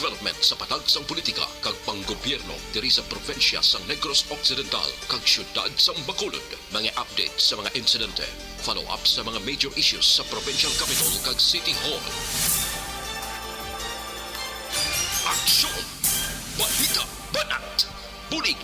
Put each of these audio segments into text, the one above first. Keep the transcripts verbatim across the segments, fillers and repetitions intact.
development sa patag sang politika kag panggobyerno diri sa probinsya sang Negros Occidental kag siyudad sang Bacolod. Mga update sa mga insidente, follow-up sa mga major issues sa provincial capital kag city hall. Aksyon! Balita! Banat! Bulig!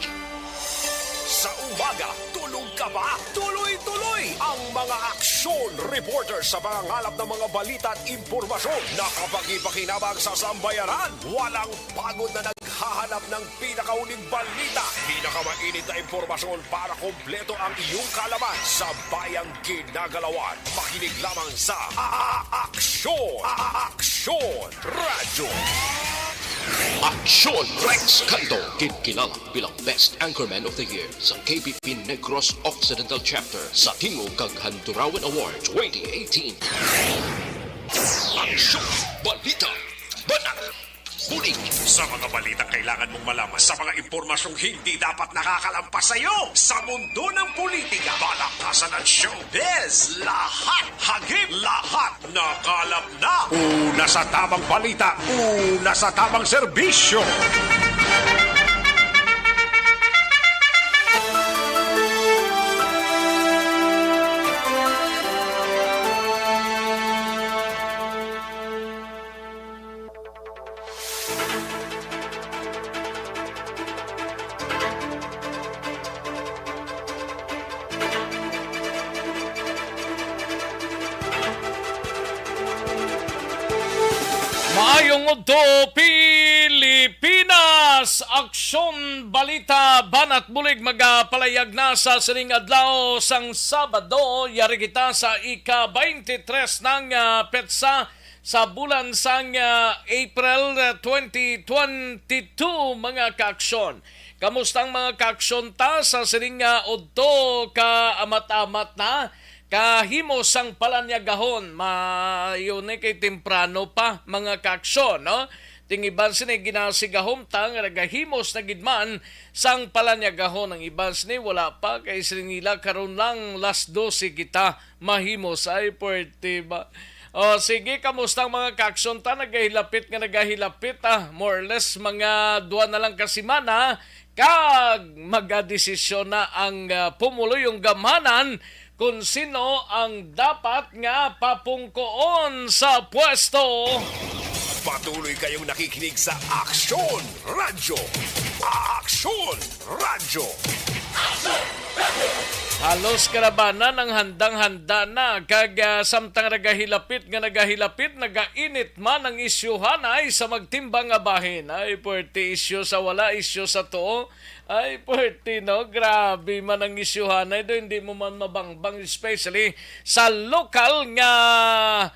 Sa umaga, tulog ka ba? Tuloy-tuloy ang mga aksyon reporter sa pangangalap ng mga balita at impormasyon na kapakipakinabang sa sambayanan. Walang pagod na naghahanap ng pinakauling balita, pinakamainit na impormasyon para kompleto ang iyong kaalaman sa bayang ginagalawan. Makinig lamang sa A-, A-, Aksyon! A-, A-, Aksyon! Radyo. Aksyon Rex Canto, ginkilala bilang Best Anchorman of the Year sa K B P Negros Occidental Chapter sa Tingog kag Handurawan Award twenty eighteen. Aksyon! Balita! Banat! Bulig! Sa mga balitang kailangan mong malaman, sa mga impormasyong hindi dapat nakakalampas sa iyo, sa mundo ng politika, balakasan at showbiz, lahat hagip, lahat nakalap na. Una sa tamang balita, una sa tamang serbisyo. Maayong udto, Pilipinas! Aksyon, balita, banat bulig magapalayag na sa sining adlaw sang Sabado. Yari kita sa ika-twenty-three nang, ah, petsa sa bulan sang, ah, April, ah, twenty twenty-two, mga kaaksyon. Kamusta ang mga kaaksyon ta sa sining nga udto? Kaamat-amat na, kahimo sang palanyagahon. Maayo ni kay temprano pa, mga kaaksyon, no? Ting iban sini ginasigahom ta nga nagahimos na gid man sang palanyagahon. Ang iban sini wala pa, kay siling nila karon lang las dose kita mahimos. Ay, puwerte ba? O, sige, kamusta ang mga kaaksyon ta? Nagahilapit nga nagahilapit, ah, more or less mga duha na lang ka semana, kag magadesisyon na ang, ah, pumuluyong gamhanan kon sino ang dapat nga papungkoon sa pwesto. Patuloy kayong nakikinig sa Aksyon Radyo. Aksyon Radyo. Halos kalabanan ang handang-handa na, kag, ah, samtang nagahilapit nga nagahilapit, nagainit man ang isyuhanay sa magtimbang nga bahin. Ay, puwerte isyu sa wala, isyu sa tuo. Ay, puwerte, no? Grabe man ang isyuhanay do, hindi mo man mabangbang, especially sa lokal nga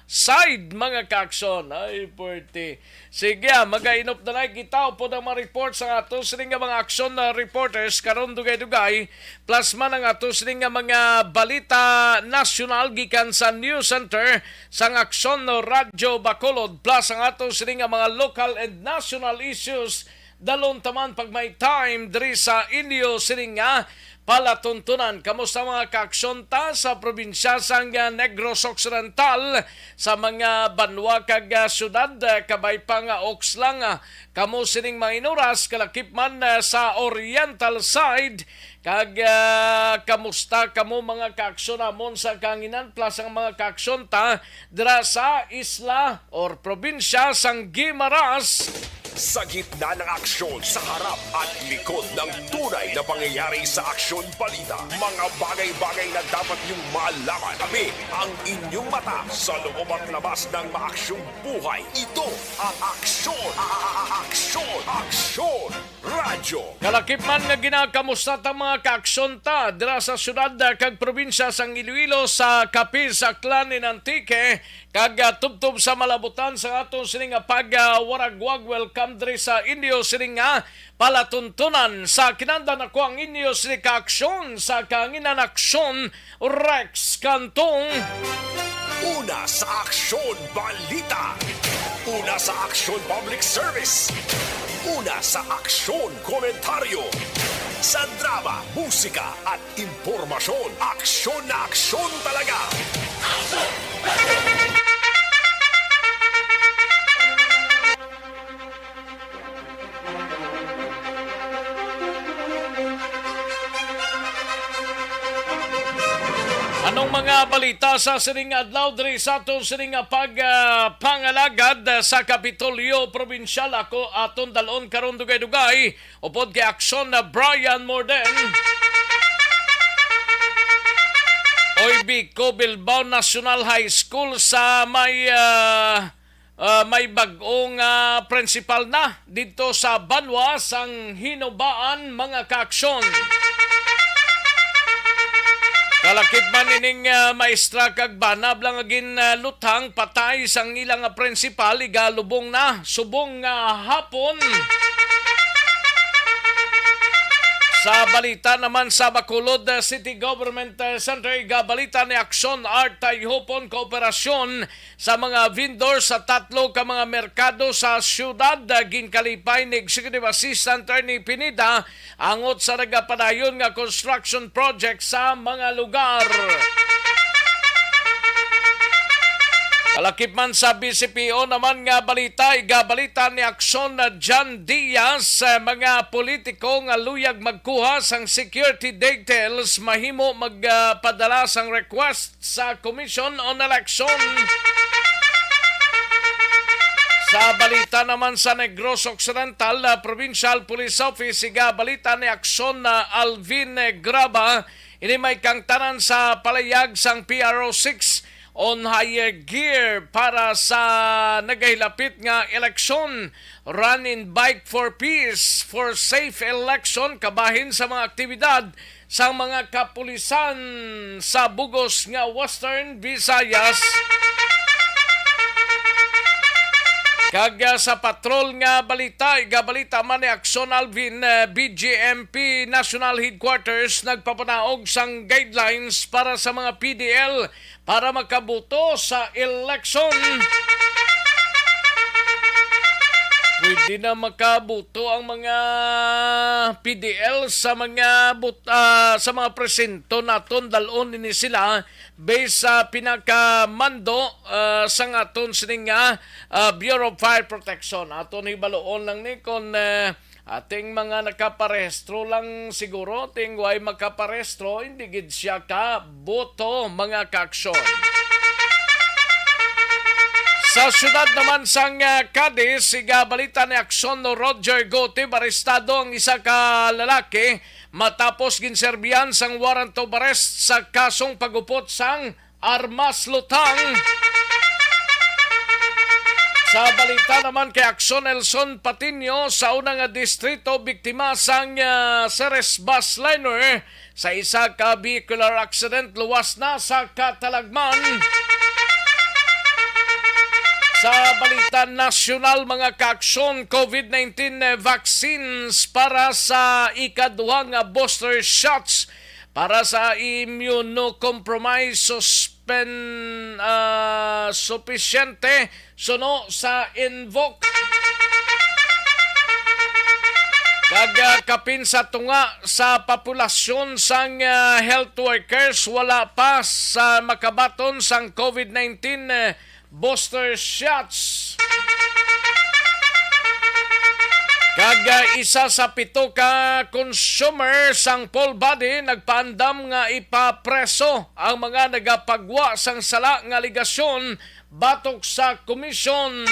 side, mga kaaksyon. Ay, puwerte. Sige, ah, magainop na lang. Kita upod ang mga report sa ato sining nga mga aksyon na reporters karon, dugay-dugay. Plus man ang ato sining nga mga balita nasyonal gikan sa News Center sang Aksyon Radyo Bacolod. Plus ang ato sining nga mga local and national issues. Dalon ta man pag may time diri sa inyo sining nga palatuntunan. Kamusta mga kaaksyon ta sa probinsya sang, ah, Negros Occidental, sa mga banwa kag, ah, syudad, ah, kabay pa nga Oaks lang, ah, kamo sining mga inuras, kalakip man, ah, sa Oriental side, kag, ah, kamusta kamo mga kaaksyon namon sa kahanginan, plus ang mga kaaksyon ta dira sa isla or probinsya sang Guimaras. Sa gitna ng aksyon, sa harap at likod ng tunay na pangyayari sa Aksyon Balita, mga bagay-bagay na dapat niyong malaman. Kami ang inyong mata sa loob at labas ng maaksyong buhay. Ito ang Aksyon, a-, a-, a-, Aksyon, Aksyon Radyo. Kalakip man nga ginakamusta ta mga kaaksyon ta dira sa syudad, ah, kag probinsya sang Iloilo, sa Capiz, Aklan, and Antique, kag, ah, tubtob sa malabutan sa aton sini nga pag, ah, waragwag. Welcome diri sa inyo sini nga palatuntunan. Sa kinahanglan, ako ang inyo sini ka aksyon sa kahanginan, Aksyon Rex Cantong. Una sa Aksyon Balita. Una sa Aksyon Public Service. Una sa Aksyon Komentaryo. Sa drama, musika at impormasyon, aksyon na aksyon talaga. Ang mga balita sa sining adlaw diri sa aton sining nga pag, ah, pangalagad, ah, sa Kapitolyo Probinsyal. Ako aton dalon karon dugay-dugay upod kay Aksyon na Brian Morden. Oy, Bico Bilbao National High School sa may, ah, ah, may bag-ong, ah, principal na didto sa banwa sang Hinubaan, mga kaaksyon. Kalakip man ining, ah, maestra kag bana bala nga gin, ah, luthang patay sang ila nga principal, igalubong na subong nga hapon. Sa balita naman sa Bacolod, ah, City Government, ah, Center, igabalita ni Aksyon Art Tayhopon, kooperasyon sa mga vendor sa tatlo ka mga merkado sa siyudad. Ginkalipay ni Executive Assistant Ernie Pineda angot sa nagapadayon nga construction project sa mga lugar. Kalakip man sa B C P O naman nga balita, igabalita ni Aksyon na John Diaz, eh, mga politiko nga luyag magkuha sang security details mahimo magpadala sang request sa Commission on Election. Sa balita naman sa Negros Occidental, ah, Provincial Police Office, igabalita ni Aksyon na Alvin Graba, ini may kangtanan sa palayag sang P R O six on higher gear para sa nagahilapit nga eleksyon. Run in Bike for Peace, for Safe Election, kabahin sa mga aktibidad sang mga kapulisan sa bug-os nga Western Visayas. Kag, ah, sa patrol nga balita, igabalita man ni Aksyon Alvin, eh, B G M P National Headquarters nagpapanaog sang guidelines para sa mga P D L para makaboto sa eleksyon. Pwede na makaboto ang mga P D L sa mga bot-, ah, sa mga presinto naton. Dalon ini sila based sa pinakamando, ah, sang aton sining nga, ah, Bureau of Fire Protection. Aton hibaluon lang ni kung, eh, ating mga nakaparehistro lang siguro, ting way makaparehistro, hindi gid siya ka boto, mga kaaksyon. Sa siyudad naman sang, ah, Cadiz, igabalita ni Aksyon no Roger Gutib, arestado ang isa ka lalaki matapos ginserbihan sang warrant of arrest sa kasong pagupot sang armas lutang. Sa balita naman kay Aksyon, Nelson Patiño, sa una nga distrito, biktima sang, ah, Ceres bus liner sa isa ka vehicular accident, luwas na sa katalagman. Sa balita nasyonal, mga kaaksyon, COVID nineteen vaccines para sa ikaduha nga booster shots para sa immunocompromised suspen-, ah, supisyente suno sa invoke. Kag, ah, kapin sa tunga sa populasyon sang, ah, health workers wala pa sa makabaton sang COVID nineteen, eh, booster shots. Kag, ah, isa sa pito ka consumer sang full body nagpaandam nga ipapreso ang mga nagapagwa sang sala nga alegasyon batok sa komisyon.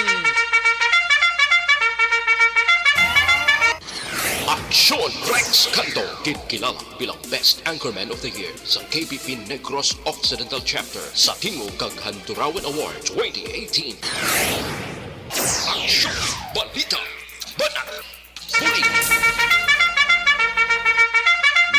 Aksyon! Rex Canto, ginkilala bilang Best Anchorman of the Year sa K P P Negros Occidental Chapter sa Tingog kag Handurawan Award twenty eighteen. Aksyon! Balita! Banat! Bulig!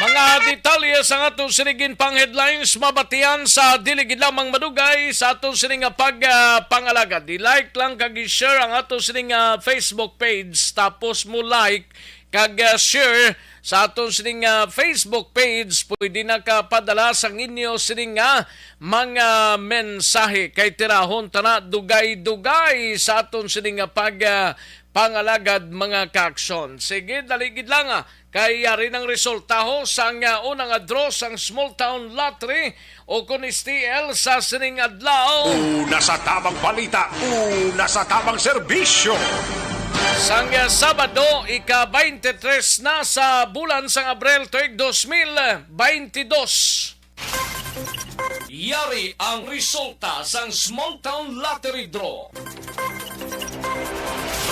Mga detalye sa aton sining ginpang-headlines mabatian sa dili gid lamang madugay sa aton sining nga pag, ah, pangalagad. I-like lang kag i-share ang aton sining, ah, Facebook page, tapos mo like kag, ah, share sa aton sining, ah, Facebook page, pwede na ka padala sang inyo sining nga mga mensahe. Kay tirahon ta na dugay-dugay sa aton sining nga pag, ah, pangalagad, mga kaaksyon. Sige, dali gid lang, ah, kay yari nang resultaho sang, ah, una nga draw sang Small Town Lottery o kon S T L sa sining adlaw. Una sa tamang balita, una sa tamang serbisyo. Sang, ah, Sabado, ika-twenty-three na sa bulan sang Abril, tuig dos mil beintidos. Yari ang resulta sang Small Town Lottery Draw.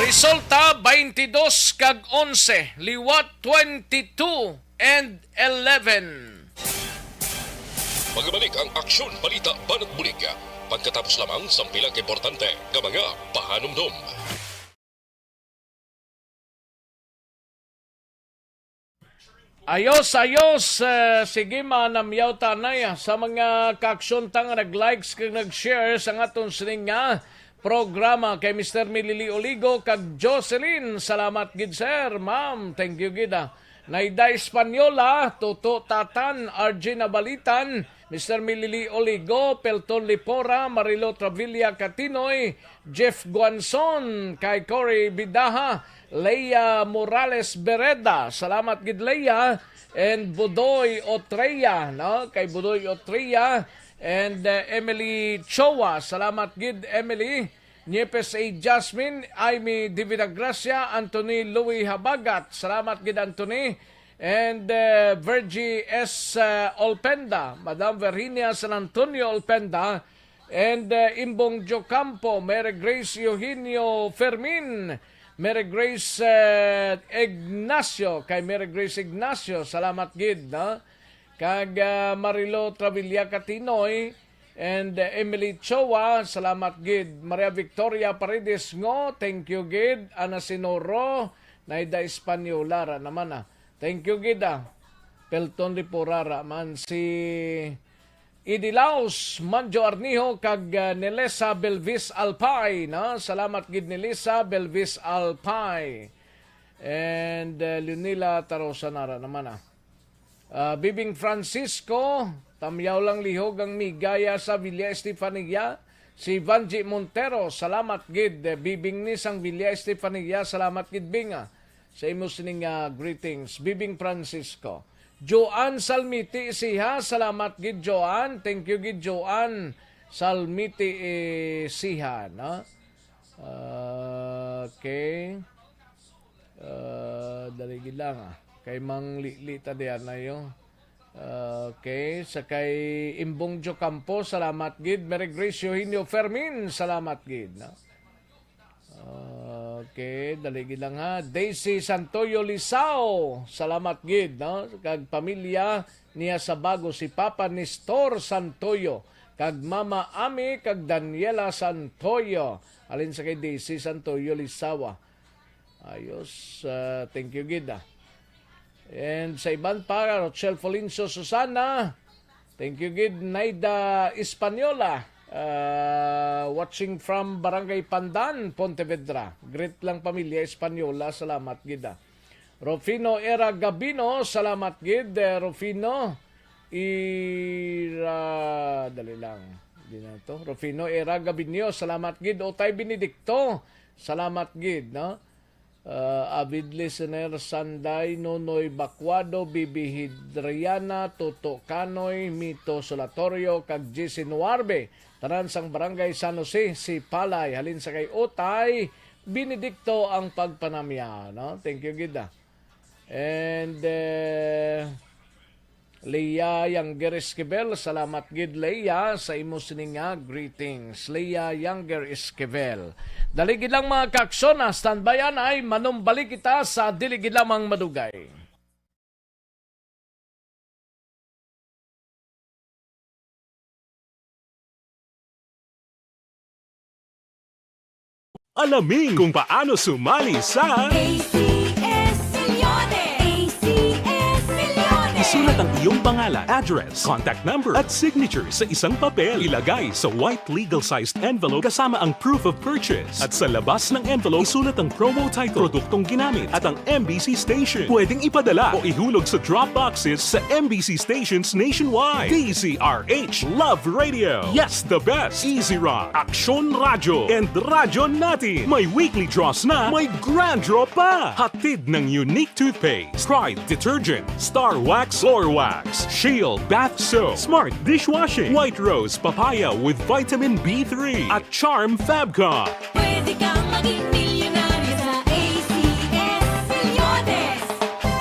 Resulta, twenty-two kag eleven, liwat twenty-two and eleven. Magabalik ang Aksyon Balita Banat Bulig pagkatapos lamang sang pila ka importante nga mga pahanumdom. Ayos, ayos. Eh, sige, manamyaw ta anay, ah, sa mga kaaksyon ta nga nag-likes kag nag-share sa aton sining nga programa, kay Mister Milili Oligo kag Jocelyn. Salamat gid, sir, ma'am. Thank you gid, ah. Naida Española, Toto Tatan, R J Nabalitan, Mister Milili Oligo, Pelton Lipora, Marilo Travilla Catinoy, Jeff Guanzon, kay Cory Bidaha, Leia Morales Bereda, salamat gid, Leia, and Budoy Otrea, no? Kay Budoy Otrea and, uh, Emily Choa, salamat gid, Emily. Niepes A. Jasmine, Aimee Divina Gracia, Anthony Louis Habagat, salamat gid, Anthony. And, uh, Virgie S., uh, Olpenda, Madam Virginia San Antonio Olpenda, and, uh, Imbong Jocampo, Mary Grace Eugenio Fermin, Mary Grace, uh, Ignacio, kay Mary Grace Ignacio, salamat gid, no? Kag, uh, Marilo Travilla Catinoy, and, uh, Emily Choa, salamat gid. Maria Victoria Paredes Ngo, thank you gid. Ana Sinoro, Naida Española ra naman, ah. Thank you gid, ah. Pelton Ripurara man si Idi Laos, Manjo Arnijo, kag, ah, Nelesa Belvis Alpay, no? Salamat gid, Nelesa Belvis Alpay. And, ah, Leonila Tarosa nara naman, ah. Ah, Bibing Francisco, tamyaw lang lihog ang migaya sa Villa Estefania. Si Vanji Montero, salamat gid. Eh, Bibing ni sang Villa Estefania, salamat gid, Bing, ah, sa imo sining, ah, greetings. Bibing Francisco. Joan Salmiti Siha, salamat gid, Joan. Thank you gid, Joan Salmiti, eh, Siha, no? Ah, okay. Ah, dali gid lang, ah. Kay manglili ta diyan ayo. Ah, okay, sa kay Imbong Jocampo, salamat gid. Mary Grace Eugenio Fermin, salamat gid, no? Ah, okay, dali gid lang, ha. Daisy Santoyo Lisao, salamat gid, no? Kag pamilya niya sa bago, si Papa Nestor Santoyo, kag Mama Ami, kag Daniela Santoyo. Halin sa kay Daisy Santoyo Lisao, ah. Ayos, ah, thank you gid, ah. And sa iban pa, Rochelle Folincio Susana, thank you gid. Naida Española, ah, watching from Barangay Pandan, Pontevedra. Greet lang pamilya Española, salamat gid, ah. Rufino Era Gabino, salamat gid, eh, Rufino. Ira, dali lang. Di na to. Rufino Era Gabino, salamat gid. Otay Benedicto, salamat gid, no? Ah, avid listener Sanday, Nonoy Bacuado, Bibi Hidriana, Toto Canoy, Mito Solatorio, kag Jesse Nuarbe, tanan sang Barangay San Jose, Sipalay. Halin sa kay Otay Benedicto ang pagpanamya, no? Thank you gid, ah. And, eh, Leia Younger Esquivel, salamat gid, Leia, sa imo sini nga greetings. Leia Younger Esquivel. Dali gid lang, mga kaaksyon, ah, standby anay, manumbalik kita sa dili gid lamang madugay. Alamin kung paano sumali sa A C S Milyones. A C S Milyones. Isulat ang iyong pangalan, address, contact number, at signature sa isang papel. Ilagay sa white legal-sized envelope kasama ang proof of purchase. At sa labas ng envelope, isulat ang promo title, produktong ginamit, at ang M B C station. Pwedeng ipadala o ihulog sa drop boxes sa M B C stations nationwide. D Z R H Love Radio. Yes, the best. Easy Rock, Aksyon Radyo, and Radyo Natin. May weekly draws na, may grand draw pa. Hatid ng Unique Toothpaste, Pride Detergent, Star Wax Floor Wax, Shield Bath Soap, Smart Dishwashing, White Rose Papaya with Vitamin B three, at Charm Fabcon. Pwede kang maging milyonaryo sa A C S Milyones.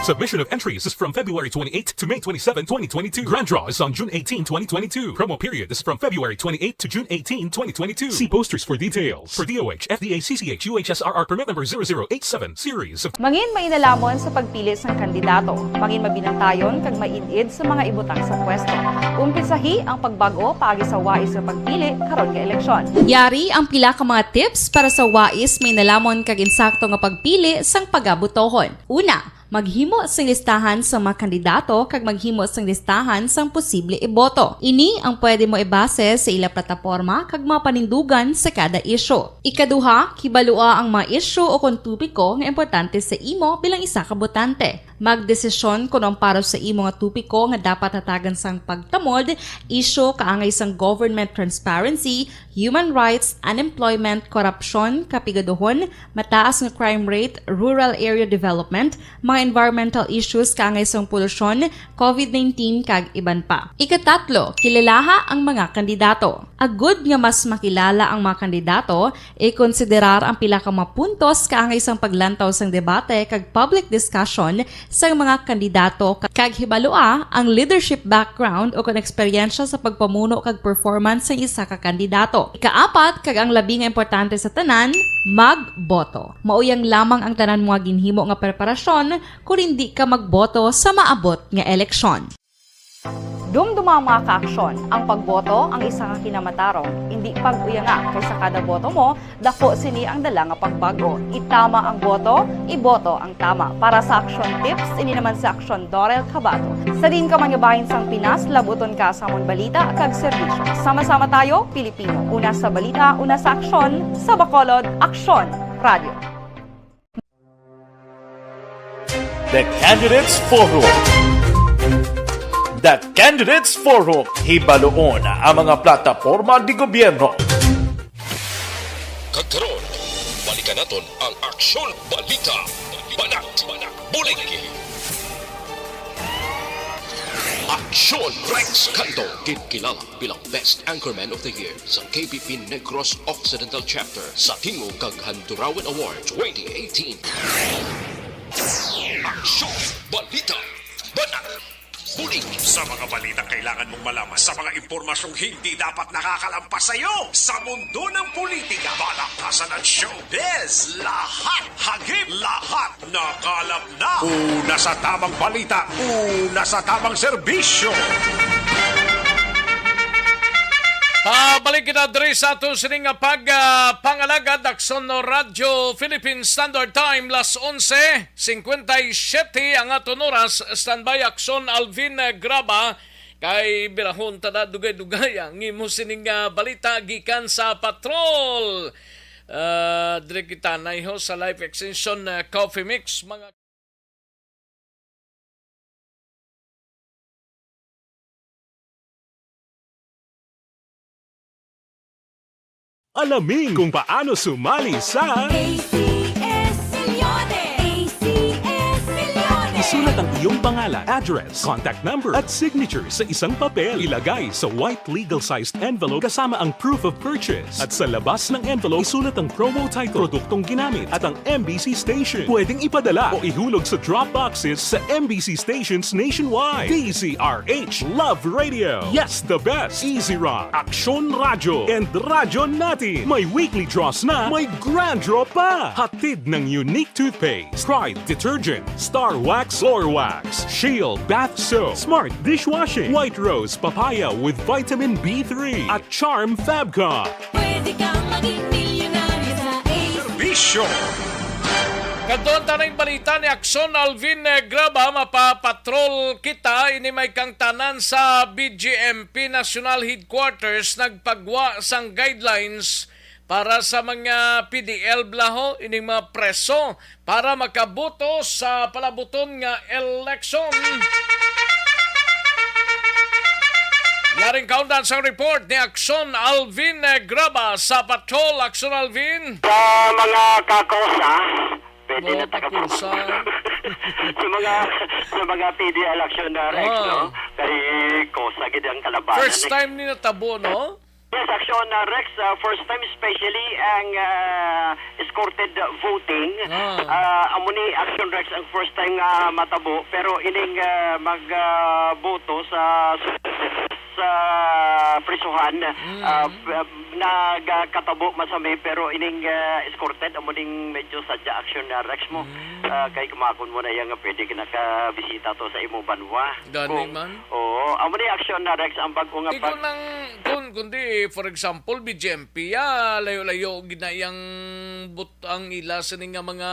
Submission of entries is from February twenty-eighth to May twenty-seven, twenty twenty-two. Grand draw is on June eighteen, twenty twenty-two. Promo period is from February twenty-eighth to June eighteen, twenty twenty-two. See posters for details. For D O H, F D A, C C H, U H S R R permit number zero zero eight seven series of Mangin mainalamon sa pagpili sang kandidato. Mangin mabinantayon kag maid-id sa mga ibutang sa pwesto. Umpisahi ang pagbag-o paagi sa wais nga pagpili karon nga eleksyon. Yari ang pila ka mga tips para sa wais mainalamon kag insakto nga pagpili sang pagabutohon. Una, maghimo sing listahan sa mga kandidato kag maghimo sing listahan sang posible iboto. Ini ang pwede mo ibase sa ila plataporma kag mga panindugan sa kada isyu. Ikaduha, kibalua ang mga isyu o kon topiko nga importante sa imo bilang isa ka botante. Magdesisyon kon ang para sa imo nga topiko nga dapat hatagan sang pagtamod, isyu kaangay sang government transparency, human rights, unemployment, korupsyon, kapigaduhon, mataas nga crime rate, rural area development, mga environmental issues kaangay sang polusyon, covid nineteen, kag iban pa. Ikatatlo, kilalaha ang mga kandidato. Agud nga mas makilala ang mga kandidato, ikonsiderar ang pila ka mga puntos kaangay sang paglantaw sang debate kag public discussion sang mga kandidato, kag hibalua ang leadership background o kon eksperyensya sa pagpamuno kag performance sang isa ka kandidato. Ikaapat, kag ang labi nga importante sa tanan, magboto. Mauyang lamang ang tanan mo nga ginhimo nga preparasyon kon indi ka magboto sa maabot nga eleksyon. Dumduma ang mga kaaksyon. Ang pagboto ang isa ka kinamatarong. Indi pag-uyanga, kay sa kada boto mo, dako sini ang dala nga pagbag-o. Itama ang boto, iboto ang tama. Para sa Aksyon Tips, ini naman si Aksyon Dorel Cabato. Sa diin ka man nga bahin sang Pinas, labuton ka sa amon balita kag serbisyo. Sama-sama tayo, Pilipino. Una sa balita, una sa aksyon, sa Bacolod, Aksyon Radio. The Candidates Forum. The Candidates Forum. Hibaluon ang mga plataporma de gobierno. Kag karon, balikan naton ang Aksyon Balita. Banat, Banat, Bulig. Aksyon Rex Canto, ginkilala bilang Best Anchorman of the Year sa K P P Negros Occidental Chapter sa Tingog kag Handurawan Award twenty eighteen. Aksyon, balita, banat, bulig. Sa mga balitang kailangan mong malaman, sa mga impormasyong hindi dapat nakakalampas sa iyo, sa mundo ng politika, balaktasan at showbiz, lahat, hagip, lahat, nakalap na. Una sa tamang balita, una sa tamang serbisyo. Pabalik kita diri sa aton sining nga pag, ah, pangalagad, Aksyon Radyo Philippine Standard Time, las onse cincuenta y siete ang aton oras. Standby, Aksyon Alvin, eh, Graba, kay birahon ta na dugay-dugay ang imo sining, ah, balita gikan sa patrol. Ah, diri kita naiho sa Life Extension, ah, Coffee Mix, mga Alamin kung paano sumali sa A C S Milyones! A C S Milyones! Isulat ang iyong pangalan, address, contact number, at signature sa isang papel. Ilagay sa white legal-sized envelope kasama ang proof of purchase. At sa labas ng envelope, isulat ang promo title, produktong ginamit, at ang M B C station. Pwedeng ipadala o ihulog sa drop boxes sa M B C stations nationwide. D Z R H Love Radio. Yes, the best. Easy Rock, Aksyon Radyo, and Radyo Natin. May weekly draws na, may grand draw pa. Hatid ng Unique Toothpaste, Pride Detergent, Star Wax Floor Wax, Shield Bath Soap, Smart Dishwashing, White Rose Papaya with Vitamin B three, at Charm Fabcon. Pwede kang maging milyonaryo sa A C S. Serbisyo. Kadto ang tanan balita ni Aksyon Alvin, eh, Graba, mapapatrol kita, ini may kangtanan sa B J M P National Headquarters nagpagwa sang guidelines para sa mga P D L bala, ining mga preso, para makaboto sa palabuton nga eleksyon. Yaring kaundan sang report ni Aksyon Alvin, eh, Graba sa Patrol. Aksyon Alvin. Sa mga kakosa, pwede na taga- Sa mga, sa mga P D L aksyon na, Rex, no? Kay kosa gid ang kalabanan, First eh. Time ni natabo, no? Yes, Action, uh, Rex, uh, first time especially ang, uh, escorted voting. Ah. Uh, amo ni Action Rex ang first time nga matabo, pero ining, uh, mag, uh, boto sa, sa prisuhan, Mm. uh, p-, nagkatabo masami, pero ining, uh, escorted amo ning medyo sadya, Action, uh, Rex, mo. Mm. Uh, kay kumakon mo na yan nga pwede ka nakabisita to sa imo banwa. Gani Kung man. Oo, amo ni Action, uh, Rex, ang bago nga Di ko pag- nang, kun, kundi, for example, B J M P, ya, layo-layo gid na iyang but-, ang ila sini nga mga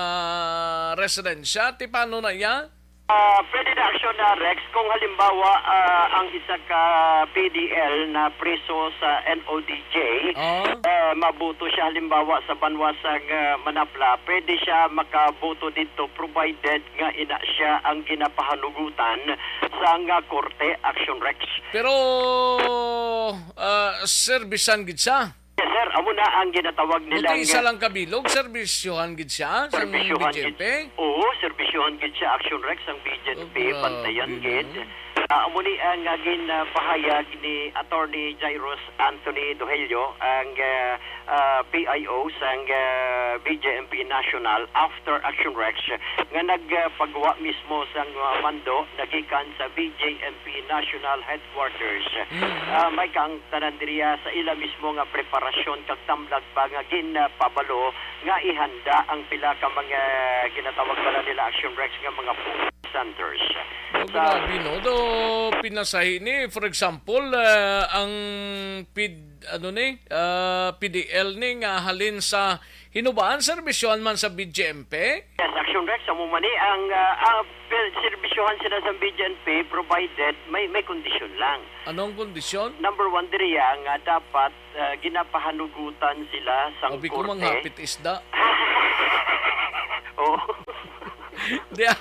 residensya. Ti paano na iya? Ah, pwede na Action, ah, Rex, kung halimbawa, ah, ang isa ka P D L na preso sa N O D J, Ah. ah, mabuto siya halimbawa sa banwa sa, ah, Manapla, pwede siya makabuto dito provided nga ina siya ang ginapahanugutan sa nga korte, Action Rex. Pero, ah, serbisan gid siya? Yes, sir. Amo na ang ginatawag Buti nilang, isa lang kabilog, serbisyohan gid siya sang Serbisyohan B J M P? gid, oo, serbisyohan gid siya, Action Rex, ang B J M P, Oh, grabe bantayan na, gid. no? Ah, amo ni ang, ah, ginapahayag ni Attorney Jairus Anthony Dohelio, ang, ah, ah, P I O sang, ah, B J M P National after Action Rex, nga nagpagwa mismo sang, ah, mando nagikan sa B J M P National Headquarters. Mm. Ah, may kang tanan diriya sa ila mismo nga preparasyon kag tamlag pa nga ginpabalo nga ihanda ang pila ka mga ginatawag pala nila Action Rex nga mga food centers. Oh, Sa grabe, no? Do, pinasahi ni, for example, ah, ang pid-, ano ni, ah, P D L ni nga halin sa Hinubaan, serbisyohan man sa B J M P? Yes, Action Rex, amo man ni ang, ah, ah, pil-, serbisyohan sila sa B J M P provided may, may kondisyon lang. Anong kondisyon? Number one diriya nga dapat, ah, ginapahanugutan sila sang Abi ko korte. Manghapit isda. Oo. Di, ah,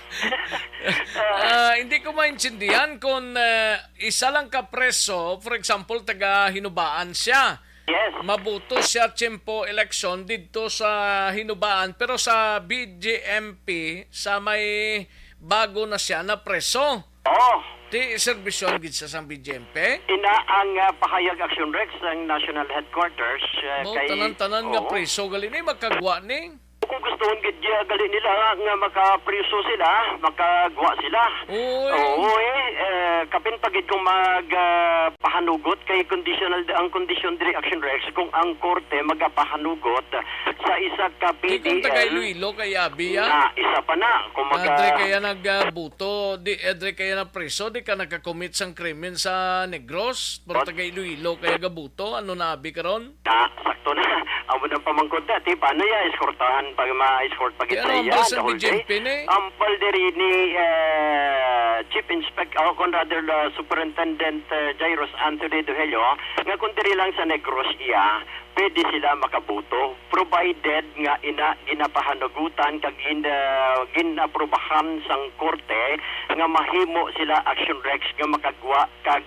ah, hindi ko maintindihan kung, ah, isa lang ka preso, for example, taga Hinubaan siya. Yes. Mabuto siya tiyempo eleksyon didto sa Hinubaan, pero sa B J M P, sa may bago na siya na preso. Oo. Ti serbisyon gid sa sang B J M P? Ina ang, ah, pahayag, Action Rex, ang National Headquarters, ah, Mo, kay tanan-tanan nga Oo. preso gali ni makagwa ni. Kung gustuhon gid niya gali nila nga makapriso sila, makagwa sila. Oy. Oo, eh, eh, kapin pa gid kung mag, ah, pahanugot kay conditional ang kondisyon diri, Action Rex, kung ang korte magapahanugot sa isa ka Di kung P D L. Taga Iloilo kay abi, ah. Na, isa pa na, kung maga- Adre kaya nagbuto, di, adre kaya na priso, di ka nakakommit sang krimen sa Negros, pero What? Taga Iloilo kaya gabuto, ano na abi karon? Ah, sakto na. Amo nang pamangkot na, ti, paano ya, eskortahan pa, ma-escort pa Kaya kita ano, ang ya, balsang the whole day? B J M P ni? Ang palderini, eh, Chief Inspector, o kung rather, uh, Superintendent, uh, Jairus Anthony Duhelio, nga kung diri lang sa Negros iya, pwede sila makabuto, provided nga ina ginapahanugutan kag gin-, uh, ginaprobahan sang korte nga mahimo sila, Action Rex, nga makagwa kag,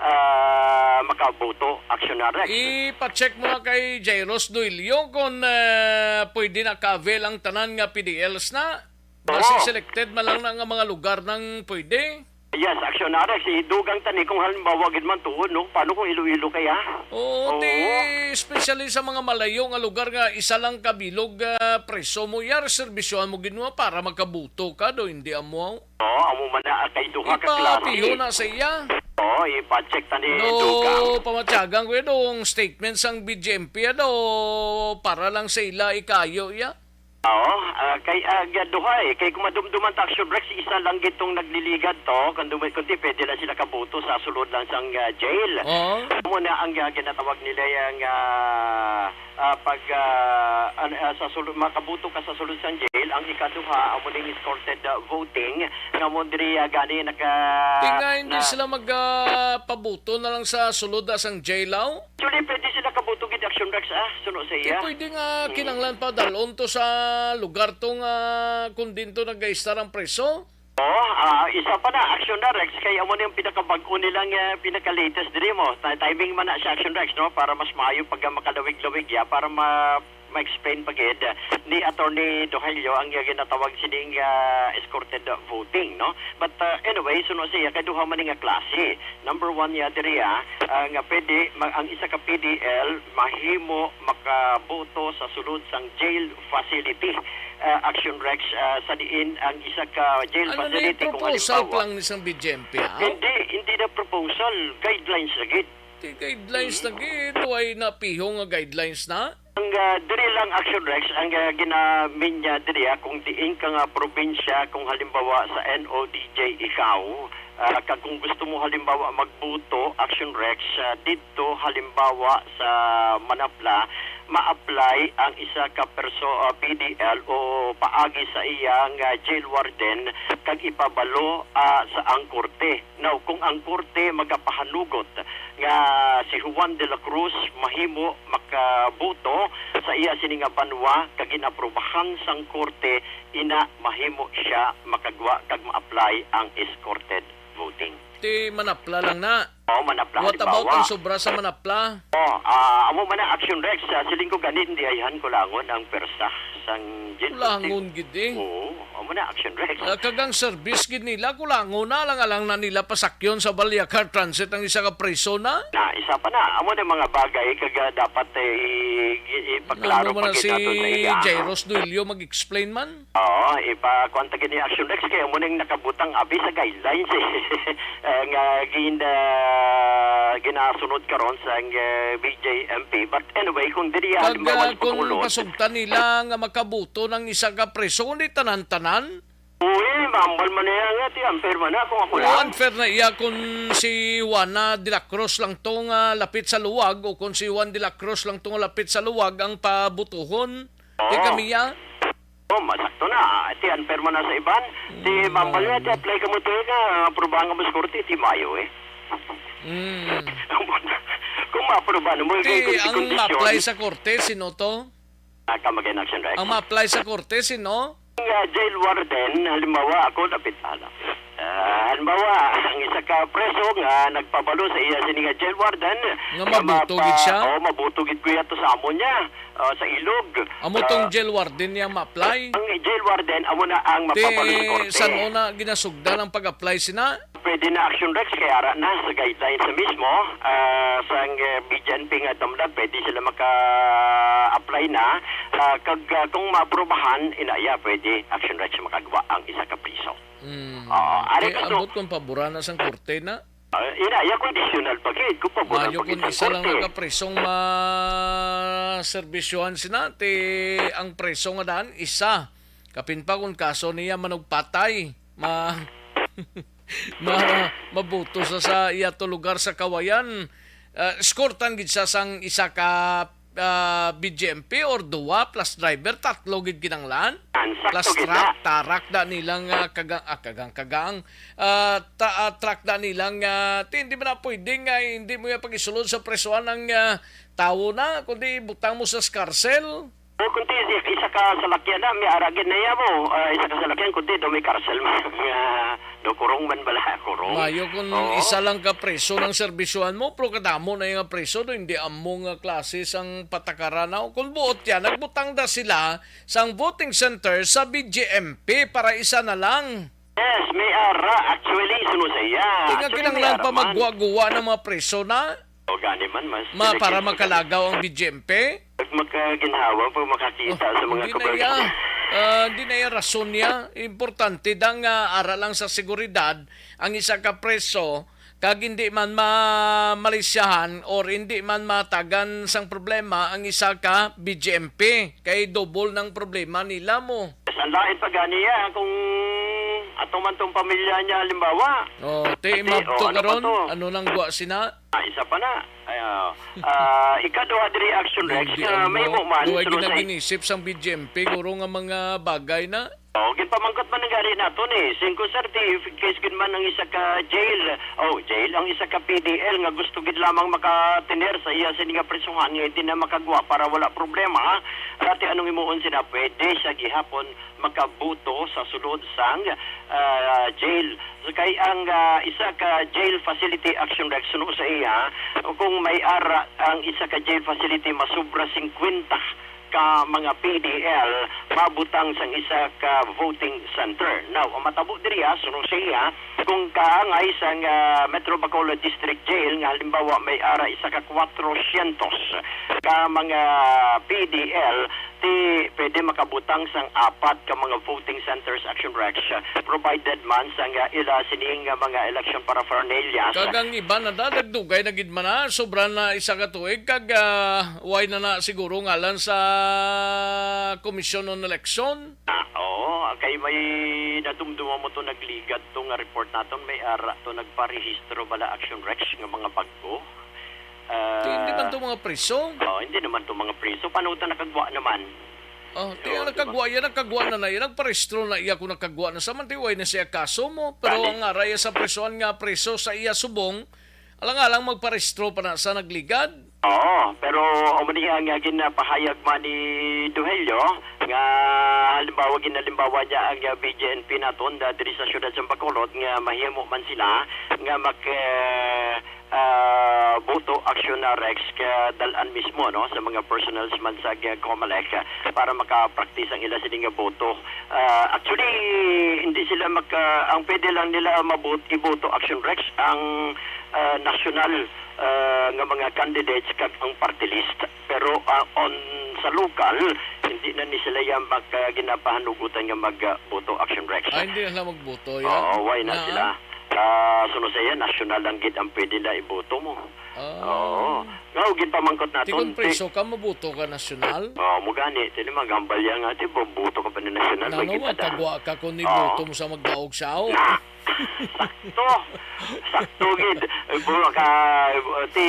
ah, makabuto, Action Rex. I-pa-check mo nga kay Jairus Duilio kung, ah, pwede na ka-avail ang tanan nga P D Ls na. Basi Oo. selected man lang na nga mga lugar nang pwede. Yes, Action Rex. Idugang tani kung halimbawa gid man tuod, no? Paano kung Iloilo kaya? Oo, Oo. Ti, especially sa mga malayo nga lugar nga isa lang ka bilog, ah, preso mo, ya, reserbisyohan mo gid mo para makabuto ka do, hindi amo. Oo, amo man na, ah, kay duha ka klase. Ipapiho na sa iya. Oo, ipa-check ta ni Dugang. Do, pamatyagan ko yun, ang statement sang B J M P, ano, para lang sa ila ikayo, iya. Oo, ah, kay, ah, ga-, duha, eh. Kay kung madumduman ta, Action Rex, isa lang gitong nagliligad to, kung dumi-, kundi pwede lang sila kabuto sa sulod lang sang, ah, jail. Oo. Amo na ang, ah, ginatawag nila yang, ah, ah, pag, ah, an-, ah, sa sulod, makabuto ka sa sulod sang jail, ang ikaduha, amo ning escorted, ah, voting, nga mo diri, ah, gani naka-, Ti nga hindi na sila mag, ah, pabuto na lang sa sulod, ah, sang jail, aw? Actually, pwede sila kabuto gid, Action Rex, ah, suno sa Ti iya. pwede nga Mm. kinanglan pa dalon to sa lugar to nga kung din to nag-aistar ang preso? Oo, ah, isa pa na, Action na, Rex, kay amo na yung pinakabag-o nilang, ah, pinaka-latest diri mo. Ta-, timing man na siya, Action Rex, no? Para mas maayo pag makalawig-lawig ya, para ma-, ma-explain pa gid ni Attorney Dohelio ang iya ginatawag sining, ah, escorted voting, no? But, ah, anyway, suno siya kay duha man ni nga klase. Number one niya diri, ah, ah, nga pwede ma-, ang isa ka P D L mahimo makaboto sa sulod sang jail facility, ah, Action Rex, ah, sa diin ang isa ka jail Ano na yung facility kung proposal halimbawa pa lang ni sang B J M P, ha? Hindi, hindi na proposal, guidelines na gid. Di guidelines na gid, way na piho nga guidelines na? Ang, ah, diri lang, Action Rex, ang, ah, ginamin niya diri, ah, kung diin ka nga probinsya, kung halimbawa sa N O D J ikaw, ah, kag kung gusto mo halimbawa magbuto, Action Rex, ah, didto halimbawa sa Manapla, ma-apply ang isa ka perso-, ah, P D L o paagi sa iyang, ah, jail warden kag ipabalo, ah, sa ang korte. Now, kung ang korte magapahanugot nga si Juan de la Cruz mahimo makaboto sa iya sini nga banwa kag ginaprobahan sang korte, ina mahimo siya makagwa kag ma-apply ang escorted voting. Ti manapla lang na. Oh, manapla What about halimbawa. Ang sobra sa manapla? Oh, ah, amo man na, Action Rex, ah, siling ko gani, hindi ayhan kulangon ang persa sang Gen Kulangon gid eh. Oo, amo na, Action Rex. Ah, kag ang service gid nila, kulangon na lang, alang na nila pasakyon sa Baliakar Transit ang isa ka preso na. Na, isa pa na, amo na mga bagay kag, ah, dapat, eh, i-, i-, ipaklaro Ano man pa na gid si nato sa iya. Jairus Duilio mag-explain man? Oo, ipakuan ta gid ni Action Rex kay amo nang nakabutang abi sa guidelines, eh, eh, nga gin-, ah, ginasunod karon sang, eh, B J M P. But anyway, kung diri Kag, halimbawa ah, kung ipakulot, pasugtan nila nga makabuto ng isa ka preso, kundi tanan-tanan? Uy, mambal man niya nga, ti, unfair man na kung ako O lang. Unfair na iya kung si Juana de la Cruz lang to nga lapit sa luwag o kung si Juan de la Cruz lang to nga lapit sa luwag ang pabutuhon. Di Oo. Kami ya? Oh, masakto na. Ti, unfair man na sa iban. Ti, Mm, mambal niya, ti, man. Apply ka mo to nga, aprobahan ka mo sa korte, ti, mayo eh. Mm. Kung maaprobahan mo, Ti, kung ang kondisyon. Ma-apply sa korte, sino to? Ah, come again, Action Rex. Ang ma-apply sa korte, sino? Ang, ah, jail warden, halimbawa, ako, dapit, ano. Ah, halimbawa, ang isa ka preso nga nagpabalo sa iya sini nga jail warden, Nga nga mabuto mapa-, gid siya? Oh, mabuto gid kuya to sa amo niya, ah, sa ilog. Amo tong Ah, jail warden niya ma-apply? Ang jail warden, amo na ang Ti, mapabalo sa korte. San-o na ginasugdan ang pag-apply sina? Pwede na, Action Rex, kay ara na sa guidelines na mismo, ah, sang, eh, B J M P nga dumlag, pwede sila maka-apply na. Ah, kag, ah, kung maaprobahan, inaya, pwede, Action Rex, makagwa ang isa ka priso. Mm. Oo, ari Kay ka to. Ambot kung paboran na sang korte na. Ah, inaya, conditional pa gid, kung paboran Mayo pa gid kung sang isa lang korte. Nakapresong maserbisyohan sina, ti ang preso nga daan, isa. Kapin pa kung kaso niya manugpatay, ma-, ma-, mabuto sa, sa iya to lugar sa Kawayan. Ah, eskortan gid siya sang isa ka, ah, B J M P or duwa plus driver, tatlo gid kinanglan. Ang sakto Plus gid truck, na. Tarak da nilang, ah, kaga-, ah, kagang-kagang. Ah, ta-, ah, truck da nilang, ah, ti, hindi man na pwede nga hindi mo yung pag-isulod sa presuhan ng, ah, tawo na, kundi butang mo sa karsel. O, kung ti, isa ka salakyan na, may ara gid na iya mo. Ah, isa ka salakyan, kung ti, daw may karsel man. Ah, daw kurong man bala, kurong. Mayo kung Oo. Isa lang ka preso ng serbisyohan mo, pero kadamo na yung preso, do, hindi amo nga klase sang patakaran na. Kung buot yan, nagbutang da sila sang voting center sa B J M P para isa na lang. Yes, may ara. Actually, suno sa iya. Di nga Actually, may kinanglan ara pa man. Magguwa-guwa ng mga preso na. O, gani man, mas Ma, para makalagaw ang B J M P? Pag makaginhawa, pag makakita Oh, sa mga hindi na kababayan. Iya. Ah, hindi na iya rason niya. Importante da nga ara lang sa seguridad ang isa ka preso, kag hindi man ma-, malisyahan or hindi man matagan sang problema ang isa ka B J M P. Kay double ng problema nila mo. Ang lain pa gani, ah, kung ato man tong pamilya niya, halimbawa. Oh, ti Ate, imabto oh, ano pa karon, to? Ano nang gwa sina? Ah, isa pa na. Ay, ah, ah, ikaduha diri, Action Rex, Hindi, ah, ang may mo man, duway sunod sa ginaginisip sang B J M P, guro nga mga bagay na. Oh, ginpamangkot man ang gari nato ni. Singko, sir, ti, if case gid man ang isa ka jail, oh, jail, ang isa ka P D L nga gusto gid lamang makatiner sa iya sini nga prisuhan nga hindi na makagwa para wala problema, ha? Dati anong imuon sila, pwede siya gihapon makabuto sa sulod sang, ah, jail. So, kay ang, ah, isa ka jail facility, Action Rex, suno sa iya, kung may ara ang isa ka jail facility masubra singkwenta ka mga P D L mabutang sang isa ka voting center. Now, ang matabo diri, ah, suno sa iya, kung kaangay sang, ah, Metro Bacolod District Jail, nga halimbawa may ara isa ka kwatrosyentos ka mga P D L, ti pwede makabutang sang apat ka mga voting centers, Action Rex, provided man sang, ah, ila sining, ah, mga election paraphernalia. Kag ang iban na da, nagdugay na gid man na, sobra na isa ka tuig, kag, ah, way na na siguro ngalan sa Commission on Election. Ah, oo, kay may nadumduma mo to, nagligad to nga report naton, may ara to nagparehistro bala, Action Rex, nga mga bag-o. Ah, Ti, hindi man to mga priso. Oh, hindi naman to mga priso. Paano to nakagwa naman? Oh, ti, Oo, ang di ba? Nakagwa, yan nakagwa na na, yan nagparehistro na iya kung nakagwa na sa man, ti, way na siya kaso mo. Pero Gani. Ang aray sa prisuan nga priso sa iya subong, alang-alang magparehistro pa na sa nagligad. Oo, pero amo ni ang, ah, ginapahayag man ni Duhelio nga halimbawa, ginalimbawa niya ang, ah, B J N P naton, ah, diri sa siyudad sa Bacolod nga mahimo man sila nga mag, eh, ah, boto action na, Rex, ka dal-an mismo, no, sa mga personnels man sa, ah, COMELEC, ah, para makapraktis ang ila sini nga boto. Ah, actually, hindi sila maka, ang pwede lang nila mabot-, iboto action, Rex, ang, ah, national, ah, nga mga candidates kag ang party list. Pero, ah, on sa local, hindi na ni sila yan maka-, ginapahanugutan nga mag, ah, boto action, Rex. Ah, hindi na sila magboto, ya? Oo, why na Naa? Sila? Ah, suno sa iya, national lang gid ang pwede na iboto mo. Ah. Oo. Nga, ugin pamangkot Ti naton, kung ti- preso ka, maboto ka nasyonal? Oo, mo gani, ti ni maghambal ya nga, ti, boto ka pa ni nasyonal, Nano may man, ginada. Kagwa ka kung Oo. Iboto mo sa magdaog siya, oh. Sakto. Sakto gid. Eh, bu-, ka, ti,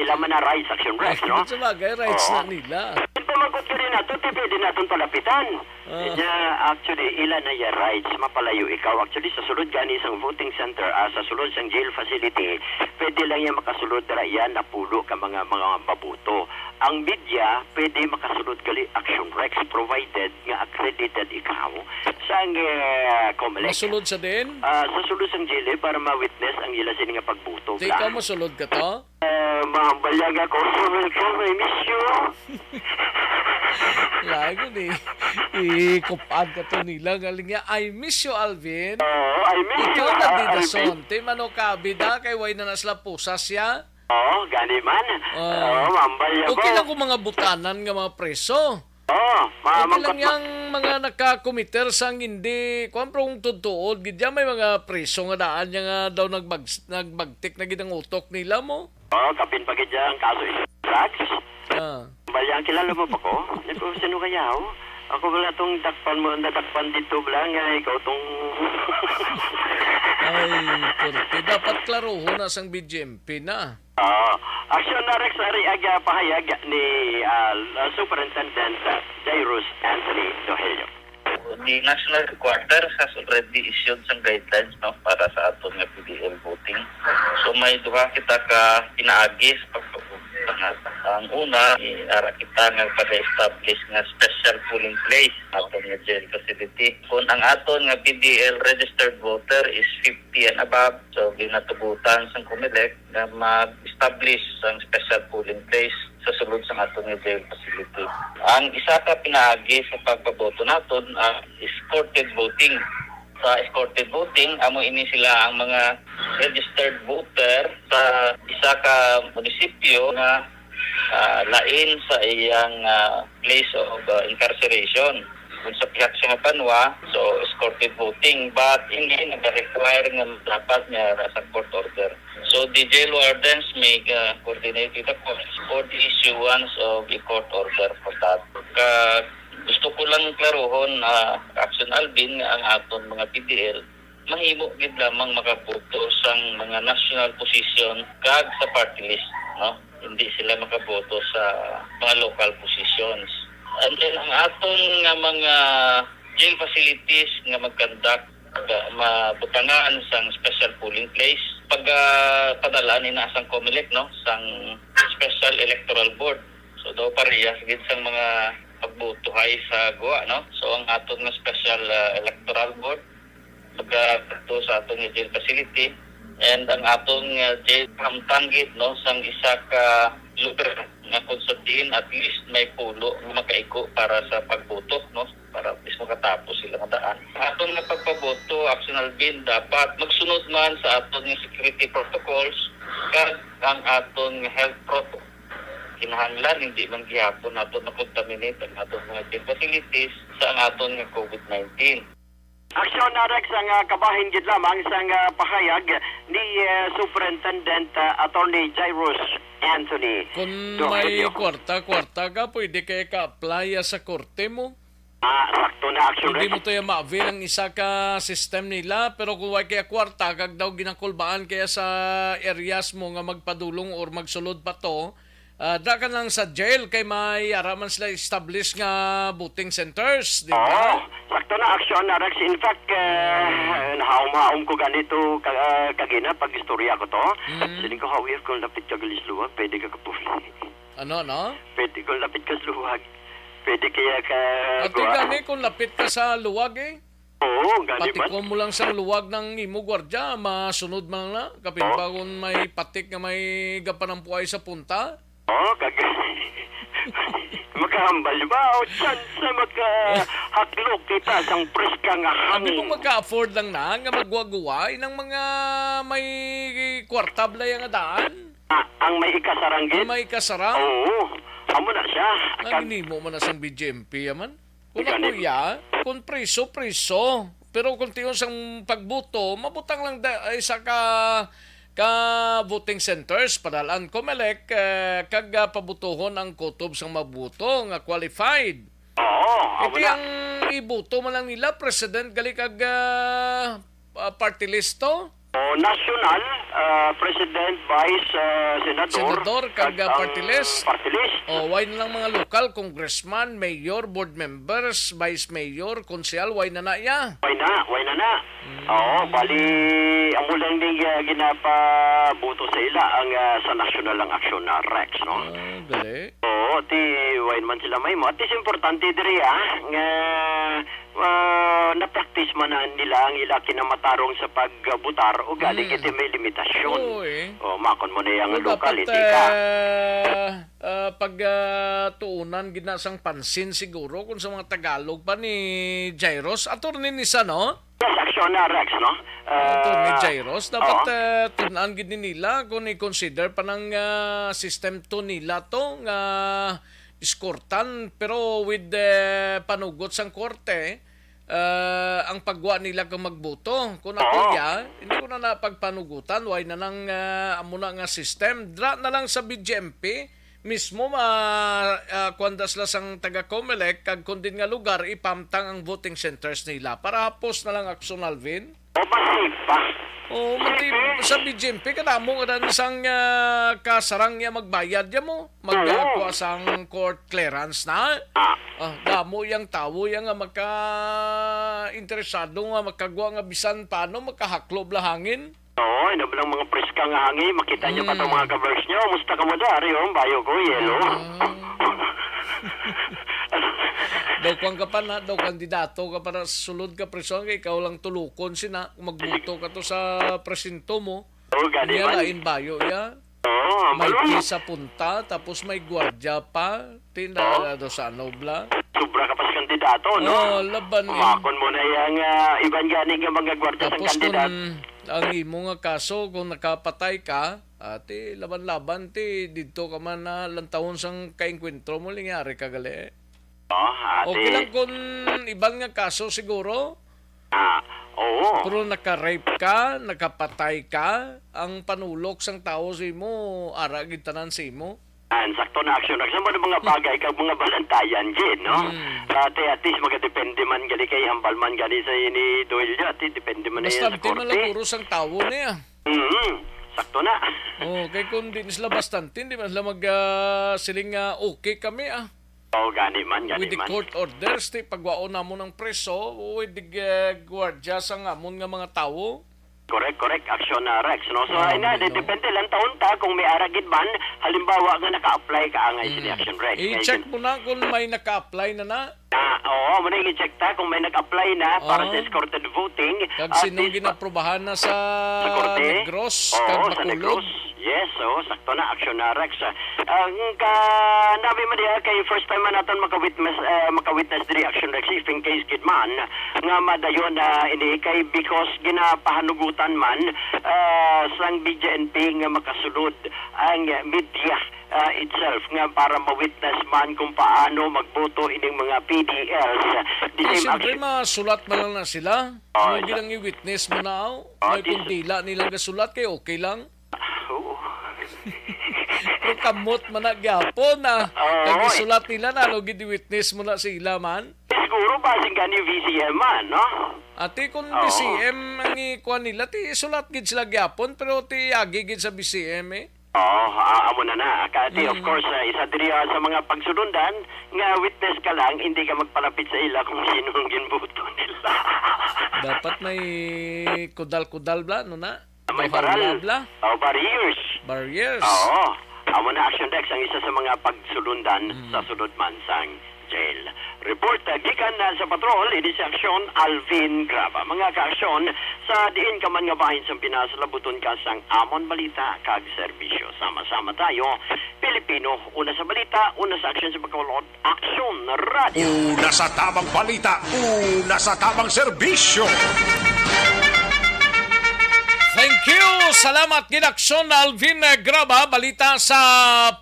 ila man na rights, Action Rex, no? Sa bagay, rights Oo. Na nila. Ito magkot ka rin nato, ti pwede naton palapitan. Ah. Nya, actually, ila na ya rights, mapalayo ikaw. Actually, sa sulod gani sang voting center, ah, sa sulod sang jail facility, pwede lang yan makasulod dira yan, napulo ka mga, mga mabuto. Ang media, pwede makasulod gali, Action Rex, provided nga accredited ikaw sang, eh, COMELEC. Masulod sa din? Ah, sa sulod sang jail, eh, para ma-witness ang ila sini nga pagbuto. Di ikaw masulod ka to? Eh, mahambalyag ako. Welcome, I miss you. Lago ni. Ikupan ka to nila. Galing niya, "I miss you, Alvin." Oo, I miss Ikaw you, na ah, bida Alvin. Son. Ti mano ka bida kay way na nasla pusa siya. Oo, gani man. Oo. Oo, mahambal niya Okay ko. Lang kung mga butanan nga mga preso. Oo, ma-, Okay lang mangkot-, ma- yang mga nakakomiter sang hindi, kwan, pero kung tutuod, gid yan, may mga preso nga daan niya nga daw nagbag-, nagbagtik na gid ang utok nila mo. Oo, kapin pa gid yan, kaso is drugs. Ah. Bali, ang kilala mo pa ko? Hindi ko, sino kaya, oh? Ako wala tong dakpan mo, nadakpan dito, bala nga, ikaw tong Ay, korte. Dapat klarohon na sang B J M P na. Ah, action na, Rex, ari aga pahayag ni, ah, Superintendent, ah, Jairus Anthony Dohelio. The national headquarters has already issued some guidelines, no, para sa aton nga P D L voting. So, may duha kita ka pinaagi sa pagpag-, ang una, i-, ara kita nga pag-establish nga special polling place aton nga jail facility. Kung ang aton nga P D L registered voter is fifty and above, so ginatugutan sang COMELEC nga mag-establish sang special polling place sa sulod sang aton nga jail facility. Ang isa ka pinaagi sa pagpaboto naton, ah, escorted voting. Sa escorted voting, amo ini sila ang mga registered voter sa isa ka munisipyo nga, ah, lain sa iyang, ah, place of, ah, incarceration. Kung sa pihak sa mga banwa, so escorted voting, but hindi nag-require nga dapat nga sa court order. So, the jail wardens may, uh, coordinate with the courts for the issuance of a court order for that. Ka, gusto ko lang klarohon, uh, Action Alvin, nga ang aton mga P D L mahimo gid lamang makaboto sang mga national position kag sa party list, no? Hindi sila makaboto sa mga local positions. And then, ang aton nga mga jail facilities nga mag-conduct, pag, ah, mabutangan sang special polling place, pag, ah, padalaan ina sang COMELEC, no, sang Special Electoral Board. So, daw parehas gid sang mga pagbotohay sa gwa, no? So, ang aton nga Special, ah, Electoral Board, magkadto sa aton nga jail facility, and ang aton nga jail, hamtang gid, no, sang isa ka lugar Nga kung sa diin, at least may pulo nga makaigo para sa pagboto, no? Para at least makatapos sila nga daan. Ang aton nga pagpaboto, Action Alvin, dapat magsunod man sa aton nga security protocols kag ang aton nga health protocol. Kinahanglan hindi man gihapon naton ma-contaminate ang aton mga gym facilities sa ang aton nga COVID nineteen. Aksyon, Rex, ang, ah, kabahin gid lamang sang, ah, pahayag ni, eh, Superintendent, ah, Attorney Jairus Anthony. Kung may Rogelio. Kwarta-kwarta ka, pwede kay ka-apply sa korte mo. Ah, sakto na, Aksyon, Hindi Rex. Mo to yung ma-avail ang isa ka system nila, pero kung way kaya kwarta, kag daw ginakulbaan kaya sa areas mo nga magpadulong or magsulod pa to, ah, da ka lang sa jail kay may ara man sila establish nga voting centers, di ba? Oo, sakto na, Aksyon, Rex. In fact, eh, nahaom-haom ko ganito ka, ah, kagina pag istorya ko to. Mm. Siling ko, "Hawi, kung lapit ka galis luwag, pwede ka kapuli." Ano, no? Pwede kung lapit ka sa luwag. Pwede kaya ka Ate, gwa- gani kung lapit ka sa luwag, eh. Oo, gani man. Patikon mo lang sa luwag ng imo gwardya, masunod man na. Kapin Oh. pa kung may patik nga may gapanampuay sa punta. Oo, kag- makahambal ba? O chance na makahaklok kita sang preska nga Hindi hangin. Mo magka-afford lang na nga magwaguway ng mga may kwarta blaya nga daan. Ah, ang may ikasarang Ang gid? May kasarang? Oo. Amo na siya. Ang Kag- nimo man na sang B J M P, yaman? Kung Ikaw ako ni- iya, kung priso, priso. Pero kung tiyon sang pagbuto, mabutang lang da, ay sa ka, ka voting centers, padalaan COMELEC, eh, kag, ah, pabutuhon ang kutob sang mabuto nga qualified. Oo, amo Iti na. Ang ibuto man lang nila, president gali kag, ah, ah, party list to? O, national, ah, president, vice, ah, senador, Senador, kag, kag ah, ang party list. Party list. O, way na lang mga lokal, congressman, mayor, board members, vice mayor, konsehal, way na na iya. Way na, way na na. Mm. Oo, bali, amo lang ni, ah, ginapabuto sa ila ang, ah, sa national ang aksyon na Rex, no? Ah, gali. Oo, ti, way man sila may mo. At least importante diri, ah, nga ah, na-practice man na nila ang ila kinamatarong sa pagbutar, ugali Mm. kiti may limitasyon. Oo, eh. O, makon mo na yang Well, lokal, dapat, hindi ka. Ah, ah, pag, ah, tuunan gid na sang pansin siguro kung sa mga Tagalog pa ni Jairus. Attorney Nisa, no? Yes, aksyon na, Rex, no? Attorney Ah, Jairus, dapat, oo. Ah, tun-an gid ni nila kung i-consider pa ng, ah, system two nila to nga iskortan, pero with the panugot sang korte, ah, ang pagwa nila kung magboto. Kung ako Oo. Iya, hindi ko na napagpanugutan, why na nang, ah, amo na nga system. Dra na lang sa B J M P, mismo ma, ah, kuwan da sila sang taga-COMELEC, kag kung din nga lugar, ipamtang ang voting centers nila. Para hapos na lang aksyon, Alvin. O, mas safe pa. Oo, mati-, Safe. Sa B J M P, kadamo nga dan sang, ah, kasarang niya magbayad niya mo. Magkuha Oo. Sang court clearance na. Ah. Ah, damo yang tawo yang nga maka-, interesado nga makagwa nga bisan paano makahaklob la hangin. Oo, ina lang mga preska nga hangin. Makita niyo pa tong Mm. Mga ka-verse niyo. Musta ka mo da? Ari, oh, bayo ko, yellow. Ah. Daw kwan ka pa na, daw kandidato ka pa na sa sulod ka preso, kay ikaw lang tulukon sina, magbuto ka to sa presinto mo. Oo, gani Niya man. Lain bayo, ya. Oo, May balon. Pisa punta, tapos may gwardya pa. Tinda Oo. Do sa ano, bla? Sobra ka pa sa kandidato, no? Oo, laban, eh. Umakon mo na yang, ah, iban gani nga mga gwardya sa Tapos kandidato. Kung ang imo nga kaso, kung nakapatay ka, ati, laban-laban, ti, didto ka man na lantawon sang kaengkwentro mo, lingyari ka gali. Oh, ate. Okay lang kung iban nga kaso siguro. Ah, oo. Pero naka-rape ka, nakapatay ka, ang panulok sang tawo sa imo, ara gid tanan sa imo. Ah, sakto na aksyon. Aksyon mo ng mga bagay kag mga balantayan, Jin, no? Hmm. Ate, at least magadepende man gali kay hambal man gali sa ini Doel, ate, depende man na yan sa Bastante korte. Malaguro sang tawo niya. Mm, sakto na. Oh, kay kung di sila bastante, di man sila mag, ah, siling nga, "Okay kami, ah." Oh, gani man, gani With the man. Court orders, ti pagwaon namon ang preso, with the, ah, gwardya sa ngamon nga mga tawo. Correct, correct. Aksyon na, Rex, no? So, ah, ay na, di-, depende lang taon ta kung may ara gid man, halimbawa nga naka-apply ka angay sini Mm. Aksyon, Rex. I-check mo na kung may naka-apply na na. Ah, oo, mo na i-check ta kung may nag-apply na para sa Oo. Escorted voting. Kag at sinong least pa- ginaprobahan na sa Sa korte? Negros, Oo, kag sa Bacolod? Negros. Yes, oo, sakto na, Action, ah, Rex. Ah, ang ka-, nabi man diha kay first time man naton maka-witness, ah, maka-witness diri, Action Rex, if in case gid man nga madayon na ini kay because ginapahanugutan man, ah, sang B J N P nga makasulod ang media, ah, itself nga para ma-witness man kung paano magboto ining mga P D Ls. The Eh, same siyempre, action. Masulat man lang na sila. Oh, Ano sa- ginang i-witness mo na, aw? Oh, May this- kung dila nilang gasulat kay okay lang. Oo. Pero kamot man na gyapon, ah. Oo, Kag eh. Isulat nila na, ano, gid-witness mo na sila man? Siguro ba sing gani V C M man, no? Ati, kung Oo. V C M ang ikuan nila, ti isulat gid sila gyapon, pero ti agi gid sa V C M, eh. Oo, ah, amo na na. Kati, of Mm. course, ah, isa diri, ah, sa mga pagsulundan nga witness ka lang, hindi ka magpalapit sa ila kung sino ang ginbuto nila. Dapat may kudal-kudal bla, no na? May Bahal baral. Bla, bla. Oh, barriers. Barriers. Oo. Amo na, Action Rex, ang isa sa mga pagsulundan Mm. sa sulod man sang jail. Report, uh, gikan na sa patrol, ini si Action Alvin Graba. Mga ka-aksyon, sa diin ka man nga bahin sang Pinas, labuton ka sang amon balita kag serbisyo. Sama-sama tayo, Pilipino, una sa balita, una sa aksyon sa Bacolod, Aksyon Radio. Una sa tamang balita, una sa tamang serbisyo. Thank you. Salamat gid, Aksyon Alvin, eh, Graba. Balita sa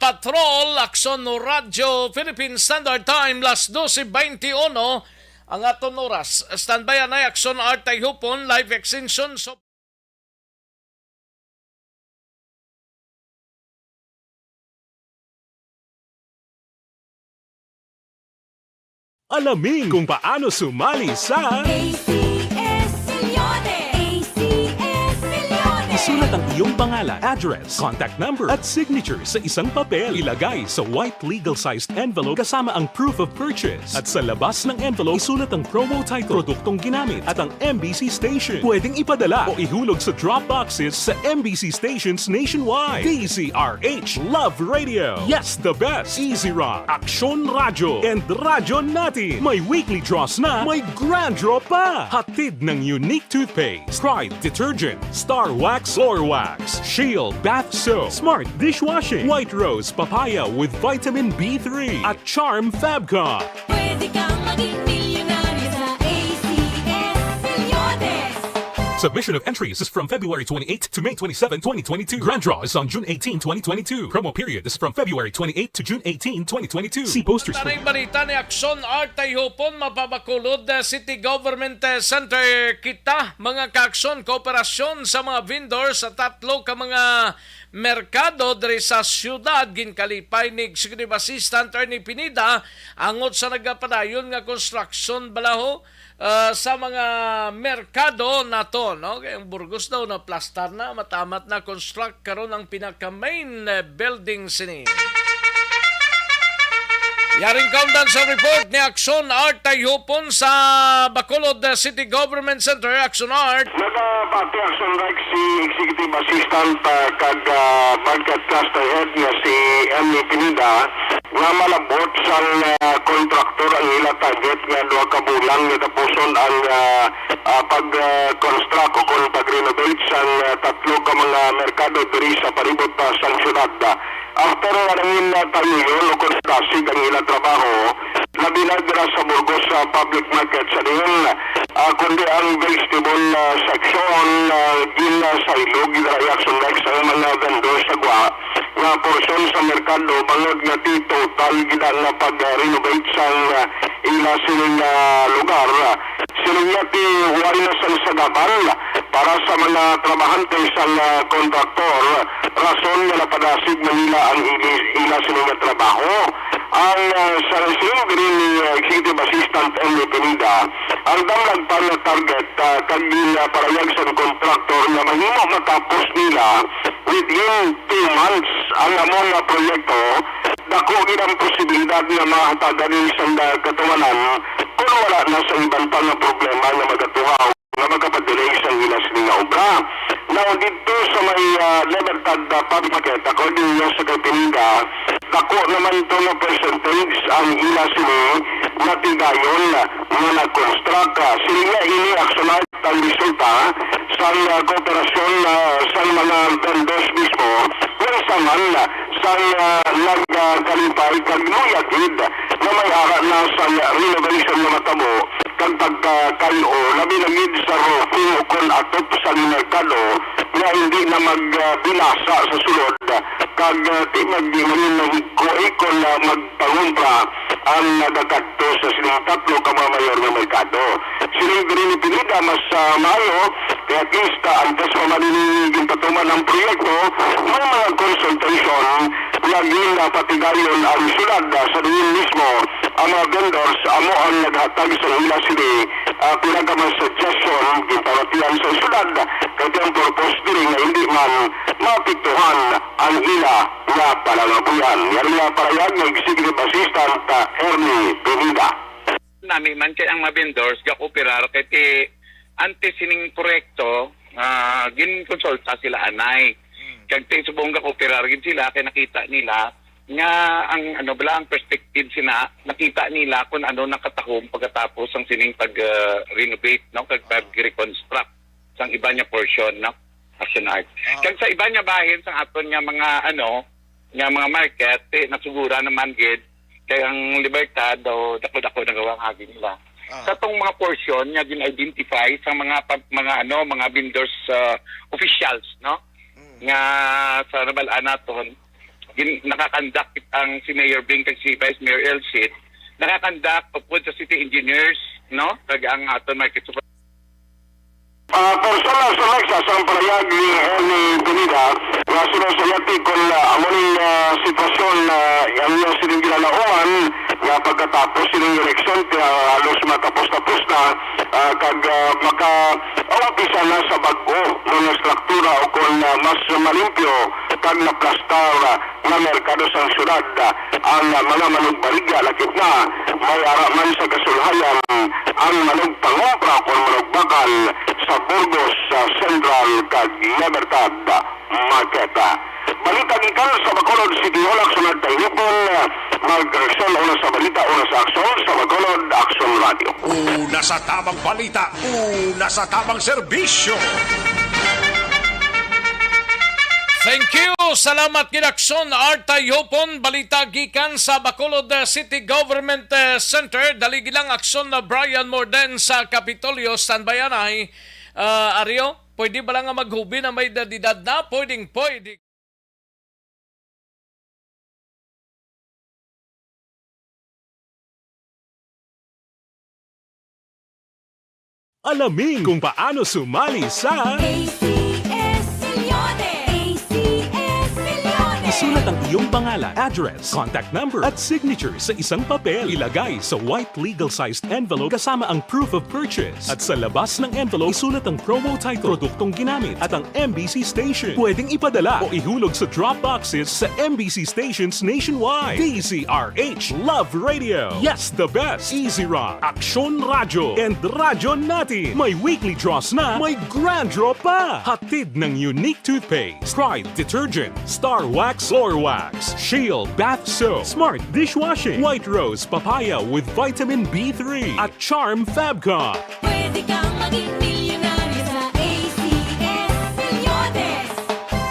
Patrol, Aksyon Radyo, Philippine Standard Time, las doce veintiuno ang aton oras. Standby anay, Aksyon Art Tayhupon, live extension. So, Alamin kung paano sumali sa A C S Milyones! A C S Milyones! Isulat ang iyong pangalan, address, contact number, at signature sa isang papel. Ilagay sa white legal-sized envelope kasama ang proof of purchase. At sa labas ng envelope, isulat ang promo title, produktong ginamit, at ang M B C station. Pwedeng ipadala o ihulog sa drop boxes sa M B C stations nationwide. D Z R H Love Radio. Yes, the best. Easy Rock, Aksyon Radyo, and Radyo Natin. May weekly draws na, may grand draw pa. Hatid ng Unique Toothpaste, Pride Detergent, Star Wax Floor Wax, Shield Bath Soap, Smart Dishwashing, White Rose Papaya with Vitamin B three, at Charm Fabcon. Pwede kang maging milyonaryo sa A C S Milyones. Submission of entries is from February twenty-eighth to May twenty-seven, twenty twenty-two. Grand draw is on June eighteen, twenty twenty-two. Promo period is from February twenty-eighth to June eighteen, twenty twenty-two. See posters for Taning balita ni Aksyon Art Tayhupon, mapabakulod, eh, City Government, eh, Center kita, mga kaaksyon, kooperasyon sa mga vendor sa tatlo ka mga merkado diri sa siyudad. Ginkalipay ni Executive Assistant Ernie Pineda angot sa nagapadayon nga construction balaho, ah, sa mga merkado nato, no? Kay ang Burgos daw na plastar na, matamat na construct karon ang pinaka main, eh, building sini. Yaring kaundan sa report ni Aksyon Art Tayhupon sa Bacolod, eh, City Government Center. Aksyon Art. Nagapati, Aksyon Rex, si Executive Assistant, ah, kag, ah, Budget Cluster Head nga si Ernie Pineda nga malabot sang, ah, kontraktor ang ila target nga duha ka bulan nga tapuson ang, ah, ah, pag, ah, construct o kon pag-renovate sang, ah, tatlo ka mga merkado diri sa palibot, ah, sang syudad. After nga nangin, ah, tayo yun o kon dasig ang ila trabaho, labi na dira sa Burgos, ah, public market sa diin, ah, kundi ang vegetable, ah, section, ah, gin, ah, saylog dira, Aksyon Rex, ang mga vendor sa gwa nga porsyon sa merkado bangod nga ti total gid ang, ah, pag-renovate sang, ah, ila sining, ah, lugar. Siling niya ti wala na sang sagabal para sa mga trabahante sang, ah, kontraktor, rason nga napadasig man nila ang ili-, ila sining nga trabaho. Ang, ah, sa siling diri ni, ah, Executive Assistant Ernie Pineda, ang damlag pa nga target, ah, kag ginaparayag sang kontraktor nga mahimo matapos nila within two months ang amo nga proyekto, dako gid ang posibilidad nga mahatagan ni sang katumanan kon wala na sa iban pa nga problema nga magatuhaw nga magapa-delay sa ila sini nga obra. Now, didto sa may, ah, Libertad, ah, Public Market, according niya sa kay Pineda, dako naman to nga percentage ang ila sini nga tigayon nga nag-construct. Ah, sila ini, Aksyon Art, ang resulta sang, ah, kooperasyon, ah, sang mga vendors mismo Ang, ah, sang, ah, nagkalipay kag luya gid nga may ara na sang renovation nga matabo kag pagkakayo, labi na gid sa roofing ukon atop sang merkado nga hindi na magbinasa sa sulod kag, ah, di magdi magin nahigko kon, ah, magpangumpra ang nagakadto sa sining tatlo ka mga mayor nga merkado. Siling diri ni Pineda, mas, ah, maayo kay at least, ah, antes pa man ini ginpatuman ang proyekto, may mga consultation nga ginapatigayon ang syudad, ah, sa diin mismo ang mga vendors amo ang naghatag sa ila sini, ah, pila ka mga suggestion ginpamatian sa syudad, kay ang purpose diri nga hindi man maapektuhan ang ila nga palangabuyan. Yari nga parayag ni Executive Assistant, ah, Ernie Pineda. Nami man kay ang mga vendors gakooperar kay ti antes sining proyekto, ah, ginkonsulta sila anay. Mm. Kag ti subong gakooperar gid sila kay nakita nila nga ang, ano bala, ang perspective sina, nakita nila kung ano nakatahom pagkatapos ang sining pag, ah, renovate, no, kag pag-reconstruct sang iban nga portion, no, Action Art. Ah. Kag sa iban nga bahin sang aton nga mga, ano, nga mga market, ti nasugura naman gid kay ang Libertad daw dako-dako na gawa nga agi nila. Ah. Sa tong mga portion nga gin-identify sa mga pa-, mga, ano, mga vendors, ah, officials, no? Mm. Nga sa nabal-an naton, gin-, nakakandak ang si Mayor Bing kag si Vice Mayor Elsit, nakakandak upod sa city engineers, no? Kag ang aton market super- Ah, personal sa Lexus ang parayag ni Ernie Pineda nga sinusayati kon, ah, amo ning, ah, sitwasyon na ang iya sining ginalauman nga pagkatapos sining eleksyon, kaya halos matapos-tapos na, ah, kag, ah, maka-umpisa na sa bag-o nga struktura o kon, ah, mas malimpyo kag naplastar, ah, nga merkado sang syudad. Ang mga manugbaligya lakip na may ara man sa kasulhayan ang manugpangumpra kon manugbakal sa Burgos, sa Central kag Libertad Market. Balita gikan sa Bacolod City Hall, Aksyon Nagtahipon, mag-aksyon una sa balita, una sa aksyon sa Bacolod, Aksyon Radio. Una sa tamang balita, una sa tamang serbisyo. Thank you. Salamat gid, Aksyon Art Tayopon. Balita gikan sa Bacolod, uh, City Government, uh, Center. Dali gid lang, Aksyon na Brian Morden sa Kapitolyo. Standby anay, uh, Ario. Pwede ba lang nga maghubi na may edad na? Pwedeng pwede. Alamin kung paano sumali sa A C S Millones. A C S Millones. Isulat ang iyong pangalan, address, contact number, at signature sa isang papel. Ilagay sa white legal-sized envelope kasama ang proof of purchase. At sa labas ng envelope, isulat ang promo title, produktong ginamit, at ang M B C station. Pwedeng ipadala o ihulog sa drop boxes sa M B C stations nationwide. D Z R H Love Radio. Yes, the best. Easy Rock, Aksyon Radyo, and Radyo Natin. May weekly draws na, may grand draw pa. Hatid ng Unique Toothpaste, Pride Detergent, Star Wax Floor Wax, Shield Bath Soap, Smart Dishwashing, White Rose Papaya with Vitamin B three, at Charm Fabcon. Pwede kang maging milyonaryo sa A C S Millones.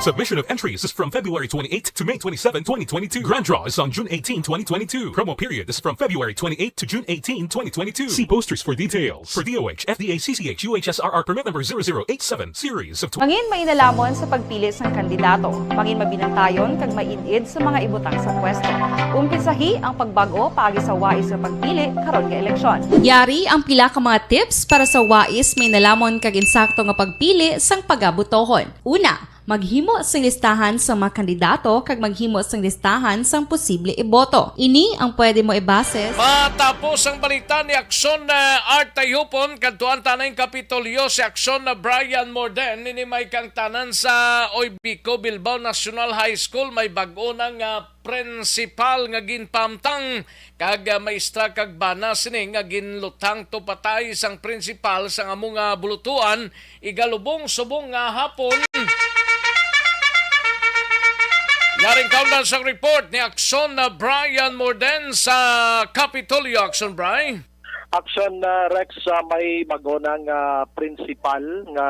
Submission of entries is from February twenty-eighth to May twenty-seven, twenty twenty-two. Grand draw is on June eighteen, twenty twenty-two. Promo period is from February twenty-eighth to June eighteen, twenty twenty-two. See posters for details. For D O H, F D A C C H U H S R R permit number zero zero eight seven, series of tw- Mangin mainalhamon sa pagpili sang kandidato. Mangin mabinantayon kag maid-id sa mga ibutang sa pwesto. Umpisahi ang pagbag-o paagi sa wais nga pagpili karon nga eleksyon. Yari ang pila ka mga tips para sa wais, mainalhamon kag insakto nga pagpili sang pagabotohon. Una, maghimo sing listahan sa mga kandidato kag maghimo sing listahan sang posible iboto. Ini ang pwede mo ibase. Matapos ang balita ni Aksyon, ah, Art Tayupon, kadtuan ta na ang Kapitolyo si Aksyon na Brian Morden. Ini may kang tanan sa Oy Bico, Bilbao National High School, may bag-o na nga principal nga ginpamtang kag, ah, maestra kag bana sini nga ginluthang to patay sang principal sang amo nga bulutuan igalubong subong nga hapon. Yaring kaundan sang report ni Aksyon na Brian Morden sa Kapitolyo. Aksyon, Bri. Aksyon, ah, Rex, ah, may bag-o na nga principal nga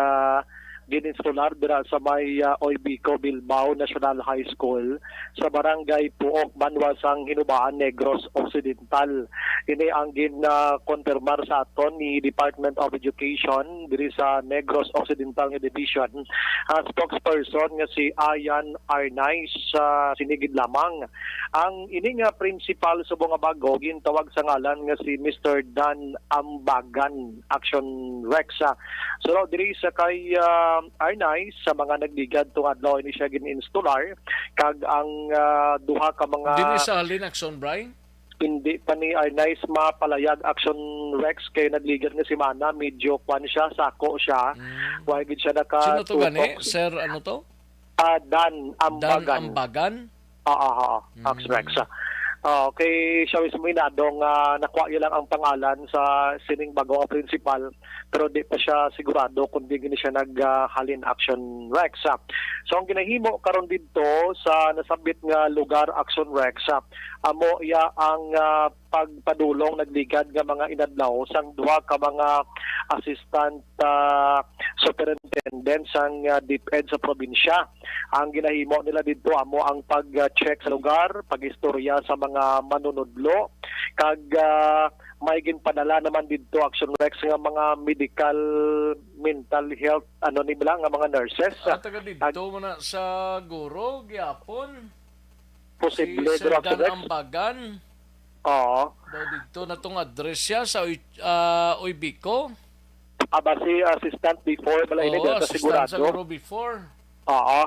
gininsular dira sa may, ah, Oybico, Bilbao National High School, sa Barangay Puok, Banwa sang Hinubaan, Negros Occidental. Ini ang gin, ah, konfirmar sa aton ni Department of Education diri sa Negros Occidental nga Division, ah, spokesperson nga si Ayan Arnaiz, sa sinigid lamang. Ang ini nga principal subong nga bag-o gintawag sa ngalan nga si Mister Dan Ambagan, Action Rex. Ah, suno diri sa kay, ah, Arnaiz, sa mga nagligad tong adlaw ini siya gin-instalar, kag ang, ah, duha ka mga Din sa halin, Action Brian? Hindi pa ni Arnaiz mapalayag, Action Rex, kay nagligad nga semana, medyo kwan siya, sako siya. Mm. Wa gid siya naka Sino to gani? Sir, ano to? Ah, Dan Dan Ambagan. Ambagan? Oo, oo, Action Mm. Rex. Ah, okay, siya mismo inadong, ah, nakuha niya lang ang pangalan sa sining bago nga principal, pero di pa siya sigurado kung di gini siya nag, ah, halin, Action Rex. Ah, so, ang ginahimo karon didto sa nasambit nga lugar, Action Rex, ah, amo iya ang, ah, pagpadulong nagligad nga mga inadlaw sang duha ka mga assistant, ah, superintendent sang, ah, DepEd sa probinsya. Ang ginahimo nila didto amo ang pag-check sa lugar, pag-istorya sa mga manunudlo, kag, ah, may ginpadala naman didto, Action Rex, nga mga medical, mental health, ano ni bala, nga mga nurses. Ah, taga didto man na sa Guro, gyapon. Posible, Si Sir Guro, Action Dan Rex. Ambagan. Oo. Daw didto na tong address siya sa Uy-, ah, Oybico. Aba, si assistant before, bala ini, Oo, dito assistant sa sigurado. Guro before. Oo.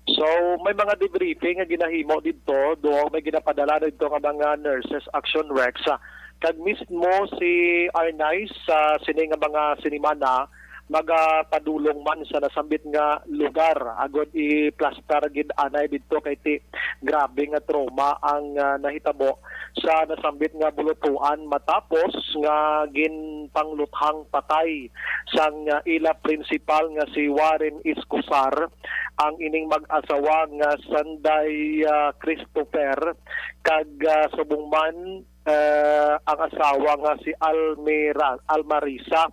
So, may mga debriefing nga ginahimo didto, do may ginapadala didto nga mga nurses, Action Rex. Ah, kag mismo si Arnaiz, sa sini nga mga sinimana, magapadulong man sa nasambit nga lugar agod i-plaster gid anay didto kay ti grabe nga trauma ang, ah, nahitabo sa nasambit nga bulutuan matapos nga ginpangluthang patay sang, ah, ila principal nga si Warren Escosar ang ining mag-asawa nga Sanday, ah, Christopher kag, ah, subong man, ah, ang asawa nga si Almira, Almarisa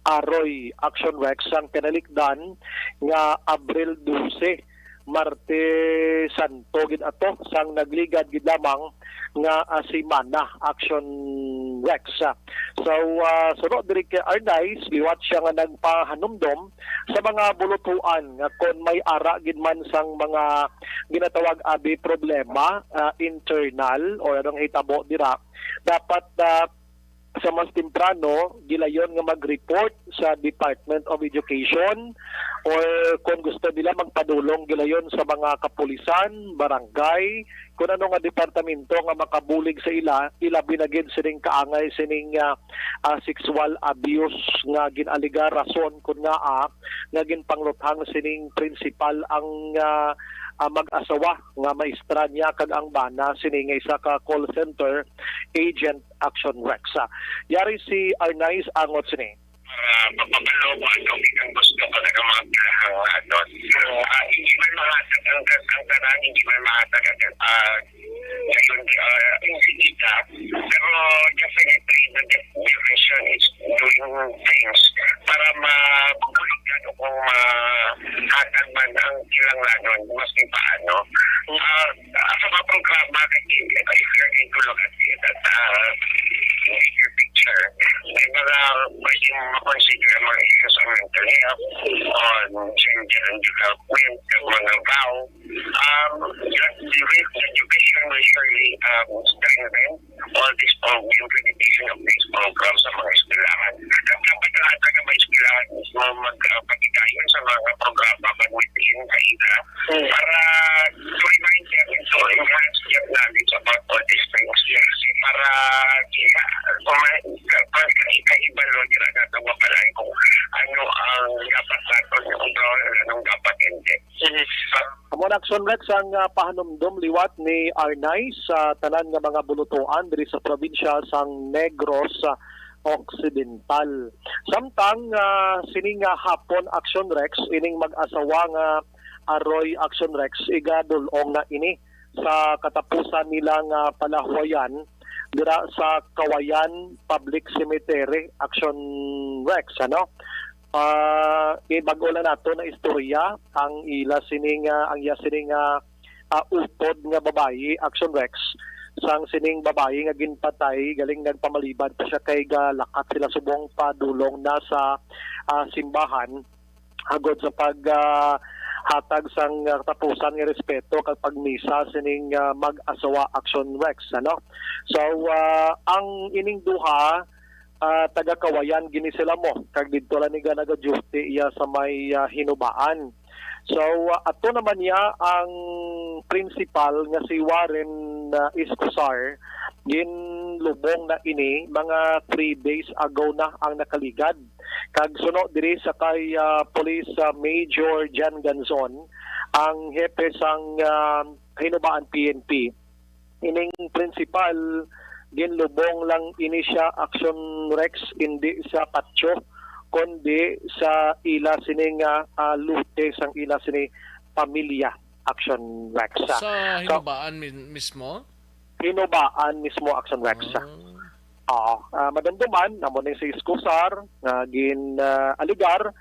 Aroy, Action Rex, ang pinalikdan nga Abril dose, Martes Santo gid ato, sang nagligad gid lamang nga, ah, semana, Action Rex. So, ah, suno diri kay Arnaiz, liwat siya nga nagpahanumdom sa mga bulutuan nga kon may ara gid man sang mga ginatawag abi problema, ah, internal or anong hitabo dira, dapat, ah, sa mas temprano, gilayon nga mag-report sa Department of Education or kung gusto nila magpadulong, gilayon sa mga kapulisan, barangay, kung ano nga departamento nga makabulig sa ila, ilabi na gid sining kaangay sining, ah, ah, sexual abuse nga gin-alegar rason kun ngaa nga ginpangluthang sining principal ang, ah, ah, mag-asawa nga maestra niya kag ang bana sini nga isa ka call center agent, Action Rex. Ah, yari si Arnaiz angot sini. Para mapabalo kung ano ang gusto ko na mga ano. Ah, hindi man mahatag ang, ang tanan, hindi man mahatag ang, ah, ngayon, ah, hindi kita. Pero definitely, the division is doing things para mabuligan o kung mahatag man ang kinahanglanon, mas paano. Ah, sa mga programa, kasi if you're going to look at it at, ah, bigger picture, may mga pwedeng makonsider ang mga issues sa mental health, on gender and development, ang mga vow. Um, that the education will surely, um, strengthen all this pro-, implementation of this program sa mga eskwelahan. At dapat lahat ng mga eskwelahan mismo mag, ah, paghigayon sa mga programa man within sa ila Hmm. para to remind them and to enhance their knowledge about all these things. Yes. Para sila, kung may, para sa ikahibalo nila na ito mapalay kung ano ang dapat natin, yung anong dapat hindi. Sige. Amo na, Action Rex, ang, ah, pahanumdom liwat ni Arnaiz sa tanan nga mga bulutuan diri sa probinsya sang Negros, ah, Occidental. Samtang, ah, sini nga hapon, Action Rex, ining mag-asawa nga Aroy, Action Rex, igadul-ong na ini sa katapusan nila nga palahuwayan dira sa Kawayan Public Cemetery, Action Rex, ano? Ah, eh, bag-o lang nato na istorya ang ila sining, ah, ang iya sining, ah, ah, utod nga babayi, Action Rex, sang sining babayi nga ginpatay, galing nagpamalibad pa siya kay galakat sila subong padulong na sa, ah, simbahan agod sa pag, ah, hatag sang, ah, katapusan nga respeto kag pagmisa sining, ah, mag-asawa, Action Rex, ano? So, ah, ang ining duha, ah, taga Kawayan gini sila mo, kag didto lang ni nga naga-duty iya sa may, ah, Hinubaan. So, ah, ato naman niya ang principal nga si Warren, ah, Escosar, ginlubong na ini mga three days ago na ang nakaligad. Kag suno diri sa kay, ah, Police, ah, Major Jan Ganzon, ang hepe sang, ah, Hinubaan P N P. Ining principal, ginlubong lang ini siya, Action Rex, hindi sa patyo, kundi sa ila sini nga, ah, lote sang ila sini pamilya, Action Rex. Sa So, Hinubaan mi-, mismo? Hinubaan mismo, Action Rex. Ah. Oo. Ah, madumduman, amo ning si Escosar nga gin, ah, aligar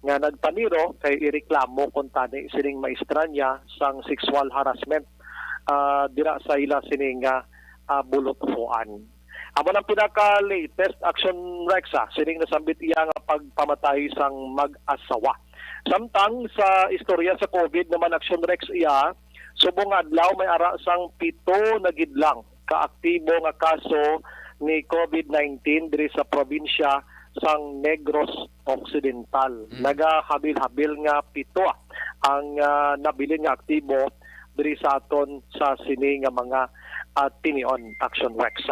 nga nagpaniro kay ireklamo kuntani sining maestra niya sang sexual harassment, ah, dira sa ila sini nga, ah, buluthuan. Amo nang pinaka-latest, Action Rex, ah, sining nasambit iya nga pagpamatay sang mag-asawa. Samtang sa istorya sa COVID naman, Action Rex, iya, subong nga adlaw may ara sang pito na gid lang ka aktibo nga kaso ni COVID nineteen diri sa probinsya sang Negros Occidental. Mm. Nagahabil-habil nga pito, ah, ang, ah, nabilin nga aktibo diri sa aton sa sini nga mga, ah, tinion, Action Rex.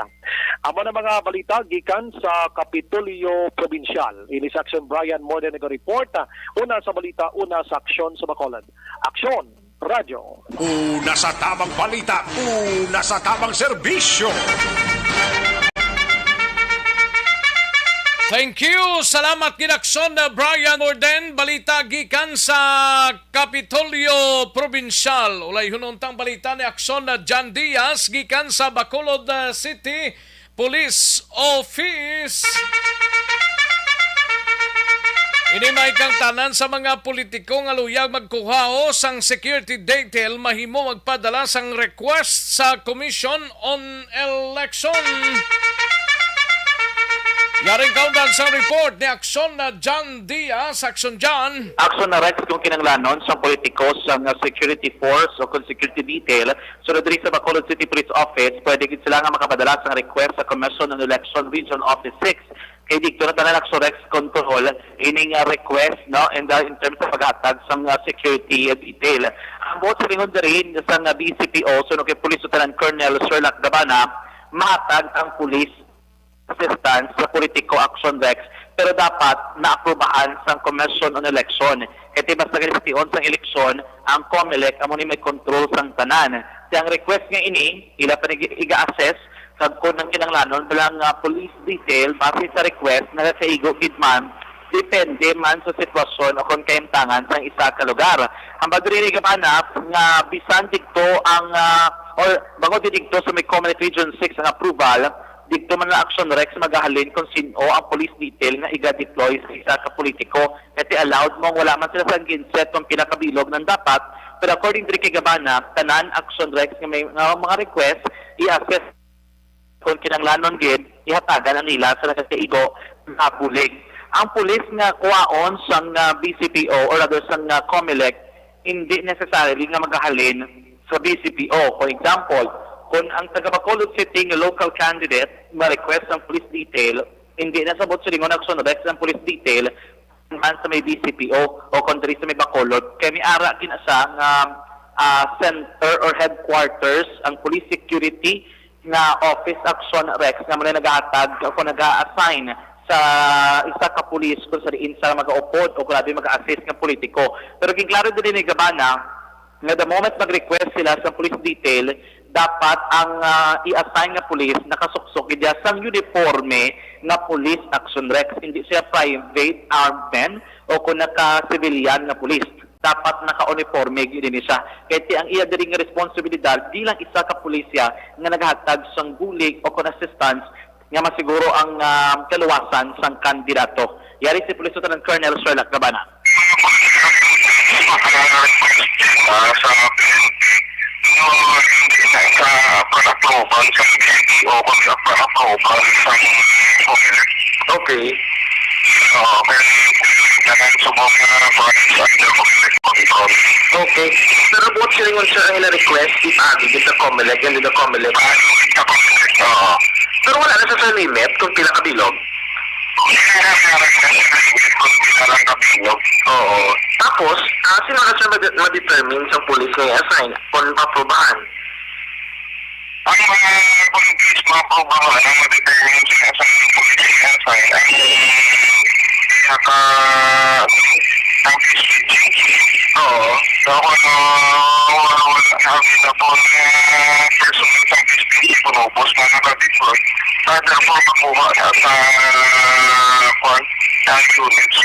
Amo na mga balita gikan sa Kapitolyo Probinsyal. Ini si Action Brian Morden nag-report. Una sa balita, una sa aksyon sa Bacolod. Aksyon! Radyo. Una sa tamang balita, una sa tamang serbisyo. Thank you. Salamat gid, Aksyon Brian Morden. Balita gikan sa Kapitolyo Probinsyal. Ulayhunon tang balita ni Aksyon John Diaz gikan sa Bacolod, uh, City Police Office. Ini may kang tanan sa mga politiko nga luyag magkuhaho sang security detail mahimo magpadala sang request sa Commission on Election. Yaring kaundan sang report ni Aksyon na John Diaz. Aksyon John. Aksyon na Rex kung kinanglanon sang politiko sang security force o kung security detail, sunod diri sa Bacolod City Police Office, pwede gid sila nga makapadala sang request sa Commission on Election Region Office six. Kay didto na tanan, Aksyon Rex, control ining, ah, request, no, in the, in terms sa paghatag sang, ah, security, ah, detail. Ang buot silingon diri sang, ah, B C P O, suno kay Police Lieutenant Colonel Sherlock Gabana, mahatag ang police assistance sa politiko, Aksyon Rex, pero dapat naaprubahan sang Commission on Election. Kay ti basta gani sa tion sang eleksyon, ang COMELEC amo ni may control sang tanan. Ti ang request nga ini, ila pa ni iga-assess, kag kon ang kinahanglanon bala nga police detail base sa request nagakaigo gid man, depende man sa sitwasyon o kon kahimtangan sang isa ka lugar. Hambal diri ni Gabana nga bisan didto ang, ah, or bangod di didto sa may COMELEC Region six ang approval, didto man ang Aksyon Rex magahalin kung sin-o ang police detail nga iga-deploy sa isa ka politiko. Kay ti allowed mo, wala man sila sa ginset kung pila ka bilog nang dapat, pero according diri kay Gabana, tanan, Aksyon Rex, nga may, nga mga request, i-assess kung kinahanglanon gid, ihatagan ang ila sa nagakaigo nga bulig. Ang pulis nga kuhaon sang, ah, B C P O or rather sang, ah, COMELEC, hindi necessarily nga magahalin sa B C P O. For example, kung ang taga Bacolod City nga local candidate ma-request ang police detail, hindi na sa buot silingon Aksyon Rex ang police detail man sa may B C P O o kung diri sa may Bacolod. Kay may ara gid na siya nga, ah, center or headquarters ang police security nga office, Aksyon Rex, nga muna nagahatag o kung naga-assign sa isa ka pulis kung sa diin sa mag-upod o grabe mag-assist nga politiko. Pero ginklaro din ni Gabana nga the moment mag-request sila sa police detail, dapat ang, ah, i-assign nga pulis nakasuksok gid sang uniforme nga police, Aksyon Rex, hindi siya private armed men o kung naka-civilian nga pulis. Dapat naka-uniforme gid ni siya. Kay ti ang iya diri nga responsibilidad bilang isa ka pulisya nga naghatag sang bulig o kon assistance nga masiguro ang, ah, kaluwasan sang kandidato. Yari si Police Lieutenant Colonel Sherlock Gabana. Ah, sa sa pag-approval sa P N P o pag-approval sa Comelec. Okay. Oo, kaya tanan sa mga branch under Comelec control. Okay. Pero buot silingon, sir, ang ila request, ipagi gid sa Comelec, and the Comelec. Ah, sa Comelec, oo. Pero wala na sa, sir, limit kung pila ka bilog. Kung pila lang ka bilog. Oo. Tapos, ah, sino na, sir, mad-, ma-determine sa police nga i-assign kung paprobahan? Ang mga police, mga probahan, ang ma-determine sa, sa police, sa, ang pinaka, ang district. Oo. So, kung ano, wala, wala na available na personnel sa district, kung ubos na naka-deploy, ah, therefore, makuha na sa, kwan, sa unit sa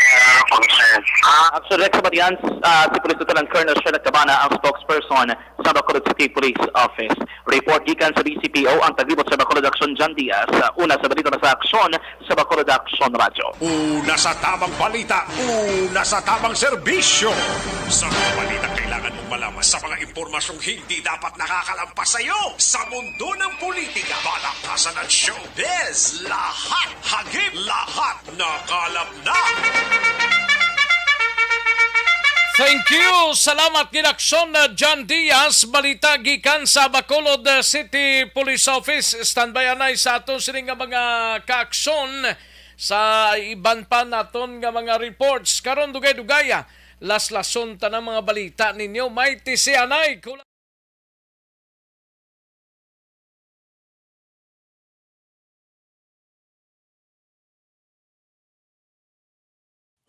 concern. Ah, Actually, sa Batian, ah, si Police Lieutenant Colonel Sherlock Cabana ang spokesperson sa Bacolod City Police Office. Report gikan sa B C P O, ang taglibot sa Bacolod Aksyon, John Diaz. Una sa balita na sa Aksyon, sa Bacolod Aksyon Radyo. Una sa tamang balita, una sa tamang serbisyo. Sa mga balita kailangan mong malaman, sa mga impormasyong hindi dapat nakakalampas sa iyo. Sa mundo ng politika, balakasan at showbiz, lahat hagip, lahat nakalap na. Thank you. Salamat gid, Aksyon, uh, John Diaz. Balita gikan sa Bacolod, uh, City Police Office. Standby anay sa aton sini nga mga kaaksyon sa iban pa naton nga mga reports. Karon, dugay-dugay, ah, laslason tanang mga balita ninyo. May tisianay.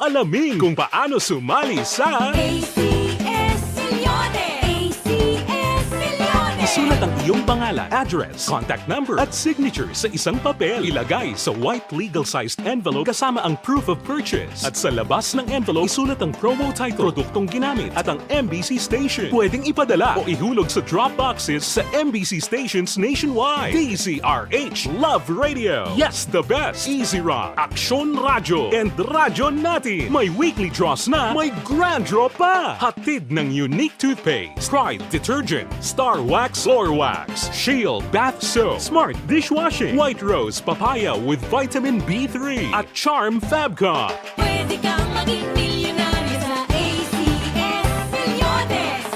Alamin kung paano sumali sa A C S Milyones! A C S Milyones! Isulat ang iyong pangalan, address, contact number, at signature sa isang papel. Ilagay sa white legal-sized envelope kasama ang proof of purchase. At sa labas ng envelope, isulat ang promo title, produktong ginamit, at ang M B C station. Pwedeng ipadala o ihulog sa drop boxes sa M B C stations nationwide. D Z R H Love Radio. Yes, the best. Easy Rock, Aksyon Radyo, and Radyo Natin. May weekly draws na, may grand draw pa. Hatid ng Unique Toothpaste, Pride Detergent, Star Wax Floor Wax, Shield Bath Soap, Smart Dishwashing, White Rose Papaya with Vitamin B three, at Charm Fabcon. Pwede kang maging milyonaryo sa A C S Milyones.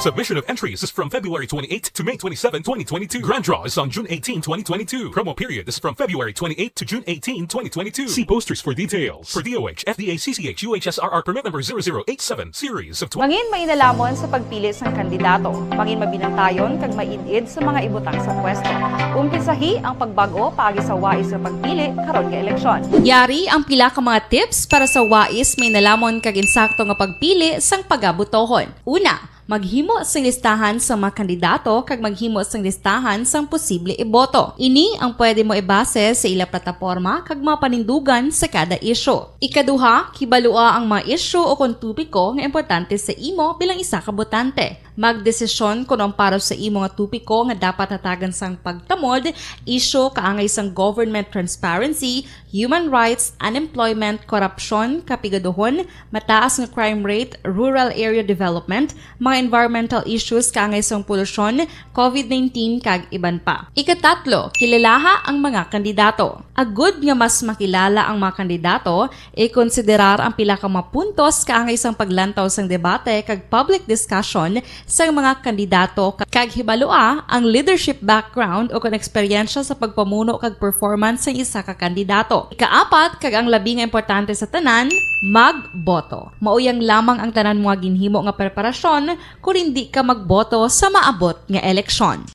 Submission of entries is from February twenty-eight to May twenty-seven, twenty twenty-two. Grand draw is on June eighteen, twenty twenty-two. Promo period is from February twenty-eight to June eighteen, twenty twenty-two. See posters for details. For D O H, F D A, C C H, U H S R R permit number zero zero eight seven, series of twenty. Mangin mainalamon sa pagpili sang kandidato. Mangin mabinantayon kag maid-id sa mga ibutang sa pwesto. Umpisahi ang pagbag-o paagi sa wais nga pagpili karon nga eleksyon. Yari ang pila ka mga tips para sa wais mainalamon kag insakto nga pagpili sang pagabotohon. Una, maghimo sing listahan sa mga kandidato kag maghimo sing listahan sang posible iboto. Ini ang pwede mo ibase sa ila plataporma kag mga panindugan sa kada isyu. Ikaduha, kibalua ang mga isyu o kon topiko nga importante sa imo bilang isa ka botante. Magdesisyon kon ang para sa imo nga topiko nga dapat hatagan sang pagtamod, isyu kaangay sang government transparency, human rights, unemployment, korupsyon, kapigaduhon, mataas nga crime rate, rural area development, mga environmental issues kaangay sang polusyon, covid nineteen, kag iban pa. Ikatatlo, kilalaha ang mga kandidato. Agud nga mas makilala ang mga kandidato, ikonsiderar ang pila ka mga puntos kaangay sang paglantaw sang debate kag public discussion sang mga kandidato ka-, kag hibalua ang leadership background o kon eksperyensya sa pagpamuno kag performance sang isa ka kandidato. Ikaapat, kag ang labi nga importante sa tanan, magboto. Mauyang lamang ang tanan mo nga ginhimo nga preparasyon kon indi ka magboto sa maabot nga eleksyon.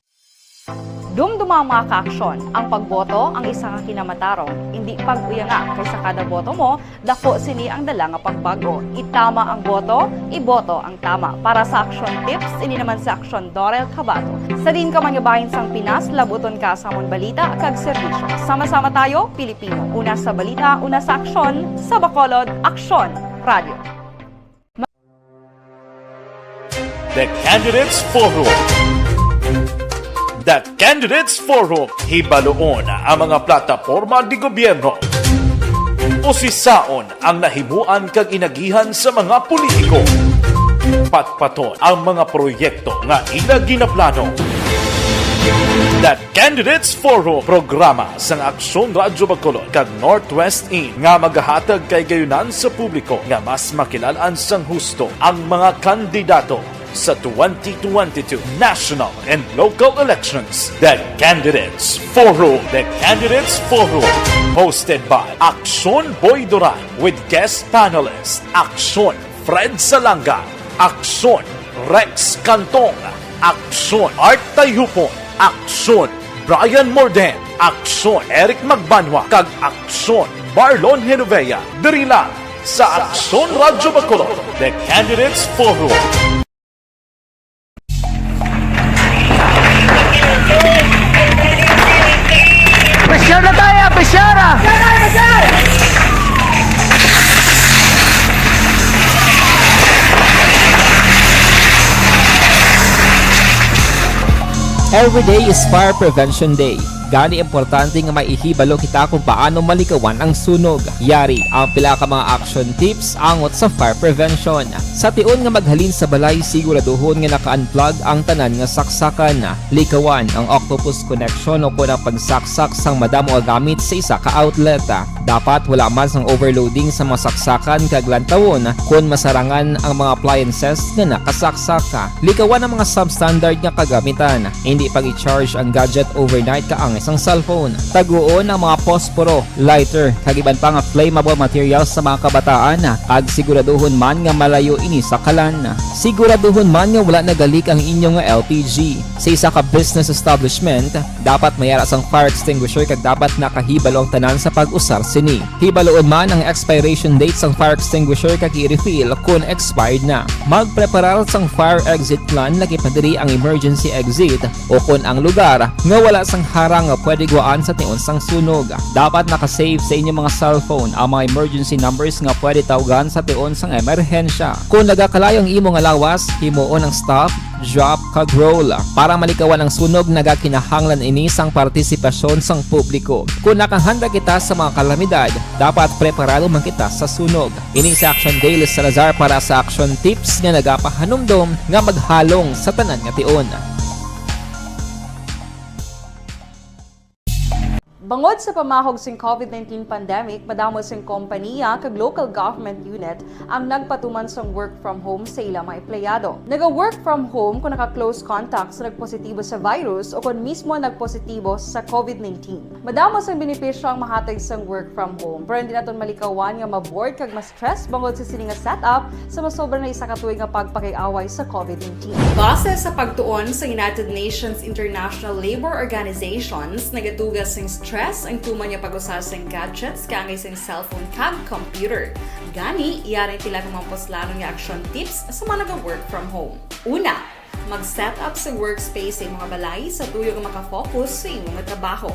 Dumduma, mga kaaksyon, ang pagboto ang isa ka kinamatarong. Indi pag-uyanga, kay sa kada boto mo, dako sini ang dala nga pagbag-o. Itama ang boto, iboto ang tama. Para sa Aksyon Tips, ini naman si Aksyon Dorel Cabato. Sa diin ka man nga bahin sang Pinas, labuton ka sa amon balita kag serbisyo. Sama-sama tayo, Pilipino. Una sa balita, una sa aksyon, sa Bacolod, Aksyon Radio. The Candidates Forum. The Candidates Forum, hibaluon ang mga plataporma de gobyerno. Usisaon ang nahimuan kag inagihan sa mga politiko. Patpaton ang mga proyekto nga ila ginaplano. The Candidates Forum, programa sang Aksyon Radyo Bacolod kag Northwest In nga magahatag kay gayunan sa publiko nga mas makilal-an sang husto ang mga kandidato sa twenty twenty-two national and local elections. The Candidates Forum. The Candidates Forum. Hosted by Aksyon Boy Duran with guest panelist Aksyon Fred Salanga, Aksyon Rex Cantong, Aksyon Art Tayhupon, Aksyon Brian Morden, Aksyon Eric Magbanwa, kag Aksyon Marlon Genovea. Diri lang sa Aksyon Radyo Bacolod, The Candidates Forum. Pressure na tayo! Pressure! Every day is Fire Prevention Day. Gani, importante nga may ihibalo kita kung paano malikawan ang sunog. Yari ang pila ka mga action tips angot sa fire prevention. Sa tion nga maghalin sa balay, siguraduhon nga naka-unplug ang tanan nga saksakan. Likawan ang octopus connection o kon ang pagsaksak sang madamo nga gamit sa isa ka outlet. Dapat wala man sang overloading sa mga saksakan kag lantawon kon masarangan ang mga appliances nga nakasaksak. Likawan ang mga substandard nga kagamitan. Hindi pag-i-charge ang gadget overnight kaangay sang cellphone. Taguon ang mga posporo, lighter, kag iban pa nga flammable materials sa mga kabataan, kag siguraduhon man nga malayo ini sa kalan. Siguraduhon man nga wala nagalik ang inyo nga L P G. Sa isa ka business establishment, dapat may ara sang fire extinguisher kag dapat nakahibalo ang tanan sa pag-usar sini. Hibaluon man ang expiration date sang fire extinguisher kag i-refill kon expired na. Magpreparar sang fire exit plan, lakip na diri ang emergency exit o kon ang lugar nga wala sang harang nga pwede guwaan sa tion sang sunog. Dapat naka-save sa inyo mga cellphone ang mga emergency numbers nga pwede tawgan sa tion sang emerhensya. Kon nagakalayo ang imo nga lawas, himuon ang stop, drop, kag roll. Para malikawan ang sunog, nagakinahanglan ini sang partisipasyon sang publiko. Kon nakahanda kita sa mga kalamidad, dapat preparado man kita sa sunog. Ini si Action Daily Salazar para sa Action Tips nga nagapahanumdom nga maghalong sa tanan nga tion. Bangod sa pamahog sing COVID nineteen pandemic, madamo sing kompaniya kag local government unit ang nagpatuman sang work from home sa ila mga empleyado. Naga-work from home kon naka-close contact sa nagpositibo sa virus o kon mismo nagpositibo sa COVID nineteen. Madamo sang benepisyo ang mahatag sang work from home, pero hindi naton malikawan nga ma-bored kag ma-stress bangod sa sini nga setup sa masobra na isa ka tuig nga pagpakig-away sa COVID nineteen. Base sa pagtuon sa United Nations International Labour Organizations, nagatuga sing stress ang tuman nga pag-usar sing gadgets kaangay sing cellphone kag computer. Gani, yari ang pila ka mga puslanon nga action tips sa mga naga-work from home. Una, mag-set up sa workspace sa imong balay sa tuyo nga makafocus sa imong trabaho.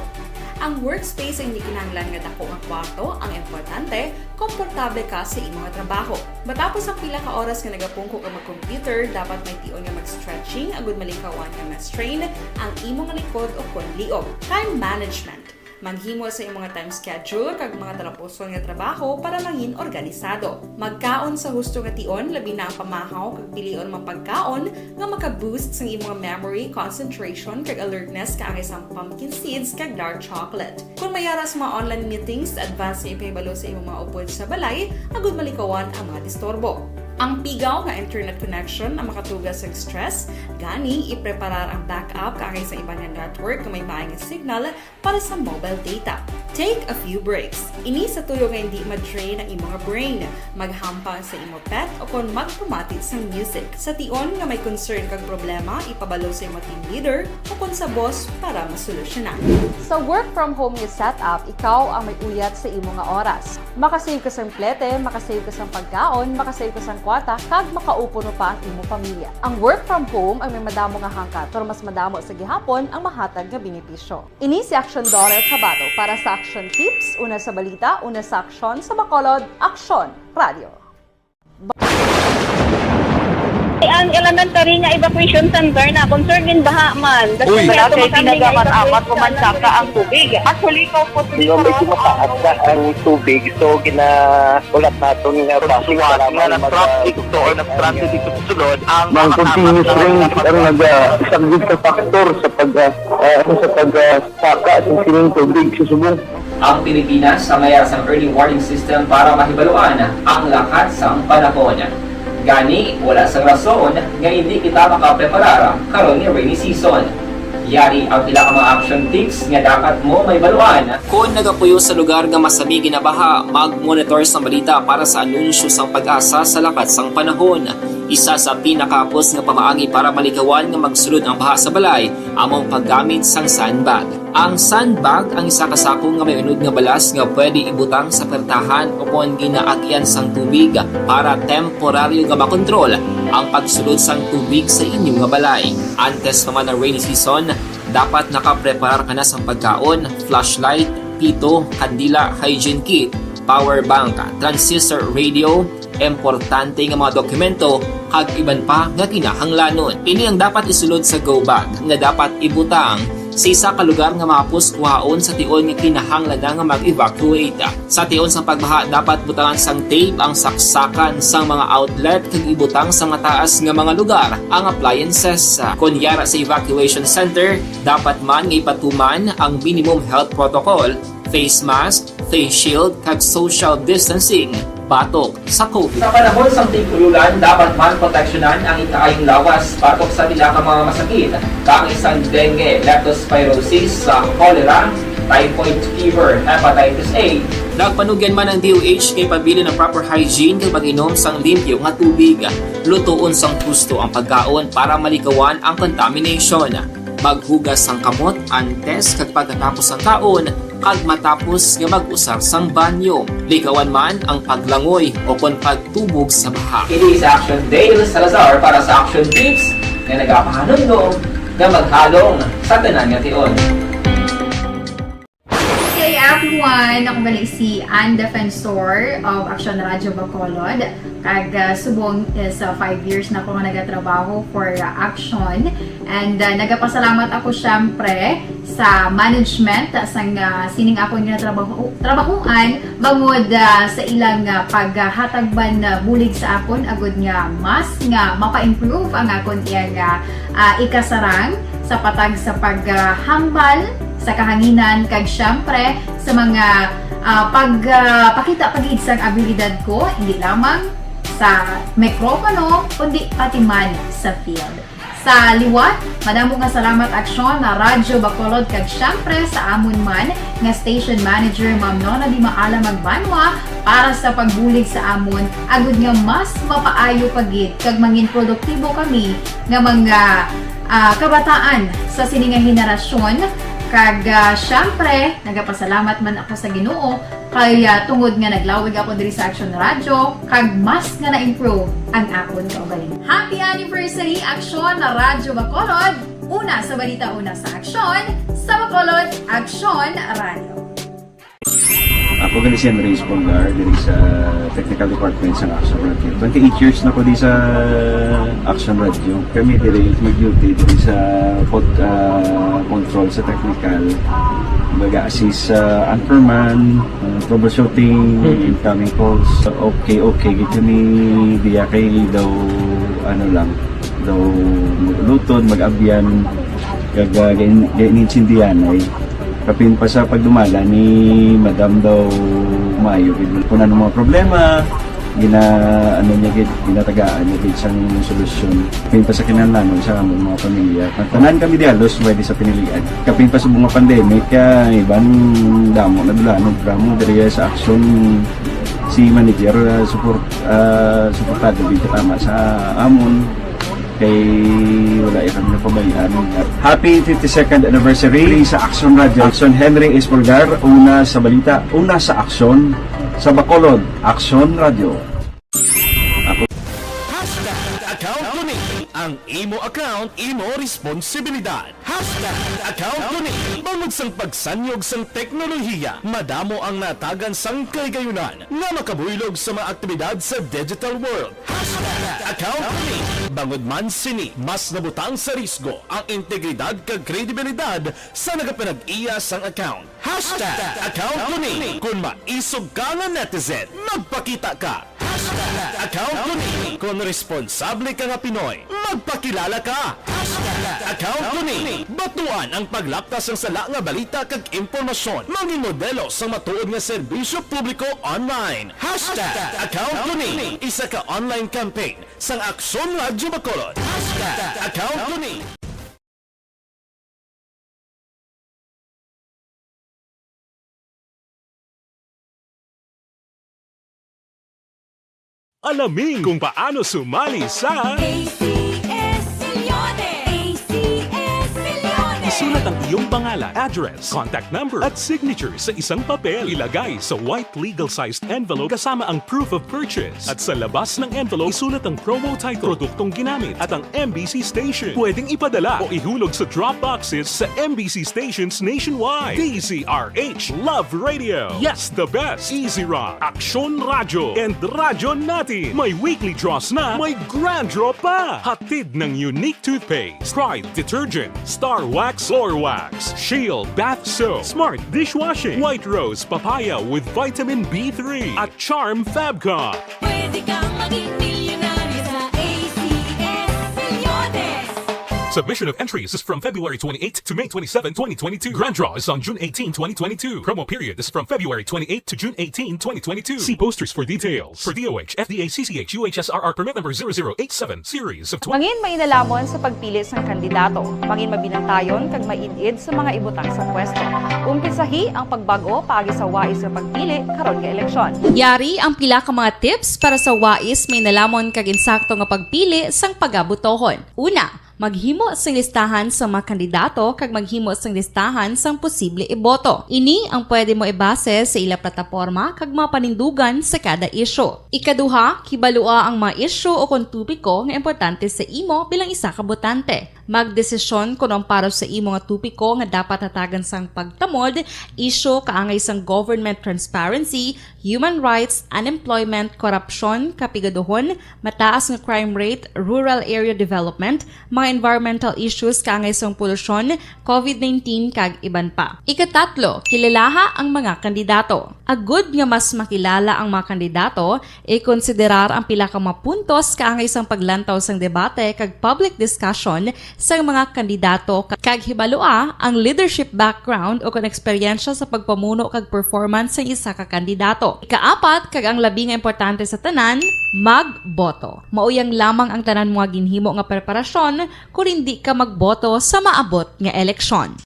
Ang workspace ang hindi kinahanglan nga dako nga kwarto, ang importante, komportable ka sa imong trabaho. Matapos ang pila ka oras nga nagapungko ka mag-computer, dapat may tion nga mag-stretching agud malikawan nga ma-strain ang imong likod o kon liog. Time management. Maghimo sa imong time schedule kag mga talapuson nga trabaho para mangin organisado. Magkaon sa husto nga tion, labi na ang pamahaw kag pilion mga pagkaon nga maka-boost sang imong memory, concentration, kag alertness kaangay sang pumpkin seeds kag dark chocolate. Kon may ara sa mga online meetings, advance nga ipahibalo sa imong mga upod sa balay agud malikawan ang mga disturbo. Ang pigaw nga internet connection ang makatuga sa stress, gani ipreparar ang backup kaangay sa iban nga network nga may maayo nga signal para sa mobile data. Take a few breaks. Ini sa tuyo nga hindi ma-drain ang imo nga brain. Maghampang sa imo pet o kon magpamati sang music. Sa tion nga may concern kag problema, ipabalo sa imo team leader o kon sa boss para masolusyonan. Sa work from home nga setup, ikaw ang may uyat sa imo nga oras. Makasave ka sang plete, makasave ka sang pagkaon, makasave ka sang kwarta, kag makaupod mo pa ang imo pamilya. Ang work from home ang may madamo nga hangkat, pero mas madamo sa gihapon ang mahatag nga benepisyo. Ini si Action Daughter Kabato para sa Action Tips, una sa balita, una sa aksyon, sa Bacolod, Aksyon Radio. Ang elementary nga evacuation center na concerned in baha man. That's Uy. Why Wala ato kay makami nga tinaga man evacuation amat human center. Saka ang tubig. Actually, ikaw po, Di ba, medyo mataas na ang tubig, so ginahulat naton nga Ang bus suwat para nga man nag-transit mag-, ito or nag-transit ito sa sulod, ang Ang makasapat continuous na rain ang nagpag- nagasaglit sa factor sa pag, ah, ah, ano, sa pag, ah, saka sa sining tubig sa subong. Ang Pilipinas ang mayara sang early warning system para mahibaluan ang lakat sang panahon. Gani, wala sang rason nga indi kita makapreparar karon nga rainy season. Yari ang pila ka mga action tips nga dapat mo mahibaluan. Kon nagapuyo sa lugar nga masami ginabaha, mag-monitor sang balita para sa anunsyo sang PAGASA sa lakat sang panahon. Isa sa pinakahapos nga pamaagi para malikawan nga magsulod ang baha sa balay amo ang paggamit sang sandbag. Ang sandbag ang isa ka sako nga may unod nga balas nga pwede ibutang sa pertahan o kon ginaagyan sang tubig para temporaryo nga makontrol ang pagsulod sang tubig sa inyo nga balay. Antes pa man ang rainy season, dapat nakapreparar ka na sang pagkaon, flashlight, pito, kandila, hygiene kit, power bank, transistor radio, importante nga mga dokumento, kag iban pa nga kinahanglanon. Ini ang dapat isulod sa go bag nga dapat ibutang sa isa ka lugar nga mahapos kuhaon sa tion nga kinahanglan na nga mag-evacuate. Sa tion sang pagbaha, dapat butangan sang tape ang saksakan sang mga outlet kag ibutang sa mataas nga mga lugar ang appliances. Kon yara sa evacuation center, dapat man nga ipatuman ang minimum health protocol, face mask, face shield, kag social distancing batok sa COVID. Sa panahon sang tig-ulolan, dapat man proteksyonan ang ikaayong lawas batok sa pila ka mga masakit, kaangay sang dengue, leptospirosis, sa cholera, typhoid fever, hepatitis A. Nagpanugyan man ang D O H nga ipabilin ang proper hygiene kag pag-inom sang limpyo nga tubig, lutoon sang husto ang pagkaon para malikawan ang contamination. Maghugas sang kamot antes kag pagkatapos sang kaon, kag matapos nga mag-usar sang banyo. Likawan man ang paglangoy o kon pagtubog sa baha. Ini si Action Dale Salazar para sa Action Tips nga nagapahanumdom nga maghalong sa tanan nga tion. Hey everyone! Ako gali si Ann Defensor of Action Radio Bacolod. Kag, ah, subong is, ah, five years na ako nga nagatrabaho for, ah, Action. And, ah, nagapasalamat ako, syempre, sa management, ah, sang, ah, sining akon nga trabaho, trabahoan, bangod, ah, sa ilang, ah, paghatag man, ah, bulig sa akon, agud nga mas nga mapa-improve ang akon iyang, ah, ah, ikasarang sa patag sa paghambal sa kahanginan, kag syempre sa mga, ah, pag, ah, pakita pa gid sang abilidad ko, hindi lamang sa mikropono, kundi pati man sa field. Sa liwat, madamo nga salamat, Aksyon, na Radyo Bacolod, kag syempre sa amon man nga station manager, Ma'am Nona Di Maala Magbanwa, para sa pagbulig sa amon, agud nga mas mapaayo pa gid kag mangin produktibo kami nga mga, ah, kabataan sa sini nga henerasyon. Kag, ah, syempre, nagapasalamat man ako sa Ginoo kay, ah, tungod nga naglawig ako diri sa Action Radio, kag mas nga na-improve ang akon kaugalingon. Happy anniversary, Action na Radyo Bacolod! Una sa balita, una sa aksyon, sa Bacolod, Action Radio. Ako gali si Henry Espolgar, diri sa Technical Department sa Action Radio. Twenty-eight years na ko di sa Action Radio. Kami diri mag-duty diri sa pod-, ah, control sa technical. Mag-assist sa anchorman, ah, troubleshooting, Mhm. incoming calls. Okay, okay, gid kami diya kay daw, ano lang, daw mag-ulutod, mag-abyan, kag, ah, gain-, gain-, gain-intindihan ay. Kapin pa sa pagdumala ni Madam daw maayo gid. Kung ano mga problema, gina-, ano niya gid, ginatagaan niya gid sang solusyon. Kapin pa sa kinahanglanon sa among mga pamilya. Tanan kami di halos pwede sa pinilian. Kapin pa sa mga pandemic, ah, iban damo na dula, ano, drama diri sa aksyon si manager, ah, support, ah, suportado gid tama sa amon. Kay wala ya kami napabayaan. Happy fifty-second anniversary sa Action Radio. Action Henry Espolgar, una sa balita, una sa aksyon, sa Bacolod, Action Radio. Hashtag account ko ni. Ang imo account, imo responsibilidad. Hashtag account ko ni. Bangod sang pagsanyog sang teknolohiya, madamo ang natagan sang kahigayunan nga makabuylog sa mga aktibidad sa digital world. Hashtag account ko ni. Bangod man sini, mas nabutang sa risgo ang integridad kag kredibilidad sa nagapanag-iya sang account. Hashtag account ko ni. Kung maisog ka nga netizen, magpakita ka. Hashtag account ko ni. Kung responsable ka nga Pinoy, magpakilala ka. Hashtag account ko ni. Batuan ang paglaptas sang sala nga balita kag impormasyon. Mangin modelo sang matuod nga serbisyo publiko online. Hashtag account ko ni. Isa ka online campaign sang Aksyon Radyo Bacolod. Hashtag account ko ni. Alamin kung paano sumali sa A C S Milyones! A C S Milyones! Isulat ang iyong pangalan, address, contact number, at signature sa isang papel. Ilagay sa white legal-sized envelope kasama ang proof of purchase. At sa labas ng envelope, isulat ang promo title, produktong ginamit, at ang M B C station. Pwedeng ipadala o ihulog sa drop boxes sa M B C stations nationwide. D Z R H Love Radio. Yes, the best. Easy Rock, Aksyon Radyo, and Radyo Natin. May weekly draws na, may grand draw pa. Hatid ng Unique Toothpaste, Pride Detergent, Star Wax Floor Wax, Shield Bath Soap, Smart Dishwashing, White Rose Papaya with Vitamin B three, at Charm Fabcon. Pwede kang maging milyonaryo sa A C S Milyones. Submission of entries is from February twenty-eight to May twenty-seven, twenty twenty-two. Grand draw is on June eighteen, twenty twenty-two. Promo period is from February twenty-eight to June eighteen, twenty twenty-two. See posters for details. For D O H, F D A, C C H, U H S R R permit number zero zero eight seven, series of twenty. Mangin mainalhamon sa pagpili sang kandidato. Mangin mabinantayon kag maid-id sa mga ibutang sa pwesto. Umpisahi ang pagbag-o paagi sa wais nga pagpili karon nga eleksyon. Yari ang pila ka mga tips para sa wais, mainalhamon kag insakto nga pagpili sang pagabotohon. Una, maghimo sing listahan sa mga kandidato kag maghimo sing listahan sang posible iboto. Ini ang pwede mo ibase sa ila plataporma kag mga panindugan sa kada isyu. Ikaduha, kibalua ang mga isyu o kon topiko nga importante sa imo bilang isa ka botante. Magdesisyon kon ang para sa imo nga topiko nga dapat hatagan sang pagtamod, isyu kaangay sang government transparency, human rights, unemployment, korupsyon, kapigaduhon, mataas nga crime rate, rural area development, mga environmental issues kaangay sang polusyon, covid nineteen, kag iban pa. Ikatatlo, kilalaha ang mga kandidato. Agud nga mas makilala ang mga kandidato, ikonsiderar ang pila ka mga puntos kaangay sang paglantaw sang debate kag public discussion sang mga kandidato, ka-, kag hibalua ang leadership background o kon eksperyensya sa pagpamuno kag performance sang isa ka kandidato. Ikaapat, kag ang labi nga importante sa tanan, magboto. Mao yang lamang ang tanan mo nga ginhimo nga preparasyon kon indi ka magboto sa maabot nga eleksyon.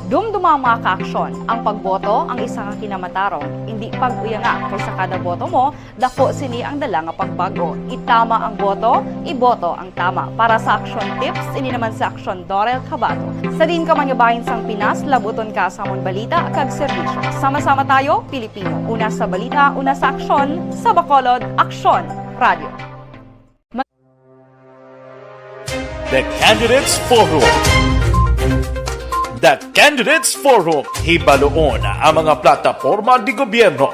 Dumduma, mga kaaksyon, ang pagboto ang isa ka kinamatarong. Indi pag-uyanga, kay sa kada boto mo, dako sini ang dala nga pagbag-o. Itama ang boto, iboto ang tama. Para sa Aksyon Tips, ini naman si Aksyon Dorel Cabato. Sa diin ka man nga bahin sang Pinas, labuton ka sa amon balita kag serbisyo. Sama-sama tayo, Pilipino. Una sa balita, una sa aksyon, sa Bacolod, Aksyon Radio. The Candidates Forum. The Candidates Forum, hibaluon ang mga plataporma de gobyerno.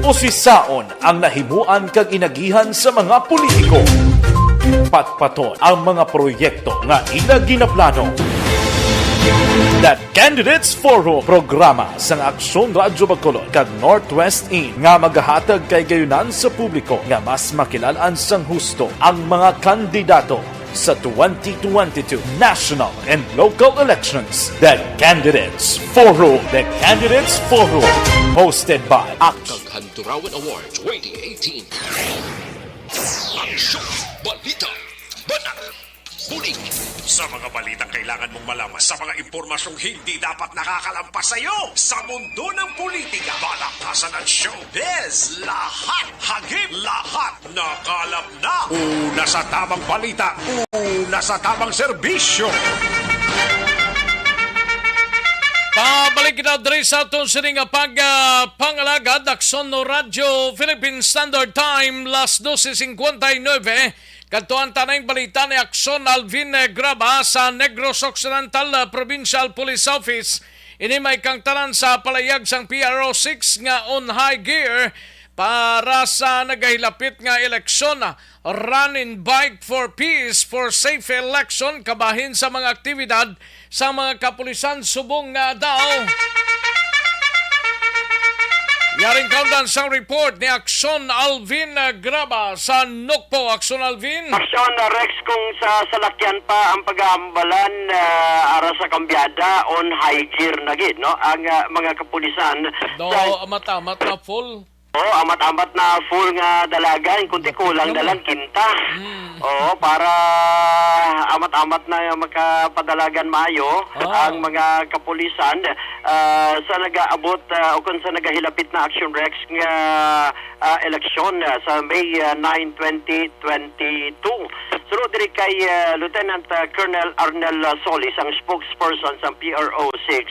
Usisaon ang nahimuan kag inagihan sa mga politiko. Patpaton ang mga proyekto nga ila ginaplano. The Candidates Forum, programa sang Aksyon Radyo Bacolod kag Northwest In nga magahatag kahigayunan sa publiko nga mas makilal-an sang husto ang mga kandidato sa twenty twenty-two national and local elections. The Candidates Forum. The Candidates Forum. Hosted by Ak- Kaghandurawan Award twenty eighteen. Aksyon! Balita! Banat! Bulig! Sa mga balitang kailangan mong malaman, sa mga impormasyong hindi dapat nakakalampas sa iyo, sa mundo ng politika, balaktasan at showbiz, lahat, hagip, lahat, nakalap na. Una sa tamang balita, una sa tamang serbisyo. Pabalik kita diri sa aton sini nga pag, ah, pangalagad, Aksyon Radyo, Philippine Standard Time, las doce cincuenta y nueve. Kadtuan ta ning balita ni Akson Alvin Graba sa Negros Occidental, uh, Provincial Police Office. Ini may kangtanan sa palayag sang P R O six nga on high gear para sa nagahilapit nga eleksyon. Run and Bike for Peace for Safe Election kabahin sa mga aktibidad sa mga kapulisan subong nga adlaw. Yaring kaundan sang report ni Akson Alvin Graba sa Nokpo. Akson Alvin. Aksyon, uh, Rex, kung sa salakyan pa ang pag-aambalan, uh, ara sa kambyada, on high gear na gid, no? Ang, uh, mga kapulisan. Do, sa amat-amat na full. Oh, amat-amat na full nga dalagan, kundi kulang na lang kinta. Mm. Oo, para amat-amat na makapadalagan maayo, ah, ang mga kapulisan, ah, sa nagaabot, ah, o kung sa nagahilapit na Action Rex nga, ah, eleksyon, ah, sa May, ah, nine, twenty twenty-two. Suno diri kay, ah, Lieutenant, ah, Colonel Arnel, ah, Solis, ang spokesperson sa P R O six.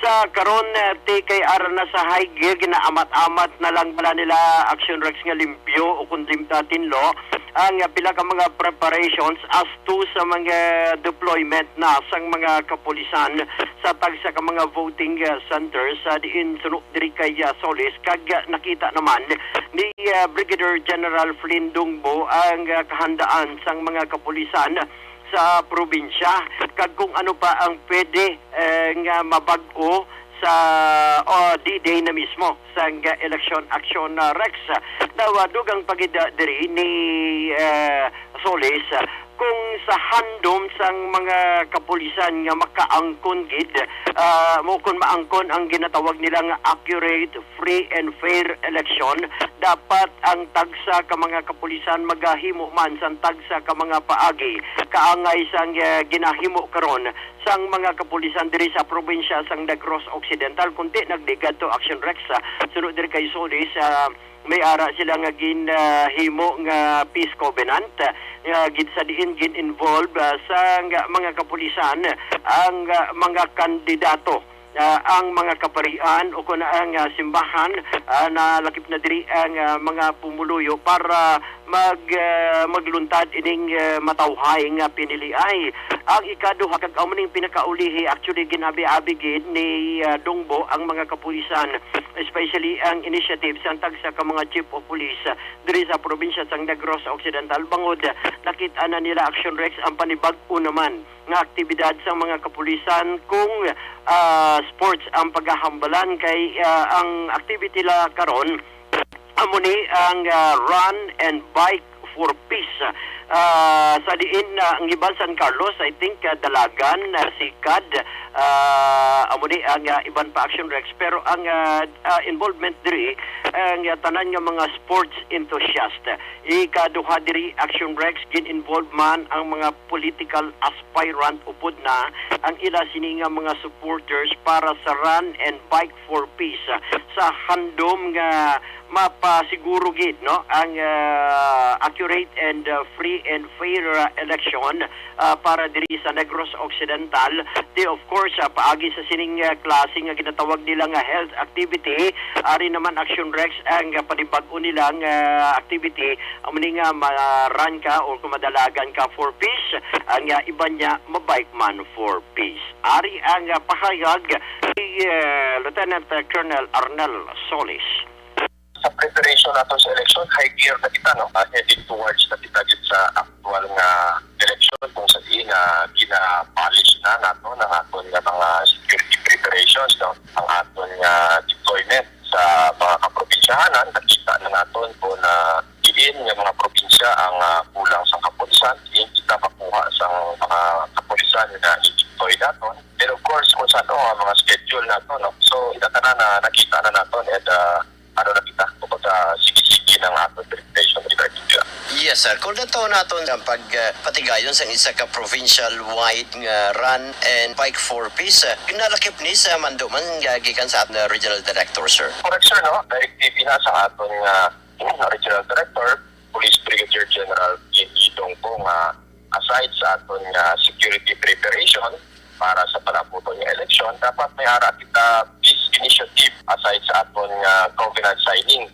Sa karon, ah, ti kay ara na sa high gear, ginaamat-amat na lang bala nila Action Rex nga limpyo o kung lim-, ah, tinlo ang, ah, pila ka mga preparations as to sa mga deployment na sang mga kapulisan sa tagsa ka mga voting, ah, centers, ah, diin suno diri kay, ah, Solis, kag, ah, nakita naman ni, ah, Brigadier General Flynn Dungbo ang, ah, kahandaan sang mga kapulisan sa probinsya, kag kung ano pa ang pwede, eh, nga mabag-o sa, o, D-Day na mismo sang Election Action, ah, Rex. Daw, ah, dugang pa gid, ah, diri ni, eh, Solis, ah, kung sa handom sang mga kapulisan nga makaangkon gid, ah, mo kun maangkon ang ginatawag nila nga accurate, free and fair election, dapat ang tagsa ka mga kapulisan magahimo man sang tagsa ka mga paagi kaangay sang, eh, ginahimo karon sang mga kapulisan diri sa probinsya sang Negros Occidental. Kunti nagligad to Action Rex, ah, suno diri kay Solis, ah, may ara sila nga ginahimo nga peace covenant, ah, nga gid sa diin gin-involve, ah, sa nga mga kapulisan ang, ah, mga kandidato, ah, ang mga kaparian o kun ang, ah, simbahan, ah, nalakip na diri ang, ah, mga pumuluyo para mag, ah, magluntad ining, ah, matawhay nga piniliay. Ang ikaduha kag amo ning pinakaulihi, actually, ginabi-abi gid ni, ah, Dungbo ang mga kapulisan, especially ang initiative sang tagsa ka mga chief of police, ah, diri sa probinsya sang Negros Occidental, bangod, ah, nakit-an na nila, Action Rex, ang panibag-o naman nga aktibidad sang mga kapulisan kung, ah, sports ang paghahambalan kay, ah, ang activity la karon amo ni ang, ah, Run and Bike for Peace. Ah, sa diin, ah, ang iban San Carlos, I think, ah, Dalagan, ah, Sikad, ah, amo ni ang, ah, iban pa Action Rex, pero ang, ah, ah, involvement diri ang, ah, tanan nga mga sports enthusiast. Ikaduha diri, Action Rex, gin-involve man ang mga political aspirant upod na ang ila sini nga mga supporters para sa Run and Bike for Peace, ah, sa handom nga mapasiguro gid, no, ang, ah, accurate and, ah, free and fair, ah, election, ah, para diri sa Negros Occidental. Di, of course, ah, paagi sa sining, ah, klase nga ginatawag nila nga health activity, ari naman Action Rex ang, ah, panibag-o nila nga activity, amo ni nga ma-run ka or kung madalagan ka for peace, ang, ah, iban niya ma-bike man for peace. Ari ang, ah, pahayag ni, ah, Lieutenant, ah, Colonel Arnel Solis. Sa preparation nato sa election, high gear na kita, no? Ah, heading towards na kita gid sa aktual nga election, kung sa diin nga gina-polish na nato ang aton nga mga security preparations, no? Ang aton nga deployment sa mga kaprobinsyahanan, nakita na naton kung na diin nga mga probinsya ang, ah, kulang sang kapulisan, diin kita makuha sang mga kapulisan nga i-deploy naton. And of course, kung sa ano ang mga schedule nato, no? So, ina tanan na nakita na naton and, ah, ano na kita, kumbaga, sige-sige ng aton preparation regarding dira. Yes, sir. Kung nato naton ang pag, ah, patigayon sa isa ka provincial-wide nga Run and Bike for Peace, ah, nalakip ni sa manduman nga gikan sa aton regional director, sir. Correct, sir, no? Directive na sa aton nga regional director, Police Brigadier General P N E Dongpo, nga aside sa aton nga security preparation para sa palabuton nga eleksyon, dapat may ara kita peace initiative aside sa aton nga covenant signing.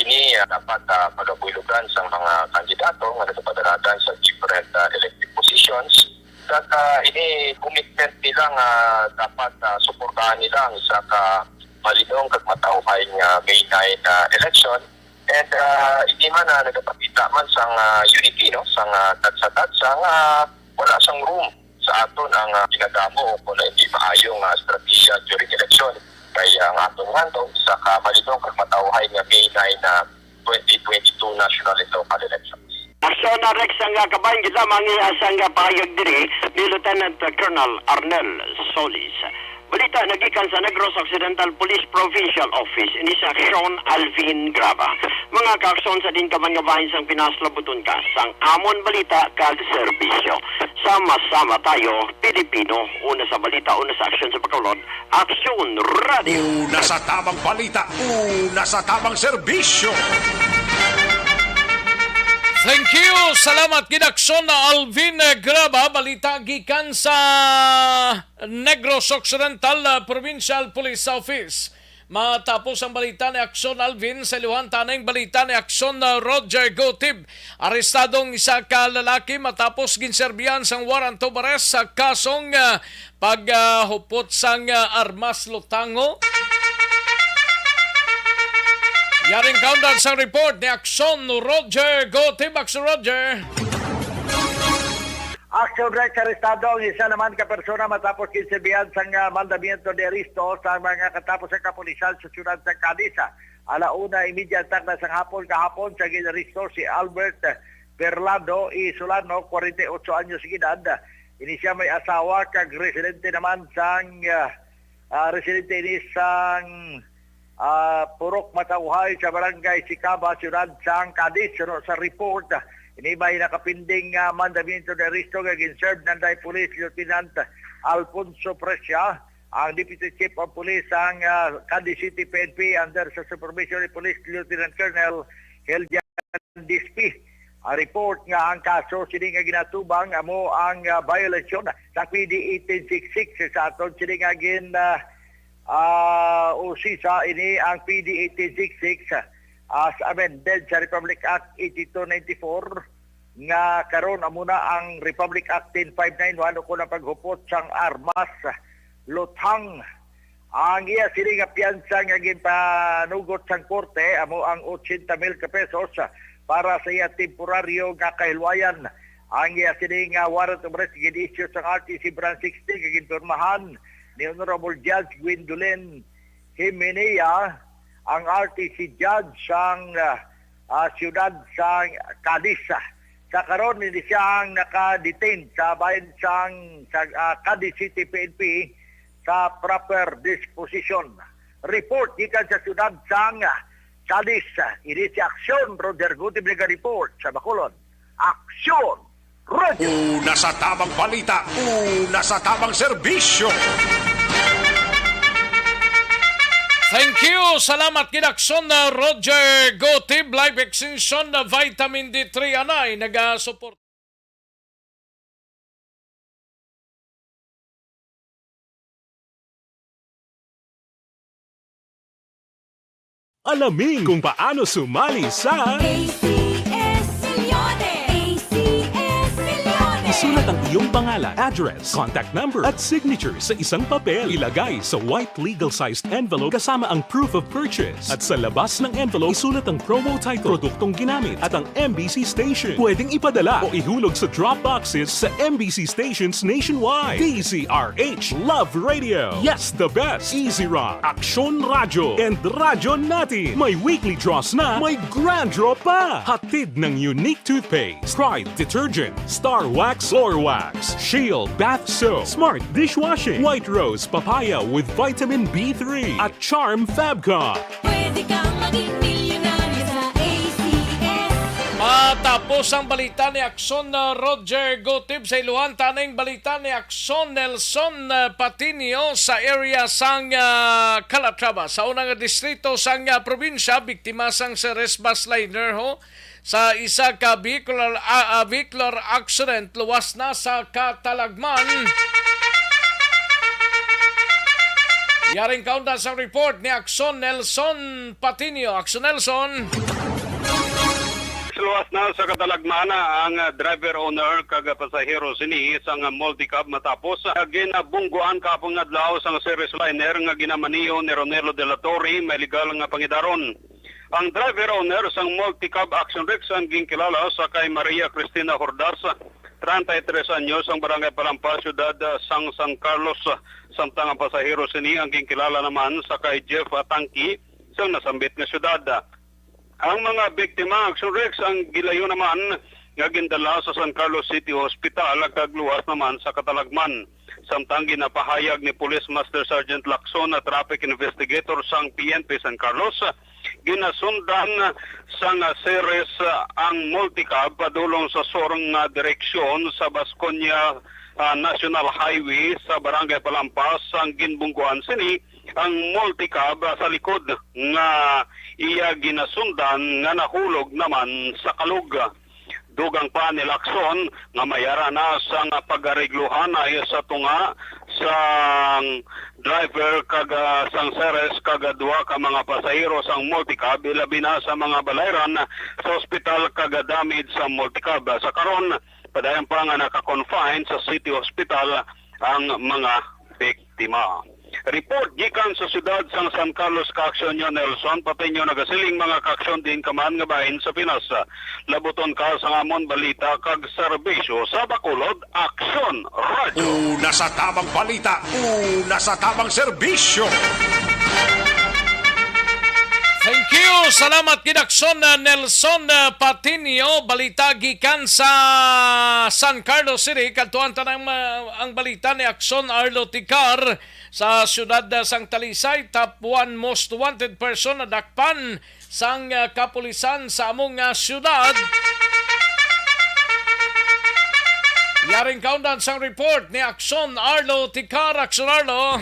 Ini, ah, dapat, ah, pagabuhilugan sang mga kandidato nga nagapadalagan sa different, ah, elective positions. Kag, ah, ini commitment nila nga dapat, ah, suportahan nila ang isa ka malinong kag matauhay nga May nine, ah, election. And, ah, ini man, ah, nagapakita man sang, ah, unity, no, sang, ah, tagsa-tagsa nga wala sang room sa aton ang, ah, ginadamo o kung hindi maayo nga estratehiya during election. Kay ang aton handog sa ka malinong kag matauhay nga May nine na twenty twenty-two national and local elections. Aksyon na Rex ang, ah, kabahin gid lamang, ah, sang, ah, pahayag diri ni Lieutenant Colonel Arnel Solis. Balita nagikan sa Negros Occidental Police Provincial Office, ini si Aksyon Alvin Graba. Mga kaaksyon sa din ka man nga bahin sang Pinas, labuton ka sang amon balita kag serbisyo. Sama-sama tayo, Pilipino. Una sa balita, una sa aksyon sa pagkaulod, Aksyon Radio. Una sa tamang balita, una sa tamang serbisyo. Thank you. Salamat gid, Aksyon na Alvin Graba. Balita gikan sa Negros Occidental, uh, Provincial Police Office. Matapos ang balita ni Aksyon Alvin, sa iluhan taning balita ni Aksyon, uh, Roger Gotib. Arestado ang isa ka lalaki matapos ginserbihan sang warrant of arrest sa kasong, uh, pag, uh, hupot sang, uh, armas lutango. Yaring kaundan sang report ni Aksyon Roger Gotib. Aksyon Roger. Action Rex, arestado ang isa naman ka persona matapos ginserbihan sang, ah, mandamiento de aresto sa mga katapos sa kapulisan sa siyudad sa Cadiz. Ala una y media ang takna sang hapon kahapon sa ginaresto si Albert Berlando y Solano, forty-eight anyos de edad. Ini siya may asawa kag residente naman sang, ah, ah, residente ini sang, ah, Purok Matauhay sa Barangay Sicaba, siyudad sang Cadiz. Suno sa report, ini may nakapinding, ah, mandamiento de aresto nga gin-serve nanday Police Lieutenant Alfonso Precia, ang Deputy Chief of Police sang, ah, Cadiz City P N P under sa supervision ni Police Lieutenant Colonel Heljan Dispi. Ang report nga ang kaso sini nga ginatubang amo ang, ah, violation sa P D eighteen six six. Sa aton sini nga gin, ah, ah, usisa ini ang P D eighteen six six, ah, as amended sa Republic Act eighty-two ninety-four, nga karon amo na ang Republic Act ten five nine one, ukon ang paghupot sang armas luthang. Ang iya sini nga piyansa nga ginpanugot sang korte amo ang ochenta mil ka pesos para sa iya temporaryo nga kahilwayan. Ang iya sini nga warrant of arrest gin-issue sang R T C Branch sixteen nga ginpirmahan ni Honorable Judge Gwendolyn Himenea, ang R T C judge sang, ah, ah, siyudad sang Cadiz. Sa karon, ini siya ang naka-detain sa bahin sang, sa, ah, Cadiz City P N P sa proper disposition. Report gikan sa siyudad sang Cadiz. Ini si Aksyon Roger Gutib, nag-report sa Bacolod. Aksyon Radyo. Una sa tamang balita, una sa tamang serbisyo. Thank you. Salamat gid, Aksyon na Roger Gotib. Live extension na vitamin D three anay nagasuporta. Alamin kung paano sumali sa A C S Millones. A C S Millones. Isulat ang iyong pangalan, address, contact number, at signature sa isang papel. Ilagay sa white legal-sized envelope kasama ang proof of purchase. At sa labas ng envelope, isulat ang promo title, produktong ginamit, at ang M B C station. Pwedeng ipadala o ihulog sa drop boxes sa M B C stations nationwide. D Z R H Love Radio. Yes, the best. Easy Rock, Aksyon Radyo, and Radyo Natin. May weekly draws na, may grand draw pa. Hatid ng Unique Toothpaste, Pride Detergent, Star Wax Floor Wax, Shield Bath Soap, Smart Dishwashing, White Rose Papaya with Vitamin B three, at Charm Fabcon. Pwede kang maging milyonaryo sa A C S. Matapos ang balita ni Aksyon, uh, Roger Gotib, sa iluhan taning balita ni Aksyon Nelson, uh, Patinio sa area sang, uh, Calatrava. Sa unang distrito sang, uh, probinsya, biktima sang Ceres bus liner ho sa isa ka vehicular, ah, ah, vehicular accident, luwas na sa katalagman. Yaring kaundan sang report ni Akson Nelson Patinio. Akson Nelson. Luwas na sa katalagman ang driver owner kag pasahero sini sang multicab matapos ginabungguan kahapon nga adlaw sang series liner nga ginamaniho ni Ronelo de la Torre may legal nga pangidaron. Ang driver owner sang multicab Action Rex ang ginkilala sa kay Maria Cristina Hordas, treinta y tres anyos, ang barangay Palampas, siyudad, ah, sang San Carlos, samtang ang pasahero sini ang ginkilala naman sa kay Jeff Atangki sang nasambit nga siyudad. Ang mga biktima, Action Rex, ang gilayo naman nga gindala sa San Carlos City Hospital kag luwas naman sa katalagman. Samtang ginapahayag ni Police Master Sergeant Lacson na traffic investigator sang P N P San Carlos, ginasundan sang series ang multicab padulong sa sur nga direksyon sa Basconia, ah, National Highway sa Barangay Palampas. Ang ginbungguan sini ang multicab sa likod nga iya ginasundan nga nahulog naman sa kalog. Dugang pa ni Lacson nga may ara na sang pag-arigluhanay sa tunga sang driver kag, ah, sang series kag duha ka mga pasahero sang multicab, ilabi na sa mga balayran sa ospital kag damage sa multicab. Sa karon, padayon pa nga naka-confine sa City Hospital ang mga biktima. Report gikan sa siyudad sang San Carlos, Kaaksyon Nelson Patinio, nagasiling, mga kaaksyon, diin ka man nga bahin sa Pinas, labuton ka sang amon balita kag serbisyo sa Bacolod Aksyon Radio. Una sa tamang balita, una sa tamang serbisyo. Thank you. Salamat gid, Akson, uh, Nelson, uh, Patinio. Balita gikan sa San Carlos City. Kadtuan ta na ang, uh, ang balita ni Akson Arlo Ticar sa siyudad, uh, sang Talisay. Top one most wanted person nadakpan sang, uh, kapulisan sa among, uh, siyudad. Yaring kaundan sang report ni Akson Arlo Ticar. Akson Arlo.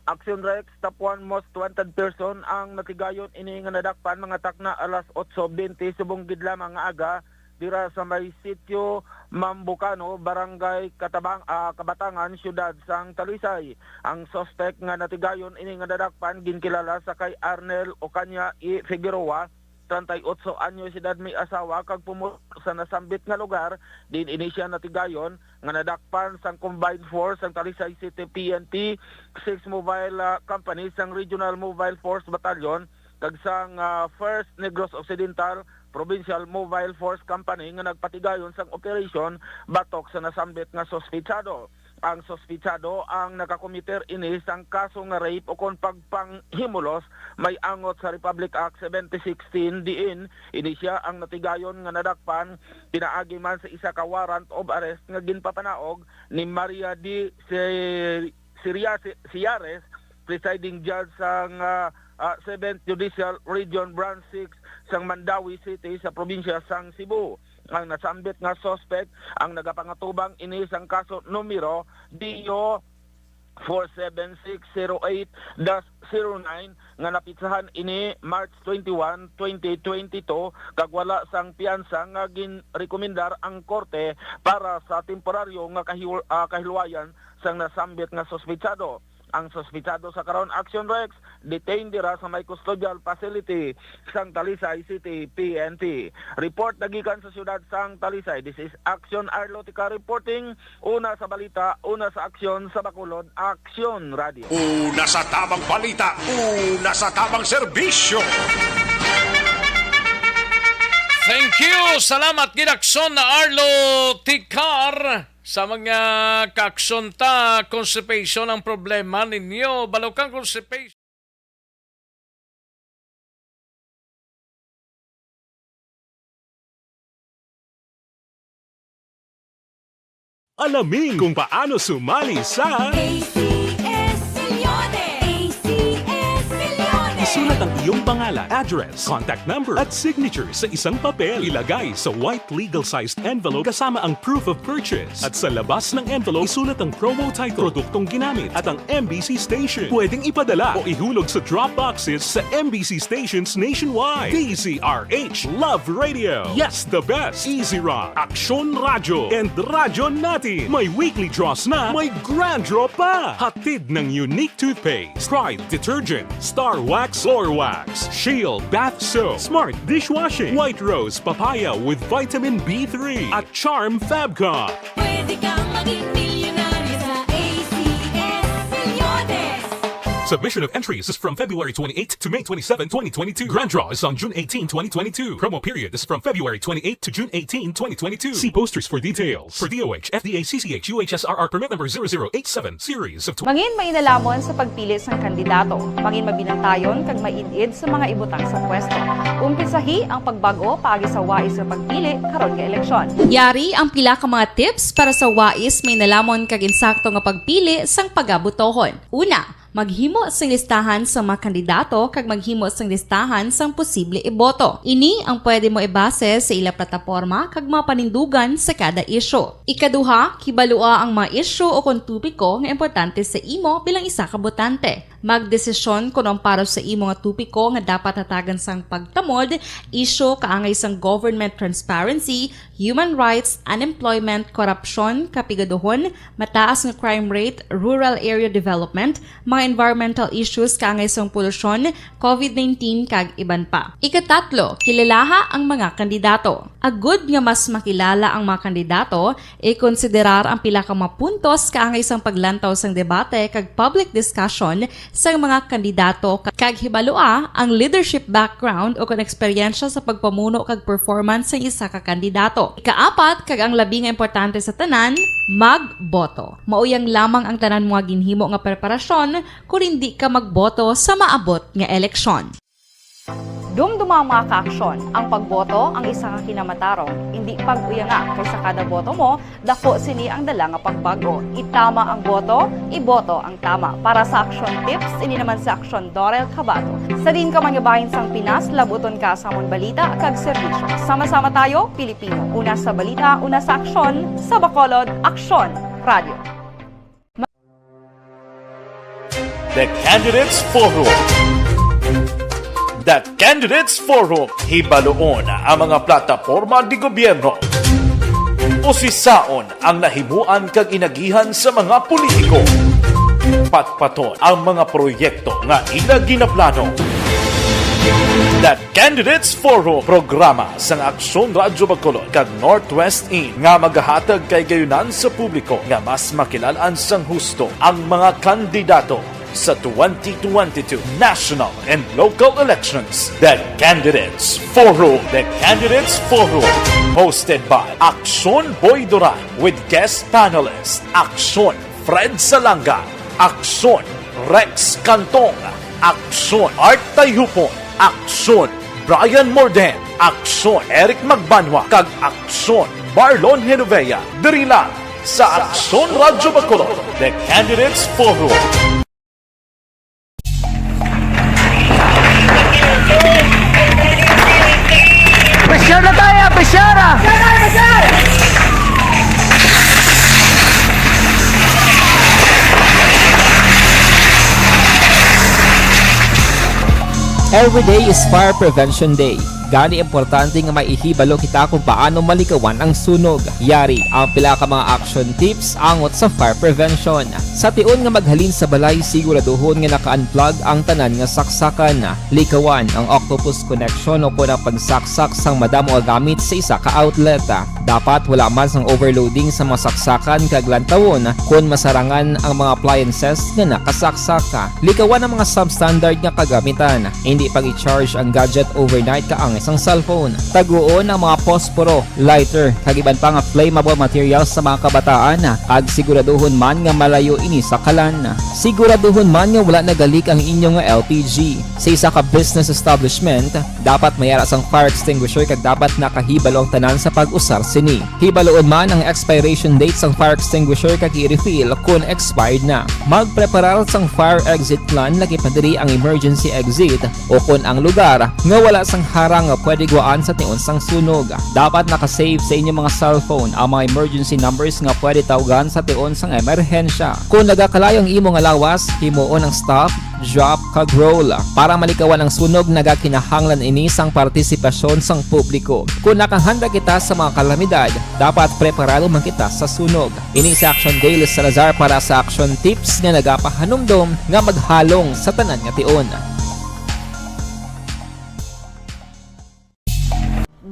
Action Rex, top one most wanted person ang natigayon ini nga nadakpan mga takna alas otso bente subong gid lamang nga aga dira sa may sitio Mambucano, Barangay Katabang-, ah, Kabatangan, Siyudad sang Talisay. Ang suspect nga natigayon ini nga nadakpan ginkilala sa kay Arnel Ocaña E. Figueroa, treinta y ocho anyos edad, may asawa kag pumulo sa nasambit nga lugar, diin ini sia natigayon nga nadakpan sang Combined Force sang Talisay City P N P, six Mobile, ah, Company sang Regional Mobile Force Battalion, kag sang, ah, First Negros Occidental Provincial Mobile Force Company nga nagpatigayon sang operasyon batok sa nasambit nga suspitsado. Ang suspitsado ang nakakomiter ini sang kaso nga rape ukon pagpanghimulos may angot sa Republic Act seventy sixteen, diin ini sia ang natigayon nga nadakpan pinaagi man sa isa ka warrant of arrest nga ginpapanaog ni Maria D. Si-, Siria-, Siares, presiding judge sang, ah, ah, Seventh Judicial Region Branch six sang Mandaue City sa probinsya sang Cebu. Ang nasambit nga suspect ang nagapangatubang ini sang kaso numero D O four seven six zero eight dash zero nine nga napitsahan ini March twenty-one, twenty twenty-two, kag wala sang piyansa nga ginrekomendar ang korte para sa temporaryo nga kahiw-, ah, kahilwayan sang nasambit nga suspitsado. Ang suspitsado sa karon, Action Rex, detained dira sa may custodial facility sang Talisay City P N P. Report nagikan sa siyudad sang Talisay. This is Action Arlotica reporting. Una sa balita, una sa aksyon, sa Bacolod Aksyon Radio. Una sa tamang balita, una sa tamang serbisyo. Thank you. Salamat gid, Aksyon Arlo Ticar. Sa mga kaaksyon ta, constipation ang problema ninyo. Balukang constipation. Alamin kung paano sumali sa A C S Milyones! A C S Milyones! Sulat ang iyong pangalan, address, contact number, at signature sa isang papel. Ilagay sa white legal-sized envelope kasama ang proof of purchase. At sa labas ng envelope, isulat ang promo title, produktong ginamit, at ang M B C station. Pwedeng ipadala o ihulog sa drop boxes sa M B C stations nationwide. D Z R H Love Radio. Yes, the best. Easy Rock, Aksyon Radyo, and Radyo Natin. May weekly draws na, may grand draw pa. Hatid ng Unique Toothpaste, Pride Detergent, Star Wax, Lor Wax, Shield Bath Soap, Smart Dishwashing, White Rose Papaya with Vitamin B three, at Charm Fabcon. Pwede kang maging milyonaryo sa A C S Milyones. Submission of entries is from February twenty-eighth to May twenty-seven, twenty twenty-two. Grand draw is on June eighteen, twenty twenty-two. Promo period is from February twenty-eighth to June eighteen, twenty twenty-two. See posters for details. For D O H, F D A, C C H, U H S R R permit number zero zero eight seven, series of tw- Mangin mainalamon sa pagpili sang kandidato. Mangin mabinantayon kag maid-id sa mga ibutang sa pwesto. Umpisahi ang pagbag-o paagi sa wais nga pagpili karon nga eleksyon. Yari ang pila ka mga tips para sa wais, mainalamon kag insakto nga pagpili sang pagabotohon. Una, maghimo sing listahan sa mga kandidato kag maghimo sing listahan sang posible iboto. Ini ang pwede mo ibase sa ila plataporma kag mga panindugan sa kada isyu. Ikaduha, kibalua ang mga isyu o kon topiko nga importante sa imo bilang isa ka botante. Magdesisyon kon ang para sa imo nga topiko nga dapat hatagan sang pagtamod, isyu kaangay sang government transparency, human rights, unemployment, korupsyon, kapigaduhon, mataas nga crime rate, rural area development, mga environmental issues kaangay sang polusyon, covid nineteen, kag iban pa. Ikatatlo, kilalaha ang mga kandidato. Agud nga mas makilala ang mga kandidato, ikonsiderar ang pila ka mga puntos kaangay sang paglantaw sang debate kag public discussion sang mga kandidato, kag hibalua ang leadership background o kon eksperyensya sa pagpamuno kag performance sang isa ka kandidato. Ikaapat, kag ang labi nga importante sa tanan, magboto. Mauyang lamang ang tanan mo nga ginhimo nga preparasyon kon indi ka magboto sa maabot nga eleksyon. Dumduma, mga kaaksyon, ang pagboto ang isa ka kinamatarong, indi pag-uyanga, kay sa kada boto mo, dako sini ang dala nga pagbag-o. Itama ang boto, iboto ang tama. Para sa Aksyon Tips, ini naman si Aksyon Dorel Cabato. Sa diin ka man nga bahin sang Pinas, labuton ka sa amon balita kag serbisyo. Sama-sama tayo, Pilipino. Una sa balita, una sa aksyon, sa Bacolod, Aksyon Radio. The Candidates Forum. The Candidates Forum, hibaluon ang mga plataporma di gobyerno. Usisaon ang nahimuan kag inagihan sa mga politiko. Patpaton ang mga proyekto nga ila ginaplano. The Candidates Forum, programa sang Aksyon Radyo Bacolod kag Northwest In nga magahatag kahigayonan sa publiko nga mas makilalan sang husto ang mga kandidato sa twenty twenty-two national and local elections. The Candidates Forum. The Candidates Forum, hosted by Aksyon Boy Duran with guest panelist Aksyon Fred Salanga, Aksyon Rex Cantong, Aksyon Art Tayupon, Aksyon Brian Morden, Aksyon Eric Magbanwa, kag Aksyon Marlon Genovea, diri lang sa Aksyon Radyo Bacolod, The Candidates Forum. Pressure na tayo, pressure! Every day is Fire Prevention Day. Gani, importante nga may ihibalo kita kung paano malikawan ang sunog. Yari ang pila ka mga action tips angot sa fire prevention. Sa tion nga maghalin sa balay, siguraduhon nga naka-unplug ang tanan nga saksakan. Likawan ang octopus connection o kon ang pagsaksak sang madamo nga gamit sa isa ka outlet. Dapat wala man sang overloading sa mga saksakan kag lantawon kon masarangan ang mga appliances nga nakasaksak. Likawan ang mga substandard nga kagamitan. Hindi pag-i-charge ang gadget overnight kaang Isang cellphone. Taguon ang mga posporo, lighter, kag iban pa nga flammable materials sa mga kabataan, kag siguraduhon man nga malayo ini sa kalan. Siguraduhon man nga wala nagalik ang inyo nga L P G. Sa isa ka business establishment, dapat may ara sang fire extinguisher kag dapat nakahibalo ang tanan sa pag-usar sini. Hibaluon man ang expiration date sang fire extinguisher kag i-refill kon expired na. Magpreparar sang fire exit plan, lakip na diri ang emergency exit, o kon ang lugar nga wala sang harang nga pwede guwaan sa tion sang sunog. Dapat naka-save sa inyo mga cellphone ang mga emergency numbers nga pwede tawgan sa tion sang emerhensya. Kon nagakalayo ang imo nga lawas, himuon ang stop, drop, kag roll. Para malikawan ang sunog, nagakinahanglan ini sang partisipasyon sang publiko. Kon nakahanda kita sa mga kalamidad, dapat preparado man kita sa sunog. Ini si Action Dale Salazar para sa Action Tips nga nagapahanumdom nga maghalong sa tanan nga tion.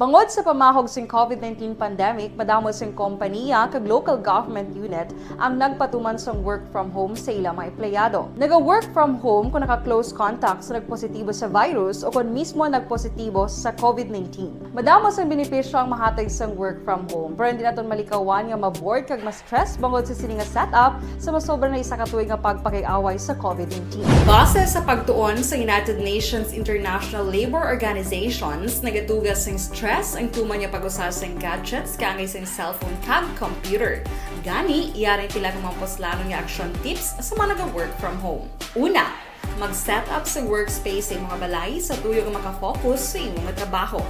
Bangod sa pamahog sing covid nineteen pandemic, madamo sing kompaniya kag local government unit ang nagpatuman sang work from home sa ila mga empleyado. Naga-work from home kung naka-close contact sa nagpositibo sa virus o kon mismo nagpositibo sa covid nineteen. Madamo sang benepisyo ang mahatag sang work from home, pero hindi naton malikawan nga ma-bored kag ma-stress bangod sa sini nga setup sa masobra na isa ka tuig nga pagpakig-away sa covid nineteen. Base sa pagtuon sa United Nations International Labour Organizations, nagatuga sing stress ang tuman nga pag-usa sing gadgets kaangay sing cellphone kag computer. Gani, yari pila ka mga puslanon nga action tips sa mga naga-work from home. Una, mag-set up sa workspace sa imong balay sa tuyo nga makafocus sa imong trabaho.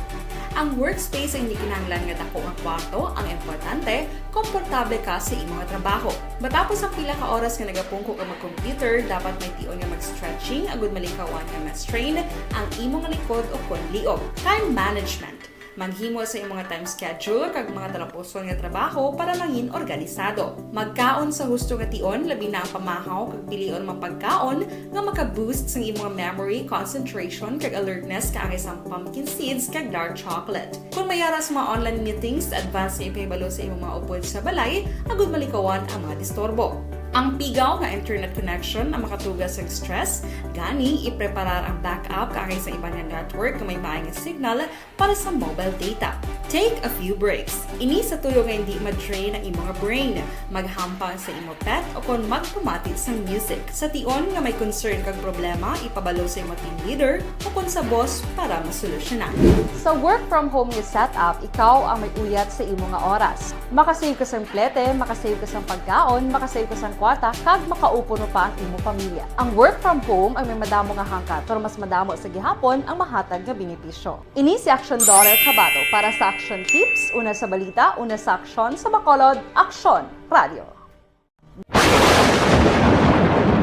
Ang workspace ay hindi kinahanglan nga dako nga kwarto, ang importante, komportable ka sa imong trabaho. Matapos ang pila ka oras nga nagapungko ka mag-computer, dapat may tion nga mag-stretching agud malikawan nga ma-strain ang imong likod o kon liog. Time management. Maghimo sa imong time schedule kag mga talapuson nga trabaho para mangin organisado. Magkaon sa husto nga tion, labi na ang pamahaw kag pilion mga pagkaon nga maka-boost sang imong memory, concentration, kag alertness kaangay sang pumpkin seeds kag dark chocolate. Kung may ara sa mga online meetings, advance nga ipahibalo sa imong mga upod sa balay agud malikawan ang mga disturbo. Ang pigaw nga internet connection ang makatuga sa stress, gani ipreparar ang backup kaangay sa iban nga network nga may maay nga signal para sa mobile data. Take a few breaks. Ini sa tuyo nga hindi ma-drain ang imong brain. Maghampang sa imo pet o kon magpamati sang music. Sa tion nga may concern kag problema, ipabalo sa imo team leader o kon sa boss para masolusyonan. Sa work from home nga setup, ikaw ang may uyat sa imo nga oras. Makasave ka sang plete, makasave ka sang pagkaon, makasave ka sang kwarta, kag makaupod pa ang imo pamilya. Ang work from home ang may madamo nga hangkat, pero mas madamo sa gihapon ang mahatag nga benepisyo. Ini si Action Daughter Kabato para sa Action Tips, una sa balita, una sa aksyon, sa Bacolod, Aksyon Radio.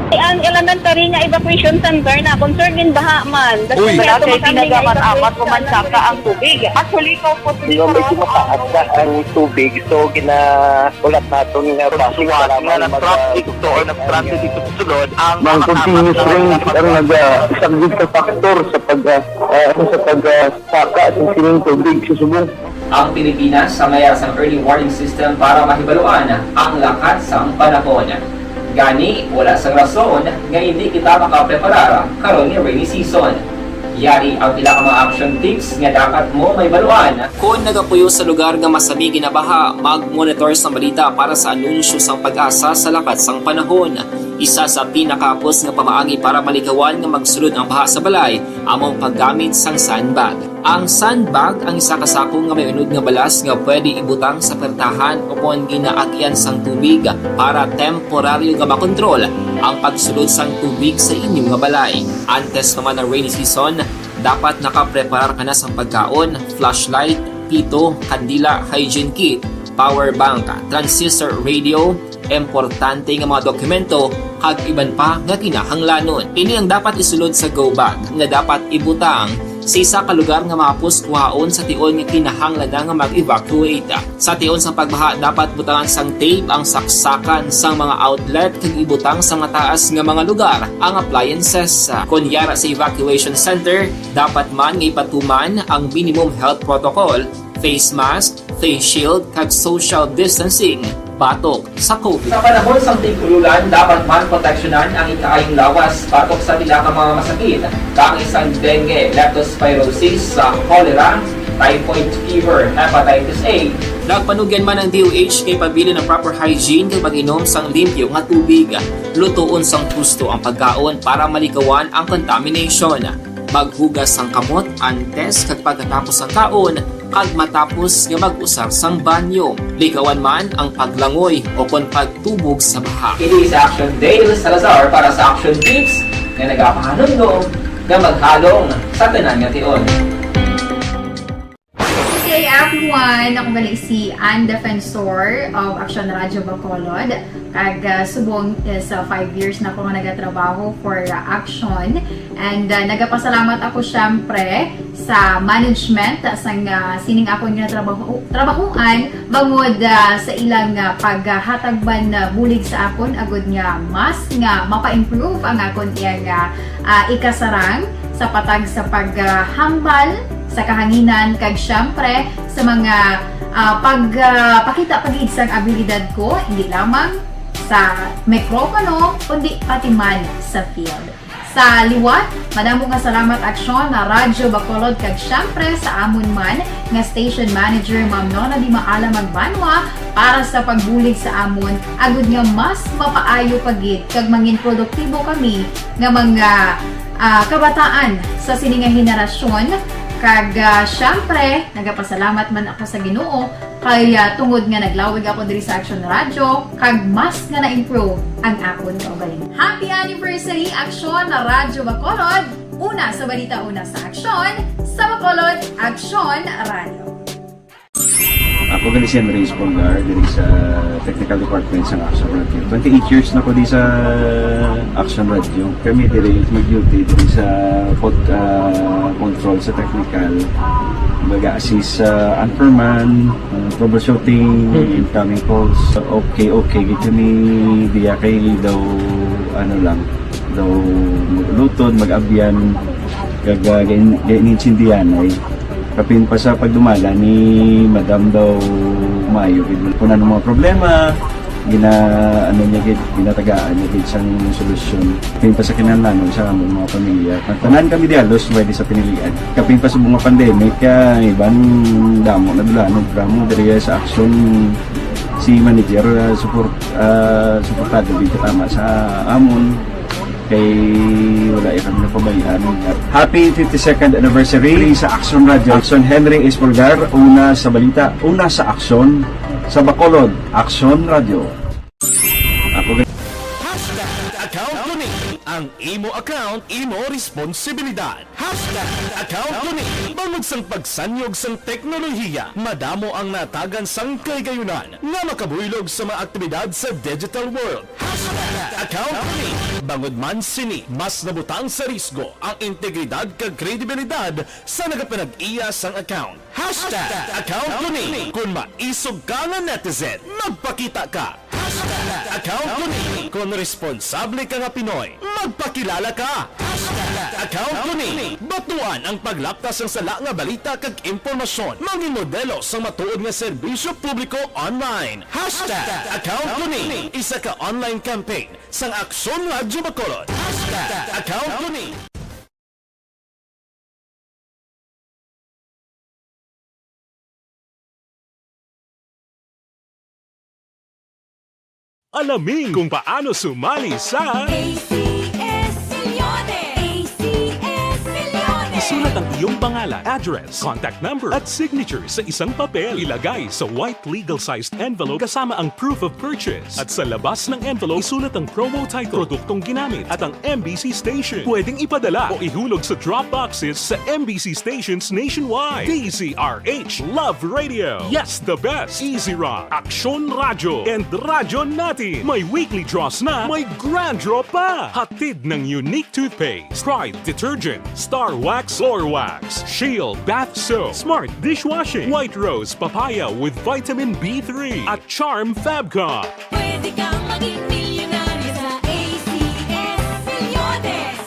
Ang elementary nga evacuation center na concern din baha man. Uy, wala kay tinagaman amat ko man saka ang tubig. Actually, ko po. Medyo mataas na ang tubig, so ginaulat naton nga basi para nga mag-, nag-traffic to or nag-transit dito sa sulod ang mga continuous rain ang nag-, ah, isang big factor sa pag, ah, ah, sa pag, ah, saka sa sining tubig sa subong. Ang Pilipinas ang may sang early warning system para mahibaluan ang lakat sang panahon. Gani, wala sang rason nga hindi kita makapreparar karon nga rainy season. Yari ang pila ka mga action tips nga dapat mo mahibaluan. Kon nagapuyo sa lugar nga masami ginabaha, mag-monitor sang balita para sa anunsyo sang PAGASA sa lakat sang panahon. Isa sa pinakahapos nga pamaagi para malikawan nga magsulod ang baha sa balay amo ang paggamit sang sandbag. Ang sandbag ang isa ka sako nga may unod nga balas nga pwede ibutang sa pertahan o kon ginaagian sang tubig para temporaryo nga makontrol ang pagsulod sang tubig sa inyo nga balay. Antes pa man ang rainy season, dapat nakapreparar ka na sang pagkaon, flashlight, pito, kandila, hygiene kit, power bank, transistor radio, importante nga mga dokumento, kag iban pa nga kinahanglanon. Ini ang dapat isulod sa go bag nga dapat ibutang sa isa ka lugar nga mahapos kuhaon sa tion nga kinahanglan na nga mag-evacuate. Sa tion sang pagbaha, dapat butangan sang tape ang saksakan sang mga outlet kag ibutang sa mataas nga mga lugar ang appliances. Kon yara sa evacuation center, dapat man nga ipatuman ang minimum health protocol, face mask, face shield, kag social distancing. batok sa COVID. Sa panahon sang tig-ululan, dapat man proteksyonan ang ikaayong lawas batok sa pila ka mga masakit, kaangay sang dengue, leptospirosis, sa cholera, typhoid fever, hepatitis A. Nagpanugyan man ang D O H kay pabilin ang proper hygiene kag pag-inom sang limpyo nga tubig. Lutoon sang husto ang pagkaon para malikawan ang contamination. Maghugas sang kamot antes kag pagkatapos sang kaon, kag matapos nga mag-usar sang banyo. Likawan man ang paglangoy o kon pagtubog sa baha. Ini si Action Dale Salazar para sa Action Tips nga nagapahanumdom nga maghalong sa tanan nga tion. Good day, everyone! Ako gali si Ann Defensor of Action Radio Bacolod. Kag, ah, subong is, ah, five years na ako nga nagatrabaho for, ah, Action. And, ah, nagapasalamat ako, syempre, sa management, ah, sang, ah, sining akon nga trabaho, trabahoan, bangod, ah, sa ilang, ah, paghatag man, ah, bulig sa akon, agud nga mas nga mapa-improve ang akon iyang, ah, ah, ikasarang sa patag sa paghambal sa kahanginan, kag, syempre, sa mga, ah, pag, ah, pakita pa gid sang abilidad ko, hindi lamang sa mikropono, kundi pati man sa field. Sa liwat, madamo nga salamat, Aksyon, na Radyo Bacolod, kag, syempre, sa amon man nga station manager, Ma'am Nona Di Maala Magbanwa, para sa pagbulig sa amon, agud nga mas mapaayo pa gid kag mangin produktibo kami nga mga, ah, kabataan sa sini nga henerasyon. Kag, ah, syempre, nagapasalamat man ako sa Ginoo kay, ah, tungod nga naglawig ako diri sa Action Radio, kag mas nga na-improve ang akon kaugalingon. Happy anniversary, Aksyon na Radyo Bacolod! Una sa balita, una sa aksyon, sa Bacolod, Aksyon Radio. Ako gali si Henry Espolgar, diri sa technical department sa Action Radio. Twenty-eight years na ko di sa Action Radio. Kami diri mag-duty diri sa pod-, ah, control sa technical. Mag-assist sa anchorman, ah, troubleshooting, Mm. incoming calls. Okay, okay. Gid kami diya kay daw, ano lang, daw mag-ulutod, mag-abyan, kag, ah, gain-, gainintindihan ay. Kapin pa sa pagdumala ni Madam daw maayo gid. Kung ano mga problema, gina-, ano niya gid, ginatagaan niya gid sang solusyon. Kapin pa sa kinahanglanon sa among mga pamilya. Ang tanan kami di halos pwede sa pinilian. Kapin pa sa mga pandemic, kaya iban damo na dula, no? Damo diri sa aksyon si manager, ah, support, ah, suportado gid katama sa amon. Kay wala ya kami napabayaan. Happy fifty-second anniversary sa Action Radio. Action Henry Espolgar, una sa balita, una sa aksyon, sa Bacolod, Action Radio. Ako gid. Hashtag account ko ni. Ang imo account, imo responsibilidad. Hashtag account ko ni. Bangod sang pagsanyog sang teknolohiya, madamo ang natagan sang kahigayunan nga makabuylog sa mga aktibidad sa digital world. Hashtag account ko ni. Bangod man sini, mas nabutang sa risgo ang integridad kag kredibilidad sa nagapanag-iya sang account. Hashtag account ko ni. Kon maisog ka nga netizen, magpakita ka. Hashtag account ko ni. Kon responsable ka nga Pinoy, magpakilala ka. Hashtag account ko ni. Batuan ang paglapta sang sala nga balita kag impormasyon. Mangin modelo sang matuod nga serbisyo publiko online. Hashtag account ko ni. Isa ka online campaign sang Aksyon Radyo Bacolod. Hashtag account ko ni. Alamin kung paano sumali sa A C S Milyones! A C S Milyones! Isulat ang iyong pangalan, address, contact number, at signature sa isang papel. Ilagay sa white legal-sized envelope kasama ang proof of purchase. At sa labas ng envelope, isulat ang promo title, produktong ginamit, at ang M B C station. Pwedeng ipadala o ihulog sa drop boxes sa M B C stations nationwide. D Z R H Love Radio. Yes, the best. Easy Rock, Aksyon Radyo, and Radyo Natin. May weekly draws na, may grand draw pa. Hatid ng Unique Toothpaste, Pride Detergent, Star Wax, Floor Wax, Shield Bath Soap, Smart Dishwashing, White Rose Papaya with Vitamin B three, at Charm Fabcon. Pwede kang maging milyonaryo sa A C S Milyones.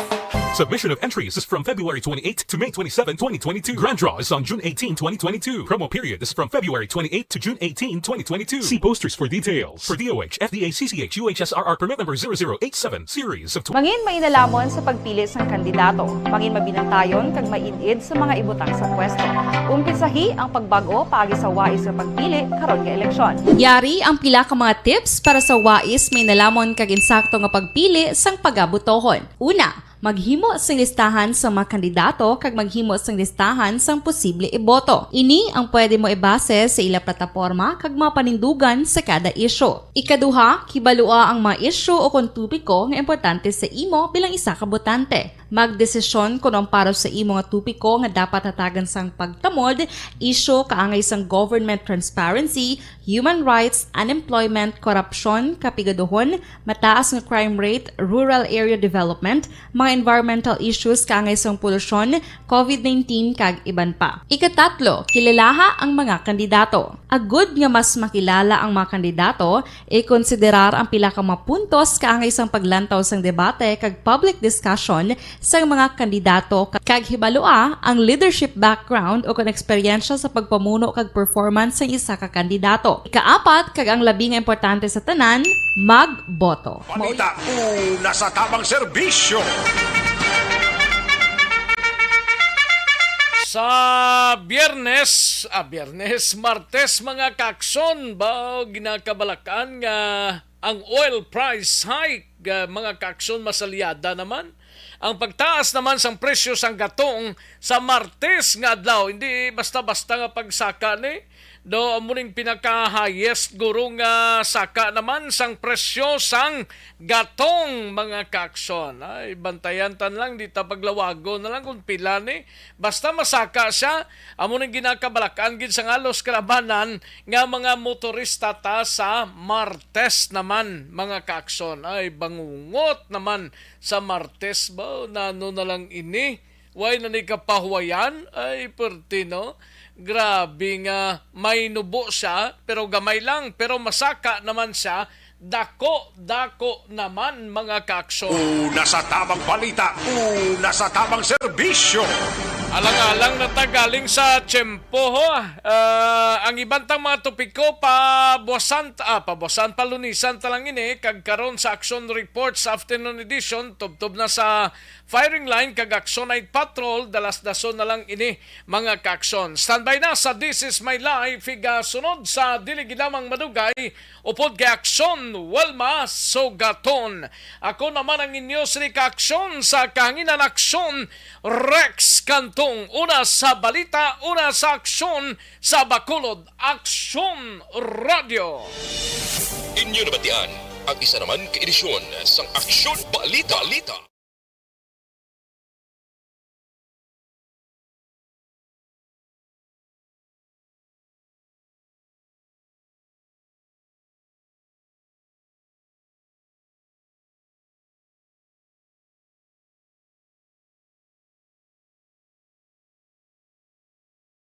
Submission of entries is from February twenty-eighth to May twenty-seven, twenty twenty-two. Grand draw is on June eighteen, twenty twenty-two. Promo period is from February twenty-eighth to June eighteen, twenty twenty-two. See posters for details. For D O H, F D A C C H U H S R R permit number zero zero eight seven, series of tw- Mangin mainalamon sa pagpili sang kandidato. Mangin mabinantayon kag maid-id sa mga ibutang sa pwesto. Umpisahi ang pagbag-o paagi sa wais nga pagpili karon nga eleksyon. Yari ang pila ka mga tips para sa wais, mainalamon kag insakto nga pagpili sang pagabutohon. Una, maghimo sing listahan sa mga kandidato kag maghimo sing listahan sang posible iboto. Ini ang pwede mo ibase sa ila plataporma kag mga panindugan sa kada isyu. Ikaduha, kibalua ang mga isyu o kon topiko nga importante sa imo bilang isa ka botante. Magdesisyon kon ang para sa imo nga topiko nga dapat hatagan sang pagtamod, isyu kaangay sang government transparency, human rights, unemployment, korupsyon, kapigaduhon, mataas nga crime rate, rural area development, mga environmental issues kaangay sang polusyon, covid nineteen, kag iban pa. Ikatatlo, kilalaha ang mga kandidato. Agud nga mas makilala ang mga kandidato, ikonsiderar ang pila ka mga puntos kaangay sang paglantaw sang debate kag public discussion sang mga kandidato, kag hibalua ang leadership background o kon eksperyensya sa pagpamuno kag performance sang isa ka kandidato. Ikaapat, kag ang labi nga importante sa tanan, magboto. Balita una sa tamang serbisyo. Sa Biyernes, ah, Biyernes, Martes, mga kaakson, ba, ginakabalak-an nga ang oil price hike, ah, mga kaakson, masalyada naman ang pagtaas naman sang presyo sang gatong sa Martes nga adlaw. Hindi basta-basta nga pagsaka ni. Do, amo ning pinaka-highest guro nga saka naman sang presyo sang gatong, mga kaakson. Ay, bantayan tan lang, di ta paglawagon na lang kung pila ni. Basta masaka siya, amo ning ginakabalak-an gid sang halos kalabanan nga mga motorista ta sa Martes naman, mga kaakson. Ay, bangungot naman sa Martes ba? Nano na lang ini? Way na ni kapahuwayan? Ay, perti, no? Grabe nga may nubo siya, pero gamay lang, pero masaka naman siya, dako-dako naman, mga kaakson. Una sa tamang balita, una sa tamang serbisyo. Alang-alang na ta galing sa tiyempo, ho. Ah, ang iban tang mga topiko, pabuwasan, ah, pabuwasan, palunisan ta lang ini, kag karon sa Aksyon Report sa afternoon edition, tubtob na sa firing line kag Aksyon Night Patrol, dalasdason na lang ini, mga kaakson. Standby na sa This Is My Life, higasunod sa dili gid lamang madugay, upod kay Aksyon Wilma Sugaton. Ako naman ang inyo sini ka-aksyon sa kahanginan, Aksyon Rex Cantong. Una sa balita, una sa aksyon sa Bacolod, Aksyon Radio. Inyo nabatian ang isa naman ka edisyon sang Aksyon Balita. Balita.